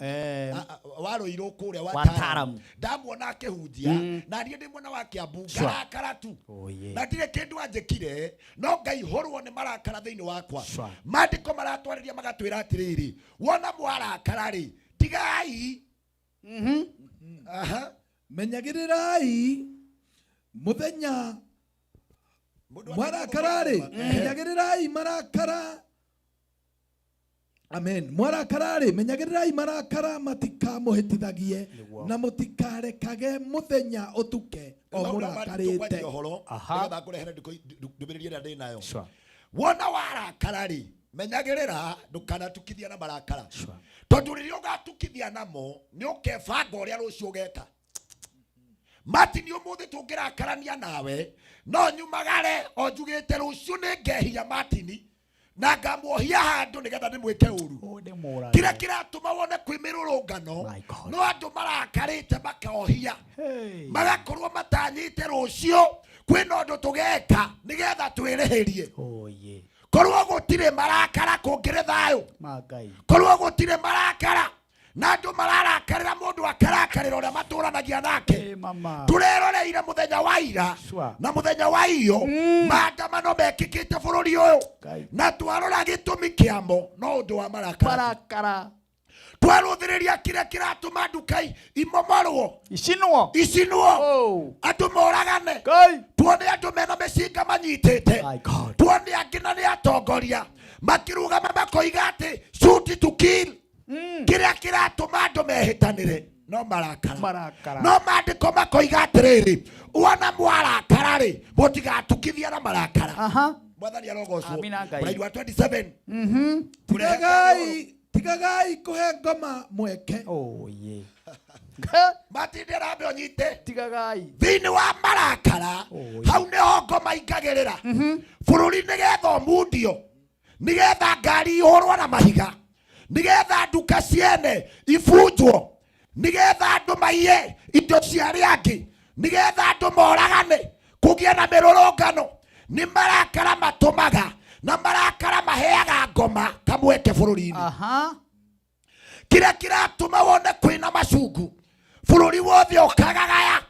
wa Rũirũ kũrĩa wa Wa Taram. Taram. Ndamuona akĩhunjia na niĩ ndĩ mwena wa Kiambu, ngarakara tu, na ndirĩ kĩndũ anjĩkire, no ngaihũrwo nĩ marakara thĩinĩ wakwa. Maandĩko maratwarĩria magatwĩra atĩrĩrĩ, wona mwarakara rĩ, tigai. Aha. Menyagĩrĩrai mũthenya mwarakararĩ, menyagĩrĩrai marakara. Amen. Mwarakararĩ, menyagĩrĩrai marakara matikamũhĩtithagie, na mũtikarekage mũthenya ũtuke o mũrakarĩte. Ũhoro nĩgetha ngũrehere ndũmĩrĩri ĩrĩa ndĩ nayo. Wona warakara rĩ, menyagĩrĩra ndũkanatukithia na marakara, tondũ rĩrĩa ũgatukithia namo nĩ ũkebanga ũrĩa rũciũ ũgeka. Martin, ũmũthĩ tũngĩrakarania nawe, no nyumagare o njugĩte rũciũ nĩ ngehia Martin na ngamuohia handũ nĩgetha ndĩmwĩke ũru. Kĩrĩa kĩratũma wone kwĩ mĩrũrũngano, no andũ marakarĩte makaohia, magakorwo matanyĩte rũciũ kwĩna ũndũ tũgeka nĩgetha twĩrĩhĩrie. Korwo gũtirĩ marakara, kũngĩrĩ thayũ. Korwo gũtirĩ marakara na andũ mararakarĩra mũndũ akarakarĩra ũrĩa matũranagia nake, tũreroreire mũthenya wa ira na mũthenya wa iyo maandamano mekĩkĩte bũrũri ũyũ, na twarora gĩtũmi kĩamo no ũndũ wa marakara. Twarũthĩrĩria kĩrĩa kĩratũma nduka imomorwo, icinwo, icinwo, andũ moragane, tuone andũ mena mĩcinga manyitĩte, tuone angĩ na nĩ atongoria makĩrũgama makoiga atĩ shoot to kill. Kĩrĩa kĩratũma andũ mehĩtanĩre no marakara. No maandĩko makoiga atĩrĩrĩ, wona mwarakara rĩ, mũtigatukithia na marakara. Mwathani arogocwo. Amina Ngai. Mũraini wa 27. Tigagai Tigagai kũhe ngoma mweke. Oh yeah. Matinde rambe ũnyite. Tigagai. Thĩinĩ wa marakara hau nĩho ngoma ingagĩrĩra bũrũri, nĩgetha ũmundio, nĩgetha ngari ihũrwo na mahiga, nĩgetha nduka ciene ibunjwo, nĩgetha andũ maiye indo cia arĩa angĩ, nĩgetha andũ moragane, kũgĩe na mĩrũrũngano. Nĩ marakara matũmaga, na marakara maheaga ngoma kamweke bũrũri-inĩ. Kĩrĩa kĩratũma wone kwĩna macungu, bũrũri wothe ũkagagaya,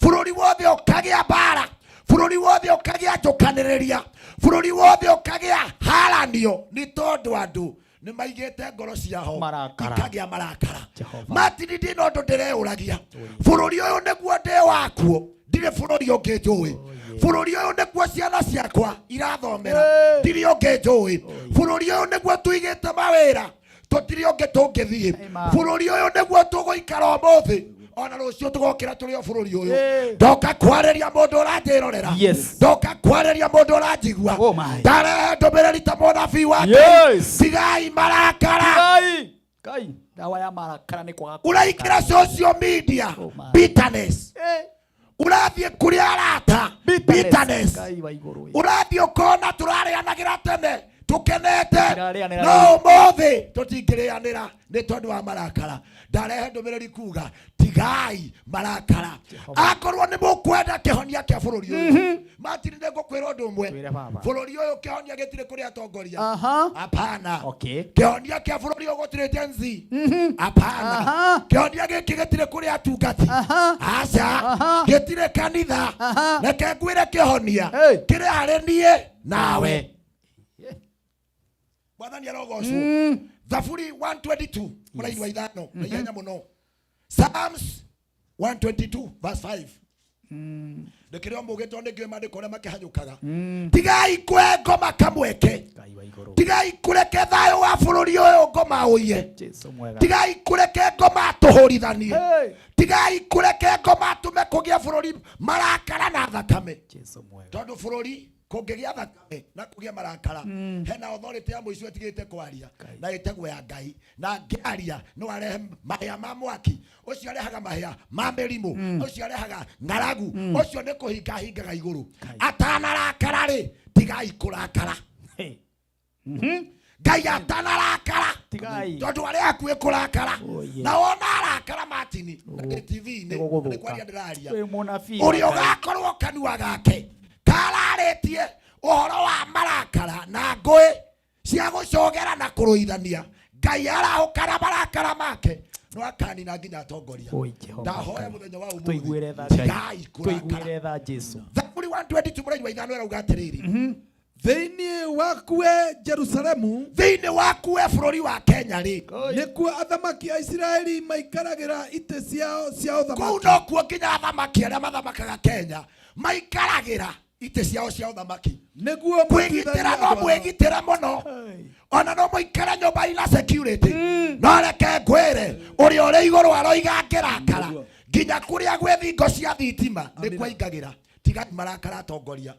bũrũri wothe ũkagĩa mbara, bũrũri wothe ũkagĩa njũkanĩrĩria, bũrũri wothe ũkagĩa haranio, nĩ tondũ andũ nĩ maigĩte ngoro ciao Marakara. ikagĩa marakara. Martin, ndĩ na ũndũ ndĩreũragia, bũrũri ũyũ nĩguo ndĩ wakuo, ndirĩ bũrũri ũngĩ njũĩ. Bũrũri ũyũ nĩguo ciana ciakwa irathomera, ndirĩ ũngĩ njũĩ. Bũrũri ũyũ nĩguo tũigĩte mawĩra, tũtirĩ ũngĩ tũngĩthiĩ. Bũrũri ũyũ nĩguo tũgũikara ũmũthĩ, ona rũciũ tũgokĩra tũrĩ o bũrũri ũyũ. Ndoka kwarĩria mũndũ ũranjĩrorera, ndoka kwarĩria mũndũ ũranjigua, ndarehe ndũmĩrĩri ta mũnabii wa Ngai. Tigai marakara. Tigai. Kai, dawa ya marakara nĩ kwaga. Ũraingĩra social media, bitterness. Ũrathiĩ kũrĩ arata, bitterness. Kai wa igũrũ. Ũrathiĩ ũkona tũrarĩanagĩra tene tũkenete, Tũtirarĩanĩra no rĩu. ũmũthĩ tũtingĩrĩanĩra nĩ tondũ wa marakara. Ndarehe ndũmĩrĩri kuga tigai marakara. Akorwo nĩ mũkwenda kĩhonia kĩa bũrũri ũyũ, Martin, nĩ ngũkwĩra ũndũ ũmwe, bũrũri ũyũ kĩhonia gĩtirĩ kũrĩ atongoria. Hapana. Kĩhonia kĩa bũrũri ũyũ gũtirĩ Gen Z. Hapana. Kĩhonia gĩkĩ gĩtirĩ kũrĩ atungati. Aca. Gĩtirĩ kanitha. Reke ngwĩre, kĩhonia kĩrĩ harĩ niĩ nawe. Mwathani arogocwo. Thaburi 122 mũraini wa 5 na ihenya mũno. Psalms 122 verse 5. Ndĩkĩrĩ o mũgĩ tondũ nĩngĩũĩ maandĩko ũrĩa makĩhanyũkaga. Tigai kũhe ngoma kamweke, tigai kũreke thayũ wa bũrũri ũyũ ngoma ũiye, tigai kũreke ngoma tũhũrithanie, tigai kũreke ngoma tũme kũgĩa bũrũri marakara na thakame, tondũ bũrũri kũngĩgĩa thakame na kũgĩa marakara, hena authority ya mũico ĩtigĩte kwaria na ĩtagwo ya Ngai, na ngĩaria no arehe mahĩa ma mwaki ũcio, arehaga mahĩa ma mĩrimũ ũcio, arehaga ng'aragu ũcio, nĩ kũhinga hingaga igũrũ atanarakara rĩ. Tigai kũrakara Ngai atanarakara, tondũ arĩ hakuhĩ kũrakara, na wona arakara, Martin, na ndĩ TV-inĩ nĩ kwaria ndĩraria, Wĩ mũnabii. Ũrĩa ũgakorwo kanua gake kararĩtie ũhoro wa marakara na ngũĩ cia gũcogera na kũrũithania, Ngai arahũkana marakara make no akanina nginya atongoria. Ndahoya mũthenya wa ũmũthĩ, Tũiguĩre tha Ngai. tigai kũrakara. Tũiguĩre tha Jesu. Thaburi 122 mũraini wa 5 ĩrauga atĩrĩrĩ: Thĩinĩ waku we Jerusalemu, thĩinĩ waku we bũrũri wa Kenya rĩ, nĩkuo athamaki a Isiraeli maikaragĩra itĩ ciao cia kũu ũthamaki. Nokuo nginya athamaki arĩa mathamakaga Kenya maikaragĩra itĩ ciao cia ũthamaki. Nĩguo kwĩgitĩra no mwĩgitĩre mũno, ona no mũikare nyũmba ina security, no reke ngwĩre, ũrĩa ũrĩ igũrũ aroiga angĩrakara nginya kũrĩa gwĩ thingo cia thitima nĩ kwaingagĩra. Tigai marakara, atongoria.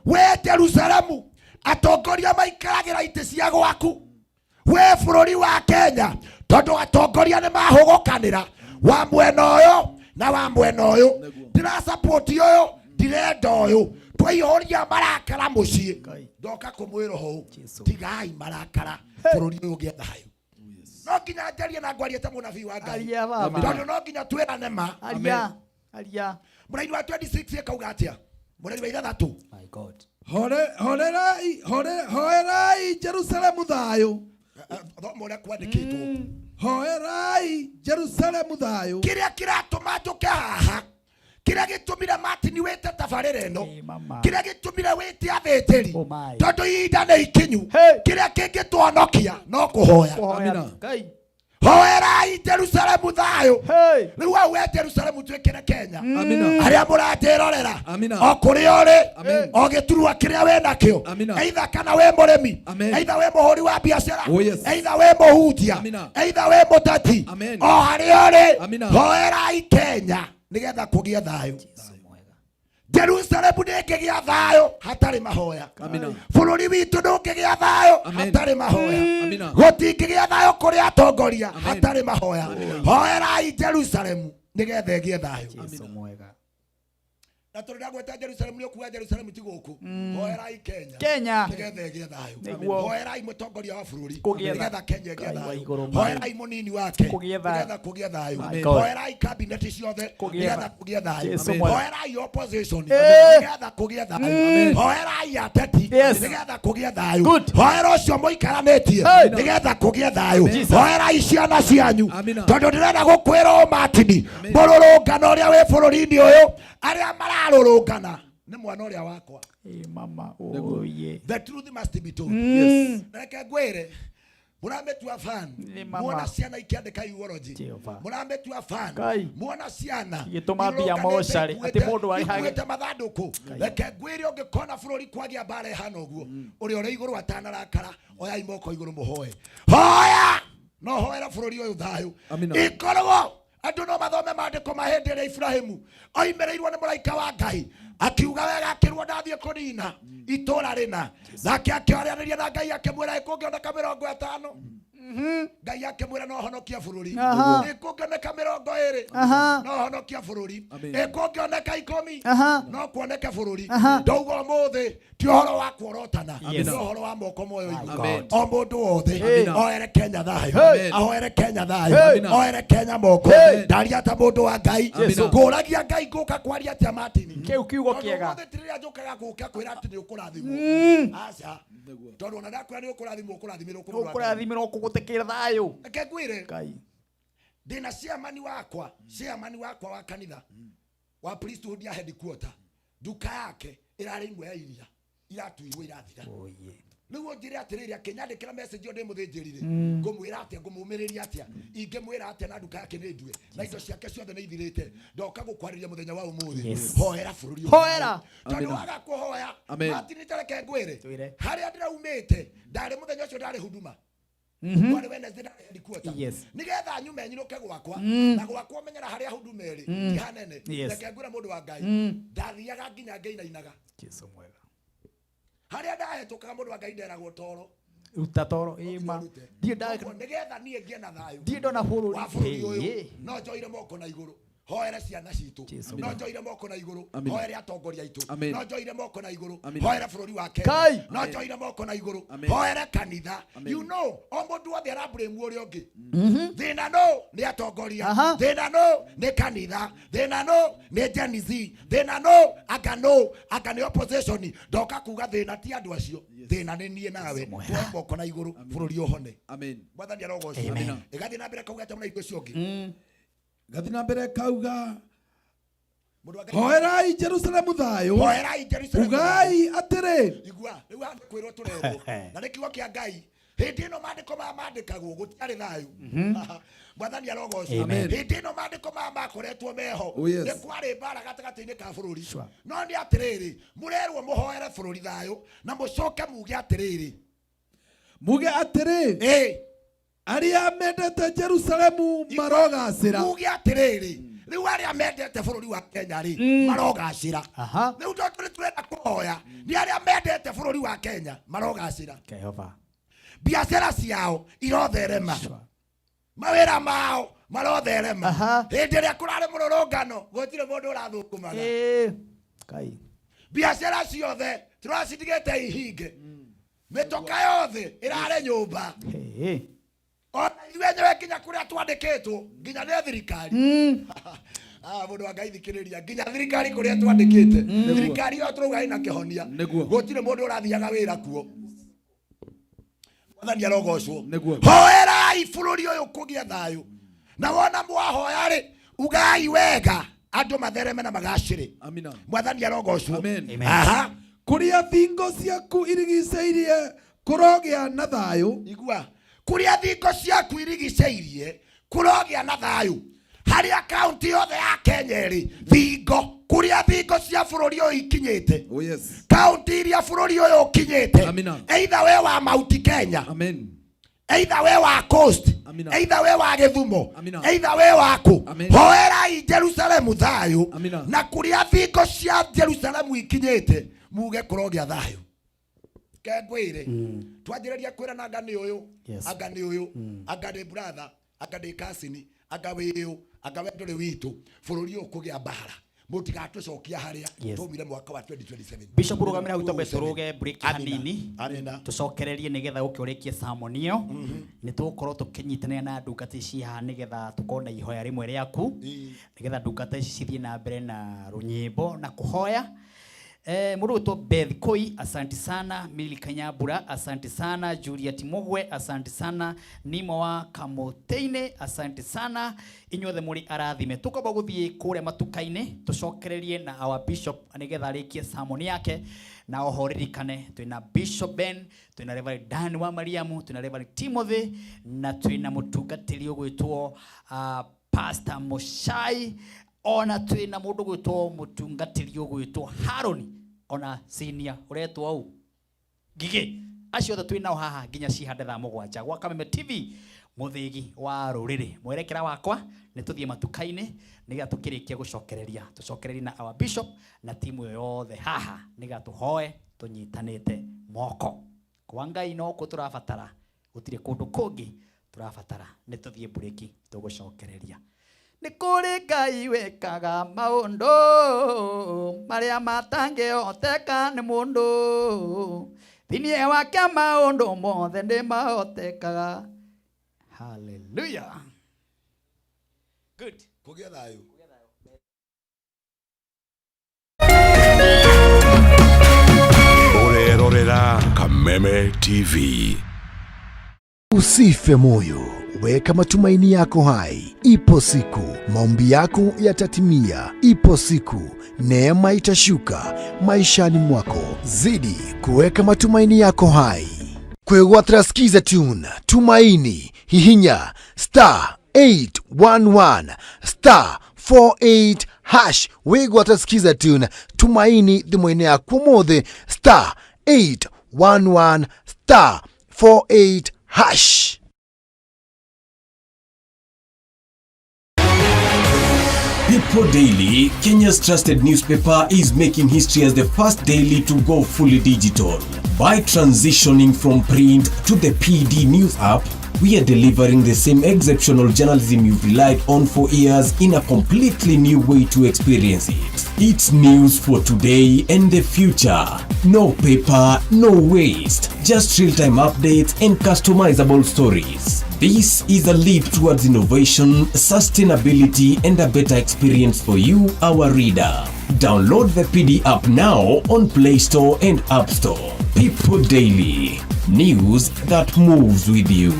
We Jerusalemu, atongoria maikaragĩra itĩ cia gwaku. We bũrũri wa Kenya, tondũ atongoria nĩ mahũgũkanĩra wa mwena ũyũ na wa mwena ũyũ, ndĩrasapoti ũyũ, ndirenda ũyũ, twaihũria marakara mũciĩ. Ndoka kũmwĩra ũũ, tigai marakara, bũrũri ũyũ ũgĩe thayũ. No nginya njarie na ngwarie ta mũnabii wa Ngai, Aria, baba. tondũ no nginya twĩrane ma. Aria. Aria. Mũraini wa 26 ĩkauga atĩa? Mũraini wa 6. My God. Horerai, hoerai Jerusalemu thayũ. Thoma ũrĩa kwandĩkĩtwo. Hoerai Jerusalemu thayũ. Kĩrĩa kĩratũma njũke haha, kĩrĩa gĩtũmire Martin wĩte tabarĩra ĩno, kĩrĩa gĩtũmire wĩte athĩnjĩri, tondũ ihinda nĩ ikinyu, kĩrĩa kĩngĩtũhonokia no kũhoya. Kũhoya. Ngai. Hoerai Jerusalemu thayũ. Rĩu hau we Jerusalemu twĩkĩre Kenya. Arĩa mũranjĩrorera o kũrĩa ũrĩ, o gĩturwa kĩrĩa wĩ nakĩo, either kana wĩ mũrĩmi, either wĩ mũhũri wa biacara, either wĩ mũhunjia, either wĩ mũteti, o harĩa ũrĩ, hoerai Kenya nĩgetha kũgĩe thayũ. Jerusalemu ndĩngĩgĩa thayũ hatarĩ mahoya. Bũrũri witũ ndũngĩgĩa thayũ hatarĩ mahoya. Gũtingĩgĩa thayũ kũrĩ atongoria hatarĩ mahoya. Hoerai Jerusalemu nĩgetha ĩgĩe thayũ. Jesu mwega. Na tondũ ndagweta Jerusalemu nĩ ũkuga Jerusalemu ti gũkũ. Hoerai Kenya. Kenya. Nĩgetha ĩgĩe thayũ. Nĩguo. Hoerai mũtongoria wa bũrũri Kũgĩe tha- nĩgetha Kenya ĩgĩe Ngai wa thayũ. igũrũ ma. Hoerai mũnini wake Kũgĩe thayũ. nĩgetha kũgĩe thayũ. My God. Hoerai kabineti ciothe Kũgĩe nĩgetha tha- kũgĩe thayũ. Jesu mwega. Hoerai opposition Eh. nĩgetha kũgĩe thayũ. Hoerai ateti Yes. nĩgetha kũgĩe thayũ. Good. Hoera ũcio mũikaranĩtie Hey. nĩgetha kũgĩe thayũ. Jesus. Hoerai ciana cianyu Amina. tondũ ndĩrenda gũkwĩra ũ Martin mũrũrũngano ũrĩa wĩ bũrũri-inĩ ũyũ arĩa mararũrũngana nĩ mwana ũrĩa wakwa. Eh, mama oye. The truth must be told. Yes. Na reke ngwĩre mũramĩtua fan Nĩ mama. muona ciana ikĩandĩka eulogy Jehova. mũramĩtua fan Ngai. muona ciana Igĩtũma mbia mocarĩ, atĩ mũndũ arĩhage. ikuĩte mathandũkũ. Reke ngwĩre ũngĩkona bũrũri kwagĩa mbara ĩhana ũguo ũrĩa ũrĩ igũrũ atanarakara oyai moko igũrũ mũhoe. Hoya no hoera bũrũri ũyũ thayũ. Amina. Ikorwo andũ no mathome maandĩko ma hĩndĩ ĩrĩa Ibrahimu oimĩrĩirwo nĩ mũraika wa Ngai akiuga wega akĩrwo ndathiĩ kũnina itũra rĩna, nake akĩaranĩria na Ngai akĩmwĩra ĩkũngĩoneka 50. Ngai akĩmwĩra no honokia bũrũri. Aha. Ĩkũngĩoneka 20 Aha. no honokia bũrũri. Amen. Ĩkũngĩoneka 10 Aha. no kuoneke bũrũri. Aha. Ndauga ũmũthĩ ti ũhoro wa kuorotana, Yes. nĩ ũhoro wa moko moyo igũrũ. God. O mũndũ wothe Hey. oere Kenya thayũ, Hey. ahoere Kenya thayũ, Hey. oere Kenya moko. Hey. Ndaria ta mũndũ wa Ngai, Jesu. ngũragia Ngai ngũka kwaria atĩa Martin? Kĩu kiugo Tondũ kĩega. ũmũthĩ ti rĩrĩa njũkaga gũka kwĩra atĩ nĩ ũkũrathimwo. Aca. Tondũ ona ndakwĩra nĩ ũkũrathimwo, ũkũrathimĩrwo kũmũndũ wa Ngai. Ũkũrathimĩrwo kũgũtĩkĩra thayũ. Reke ngwĩre Ngai. ndĩna chairman wakwa, chairman wakwa wa kanitha wa priesthood ya headquarter, nduka yake ĩrarĩ imwe ya iria iratuirwo irathira. Rĩu ũnjĩre atĩrĩrĩ, akĩnyandĩkĩra message ĩyo ndĩ mũthĩnjĩri-rĩ, ngũmwĩra atĩa, ngũmũmĩrĩria atĩa, ingĩmwĩra atĩa na nduka yake nĩ ndue na indo ciake ciothe nĩ ithirĩte. Ndoka gũkwarĩria mũthenya wa ũmũthĩ. Yes. Hoera bũrũri ũyũ. Hoera. Tondũ Amina. waga kũhoya Amen. Martin, tareke ngwĩre Twĩre. harĩa ndĩraumĩte ndarĩ mũthenya ũcio ndarĩ huduma kwarĩ Wednesday ndarĩ headquarter. Yes. Nĩgetha nyume nyinũke gwakwa na gwakwa menyera harĩa huduma ĩrĩ ti hanene. Yes. Reke ngwĩre mũndũ wa Ngai ndathiaga nginya ngĩinainaga. Jesu mwega. Harĩa ndahĩtũkaga mũndũ wa Ngai nderagwo toro. Ruta toro ĩma. Ndiĩ nda Koguo nĩgetha niĩ ngĩe na thayũ ndiĩ ndona bũrũri. wa bũrũri ũyũ Ĩĩ. no njoire moko na igũrũ hoere ciana citũ, Jesu. no njoire moko na igũrũ Amina. hoere atongoria aitũ, Amen. no njoire moko na igũrũ Amina. hoere bũrũri wa Kenya, Kai. no njoire moko na igũrũ Amen. hoere kanitha. Amen. You know, o mũndũ wothe arablame ũrĩa ũngĩ. Thĩna no nĩ atongoria, Aha. thĩna no nĩ kanitha, thĩna no nĩ Gen Z, thĩna no anga no anga nĩ opposition. Ndoka kuga thĩna ti andũ acio, thĩna nĩ niĩ nawe. Tuoe moko na igũrũ bũrũri ũhone. Amen. Mwathani arogocwo. Amen. Ĩgathiĩ na mbere kauga atĩa mũna indo icio ũngĩ? Gathi na mbere kauga Mũndũ wa Ngai- hoerai Jerusalemu thayũ, Hoerai Jerusalemu. ugai atĩrĩ Igua, rĩu haha nĩ kwĩrwo tũrerwo. Na nĩ kiugo kĩa Ngai. Hĩndĩ ĩno maandĩko maya mandĩkagwo gũtiarĩ thayũ. Mwathani arogocwo. Amen. Hĩndĩ ĩno maandĩko maya makoretwo meho Oh, yes. nĩ kwarĩ mbara gatagatĩ-inĩ ka bũrũri. No nĩ atĩrĩrĩ, mũrerwo mũhoere bũrũri thayũ na mũcoke muge atĩrĩrĩ. muge atĩrĩ Ĩ, arĩa mendete Jerusalemu marogacĩra. muge atĩrĩrĩ, rĩu arĩa mendete bũrũri wa Kenya rĩ marogacĩra. Aha. Rĩu tondũ nĩ tũrenda kũhoya nĩ arĩa mendete bũrũri wa Kenya marogacĩra. Jehova. Biacara ciao irotherema, mawĩra mao marotherema. Aha. Hĩndĩ ĩrĩa kũrarĩ mũrũrũngano gũtirĩ mũndũ ũrathũkũmaga. Ĩĩ. Ngai. Biacara ciothe tũracitigĩte ihinge, mĩtoka yothe ĩrarĩ nyũmba. Ĩĩ. Ona ithuĩ enyewe nginya kũrĩa twandĩkĩtwo nginya nĩ thirikari. Ah, mũndũ wa Ngai thikĩrĩria, nginya thirikari kũrĩa twandĩkĩte, thirikari ĩyo tũrauga ĩna kĩhonia, Nĩguo. gũtirĩ mũndũ ũrathiaga wĩra kuo. Mwathani arogocwo. Nĩguo. Hoerai bũrũri ũyũ kũgĩa thayũ, na wona mwahoya rĩ ugai wega andũ mathereme na magacĩre. Amina. Mwathani arogocwo. Amen. Amen. Aha. Kũrĩa thingo ciaku irigicĩirie kũrogĩa na thayũ. Igua, kũrĩa thingo ciaku irigicĩirie kũrogĩa na thayũ. Harĩa kaunti yothe ya Kenya ĩrĩ thingo, kũrĩa thingo cia bũrũri ũyũ ikinyĩte, Oh yes. kaunti iria bũrũri ũyũ ũkinyĩte, Amina. either we wa Mount Kenya, Amen. Either we wa Coast, Amina. either we wa Gĩthumo, Amina. either we wa kũ, Amen. hoerai Jerusalemu thayũ, Amina. na kũrĩa thingo cia Jerusalemu ikinyĩte muge kũrogĩa thayũ. Ke ngwĩre, twanjĩrĩria kwĩrana anga nĩ ũyũ, Yes. anga nĩ ũyũ, anga nĩ brother, anga nĩ cousin, anga wĩyũ, anga we ndũrĩ witũ, bũrũri ũyũ kũgĩa mbara, mũtigatũcokia harĩa Yes. twaumire mwaka wa 2027. Bishop rugamira hau twambe turuge break Amina. hanini. Amina. Tucokererie nigetha uke urikie sermon iyo. Ni tugukorwo tukinyitanira na ndungata ici haha nigetha tukorwo na ihoya rimwe riaku, nigetha ndungata ici cithie na mbere na runyimbo na kuhoya. Mũndũ gwĩtwo Beth Koi, asante sana. Mili Kanyambura, asante sana. Juliet Mugwe, asante sana. Nimo wa Kamũtĩ-inĩ, asante sana. Inyuothe mũrĩ arathime. Tũkwamba gũthiĩ kũrĩa matuka-inĩ tũcokererie na our bishop nĩgetha arĩkie sermon yake, na oho ririkane twĩna Bishop Ben, twĩna Reverend Dan wa Mariamu, twĩna Reverend Timothy, na twĩna mũtungatĩri ũgwĩtwo Pastor Mushai, ona twĩna mũndũ ũgwĩtwo mũtungatĩri ũgwĩtwo Haroni, ona senior ũretwo ũũ Ngigĩ. Acio othe twĩ nao haha nginya cihande thaa 7 gwa Kameme TV, mũthĩgi wa rũrĩrĩ. Mwerekera wakwa nĩ tũthiĩ matuka-inĩ nĩgetha tũkĩrĩkia gũcokereria, tũcokererie na our bishop na timu ĩyo yothe haha nĩgetha tũhoe tũnyitanĩte moko. Kwa Ngai no kuo tũrabatara, gũtirĩ kũndũ kũngĩ tũrabatara. Nĩ tũthiĩ mburĩki tũgũcokereria. Nĩ kũrĩ Ngai wĩkaga maũndũ marĩa matangĩhoteka nĩ mũndũ, thĩinĩ wake maũndũ mothe nĩ mahotekaga. Hallelujah. Good. Kũgĩa thayũ. Ũrerorera Kameme TV. Usife moyo, weka matumaini yako hai. Ipo siku maombi yako yatatimia. Ipo siku neema itashuka maishani mwako. Zidi kuweka matumaini yako hai. Kwegwatira Skiza Tune, Tumaini, hihinya star 811 star 48 hash. Wigwatira Skiza Tune, Tumaini thimũ-inĩ yaku ũmũthĩ star 811 star 48 hash. People Daily, Kenya's trusted newspaper, is making history as the first daily to go fully digital. By transitioning from print to the PD News app, we are delivering the same exceptional journalism you've relied on for years in a completely new way to experience it. It's news for today and the future. No paper, no waste. Just real-time updates and customizable stories. This is a leap towards innovation, sustainability, and a better experience for you, our reader. Download the PD app now on Play Store and App Store. People Daily. News that moves with you.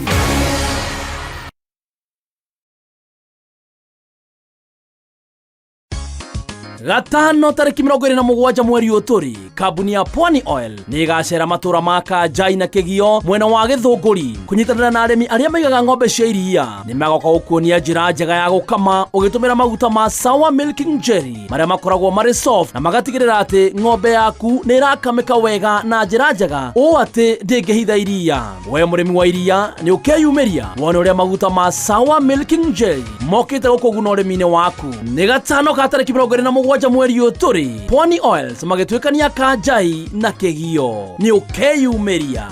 Gatano tarĩki 27 mweri ũyũ tũrĩ, kambuni ya Pwani Oil nĩ ĩgacera matũra ma Kanjai na Kĩgio mwena wa Gĩthũngũri kũnyitanĩra na arĩmi arĩa maigaga ng'ombe cia iria. Nĩ magoka gũkuonia njĩra njega ya gũkama ũgĩtũmĩra maguta ma Sour Milking Jelly marĩa makoragwo marĩ soft na magatigĩrĩra atĩ ng'ombe yaku nĩ ĩrakamĩka wega na njĩra njega ũũ atĩ ndĩngĩhitha iria. We mũrĩmi wa iria nĩ ũkeyumĩria wone ũrĩa maguta ma Sour Milking Jelly mokĩte gũkũguna ũrĩmi-inĩ waku. Nĩ gatano ka tarĩki 27 mweri ũyũ tũrĩ, Pwani Oils magĩtuĩkania Kanjai na Kĩgio. Nĩ ũkeyumĩria.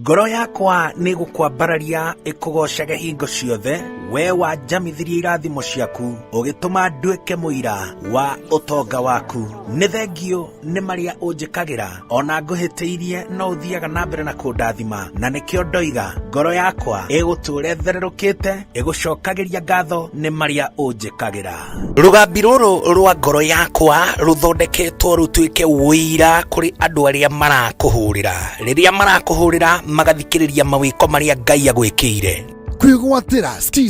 Ngoro yakwa nĩ gũkwambararia ĩkũgocage hingo ciothe, we wanjamithirie irathimo ciaku ũgĩtũma nduĩke mũira wa ũtonga waku. Nĩ thengio nĩ marĩa ũnjĩkagĩra, ona ngũhĩtĩirie no ũthiaga na mbere na kũndathima, na nĩkĩo ndoiga ngoro yakwa ĩgũtũũra ĩthererũkĩte ĩgũcokagĩria ngatho nĩ marĩa ũnjĩkagĩra. Rũgambi rũrũ rwa ngoro yakwa rũthondeketwo rũtuĩke ũira kũrĩ andũ arĩa marakũhũrĩra. Rĩrĩa marakũhũrĩra magathikĩrĩria mawĩko marĩa Ngai agwĩkĩire. Kwĩgwatĩra.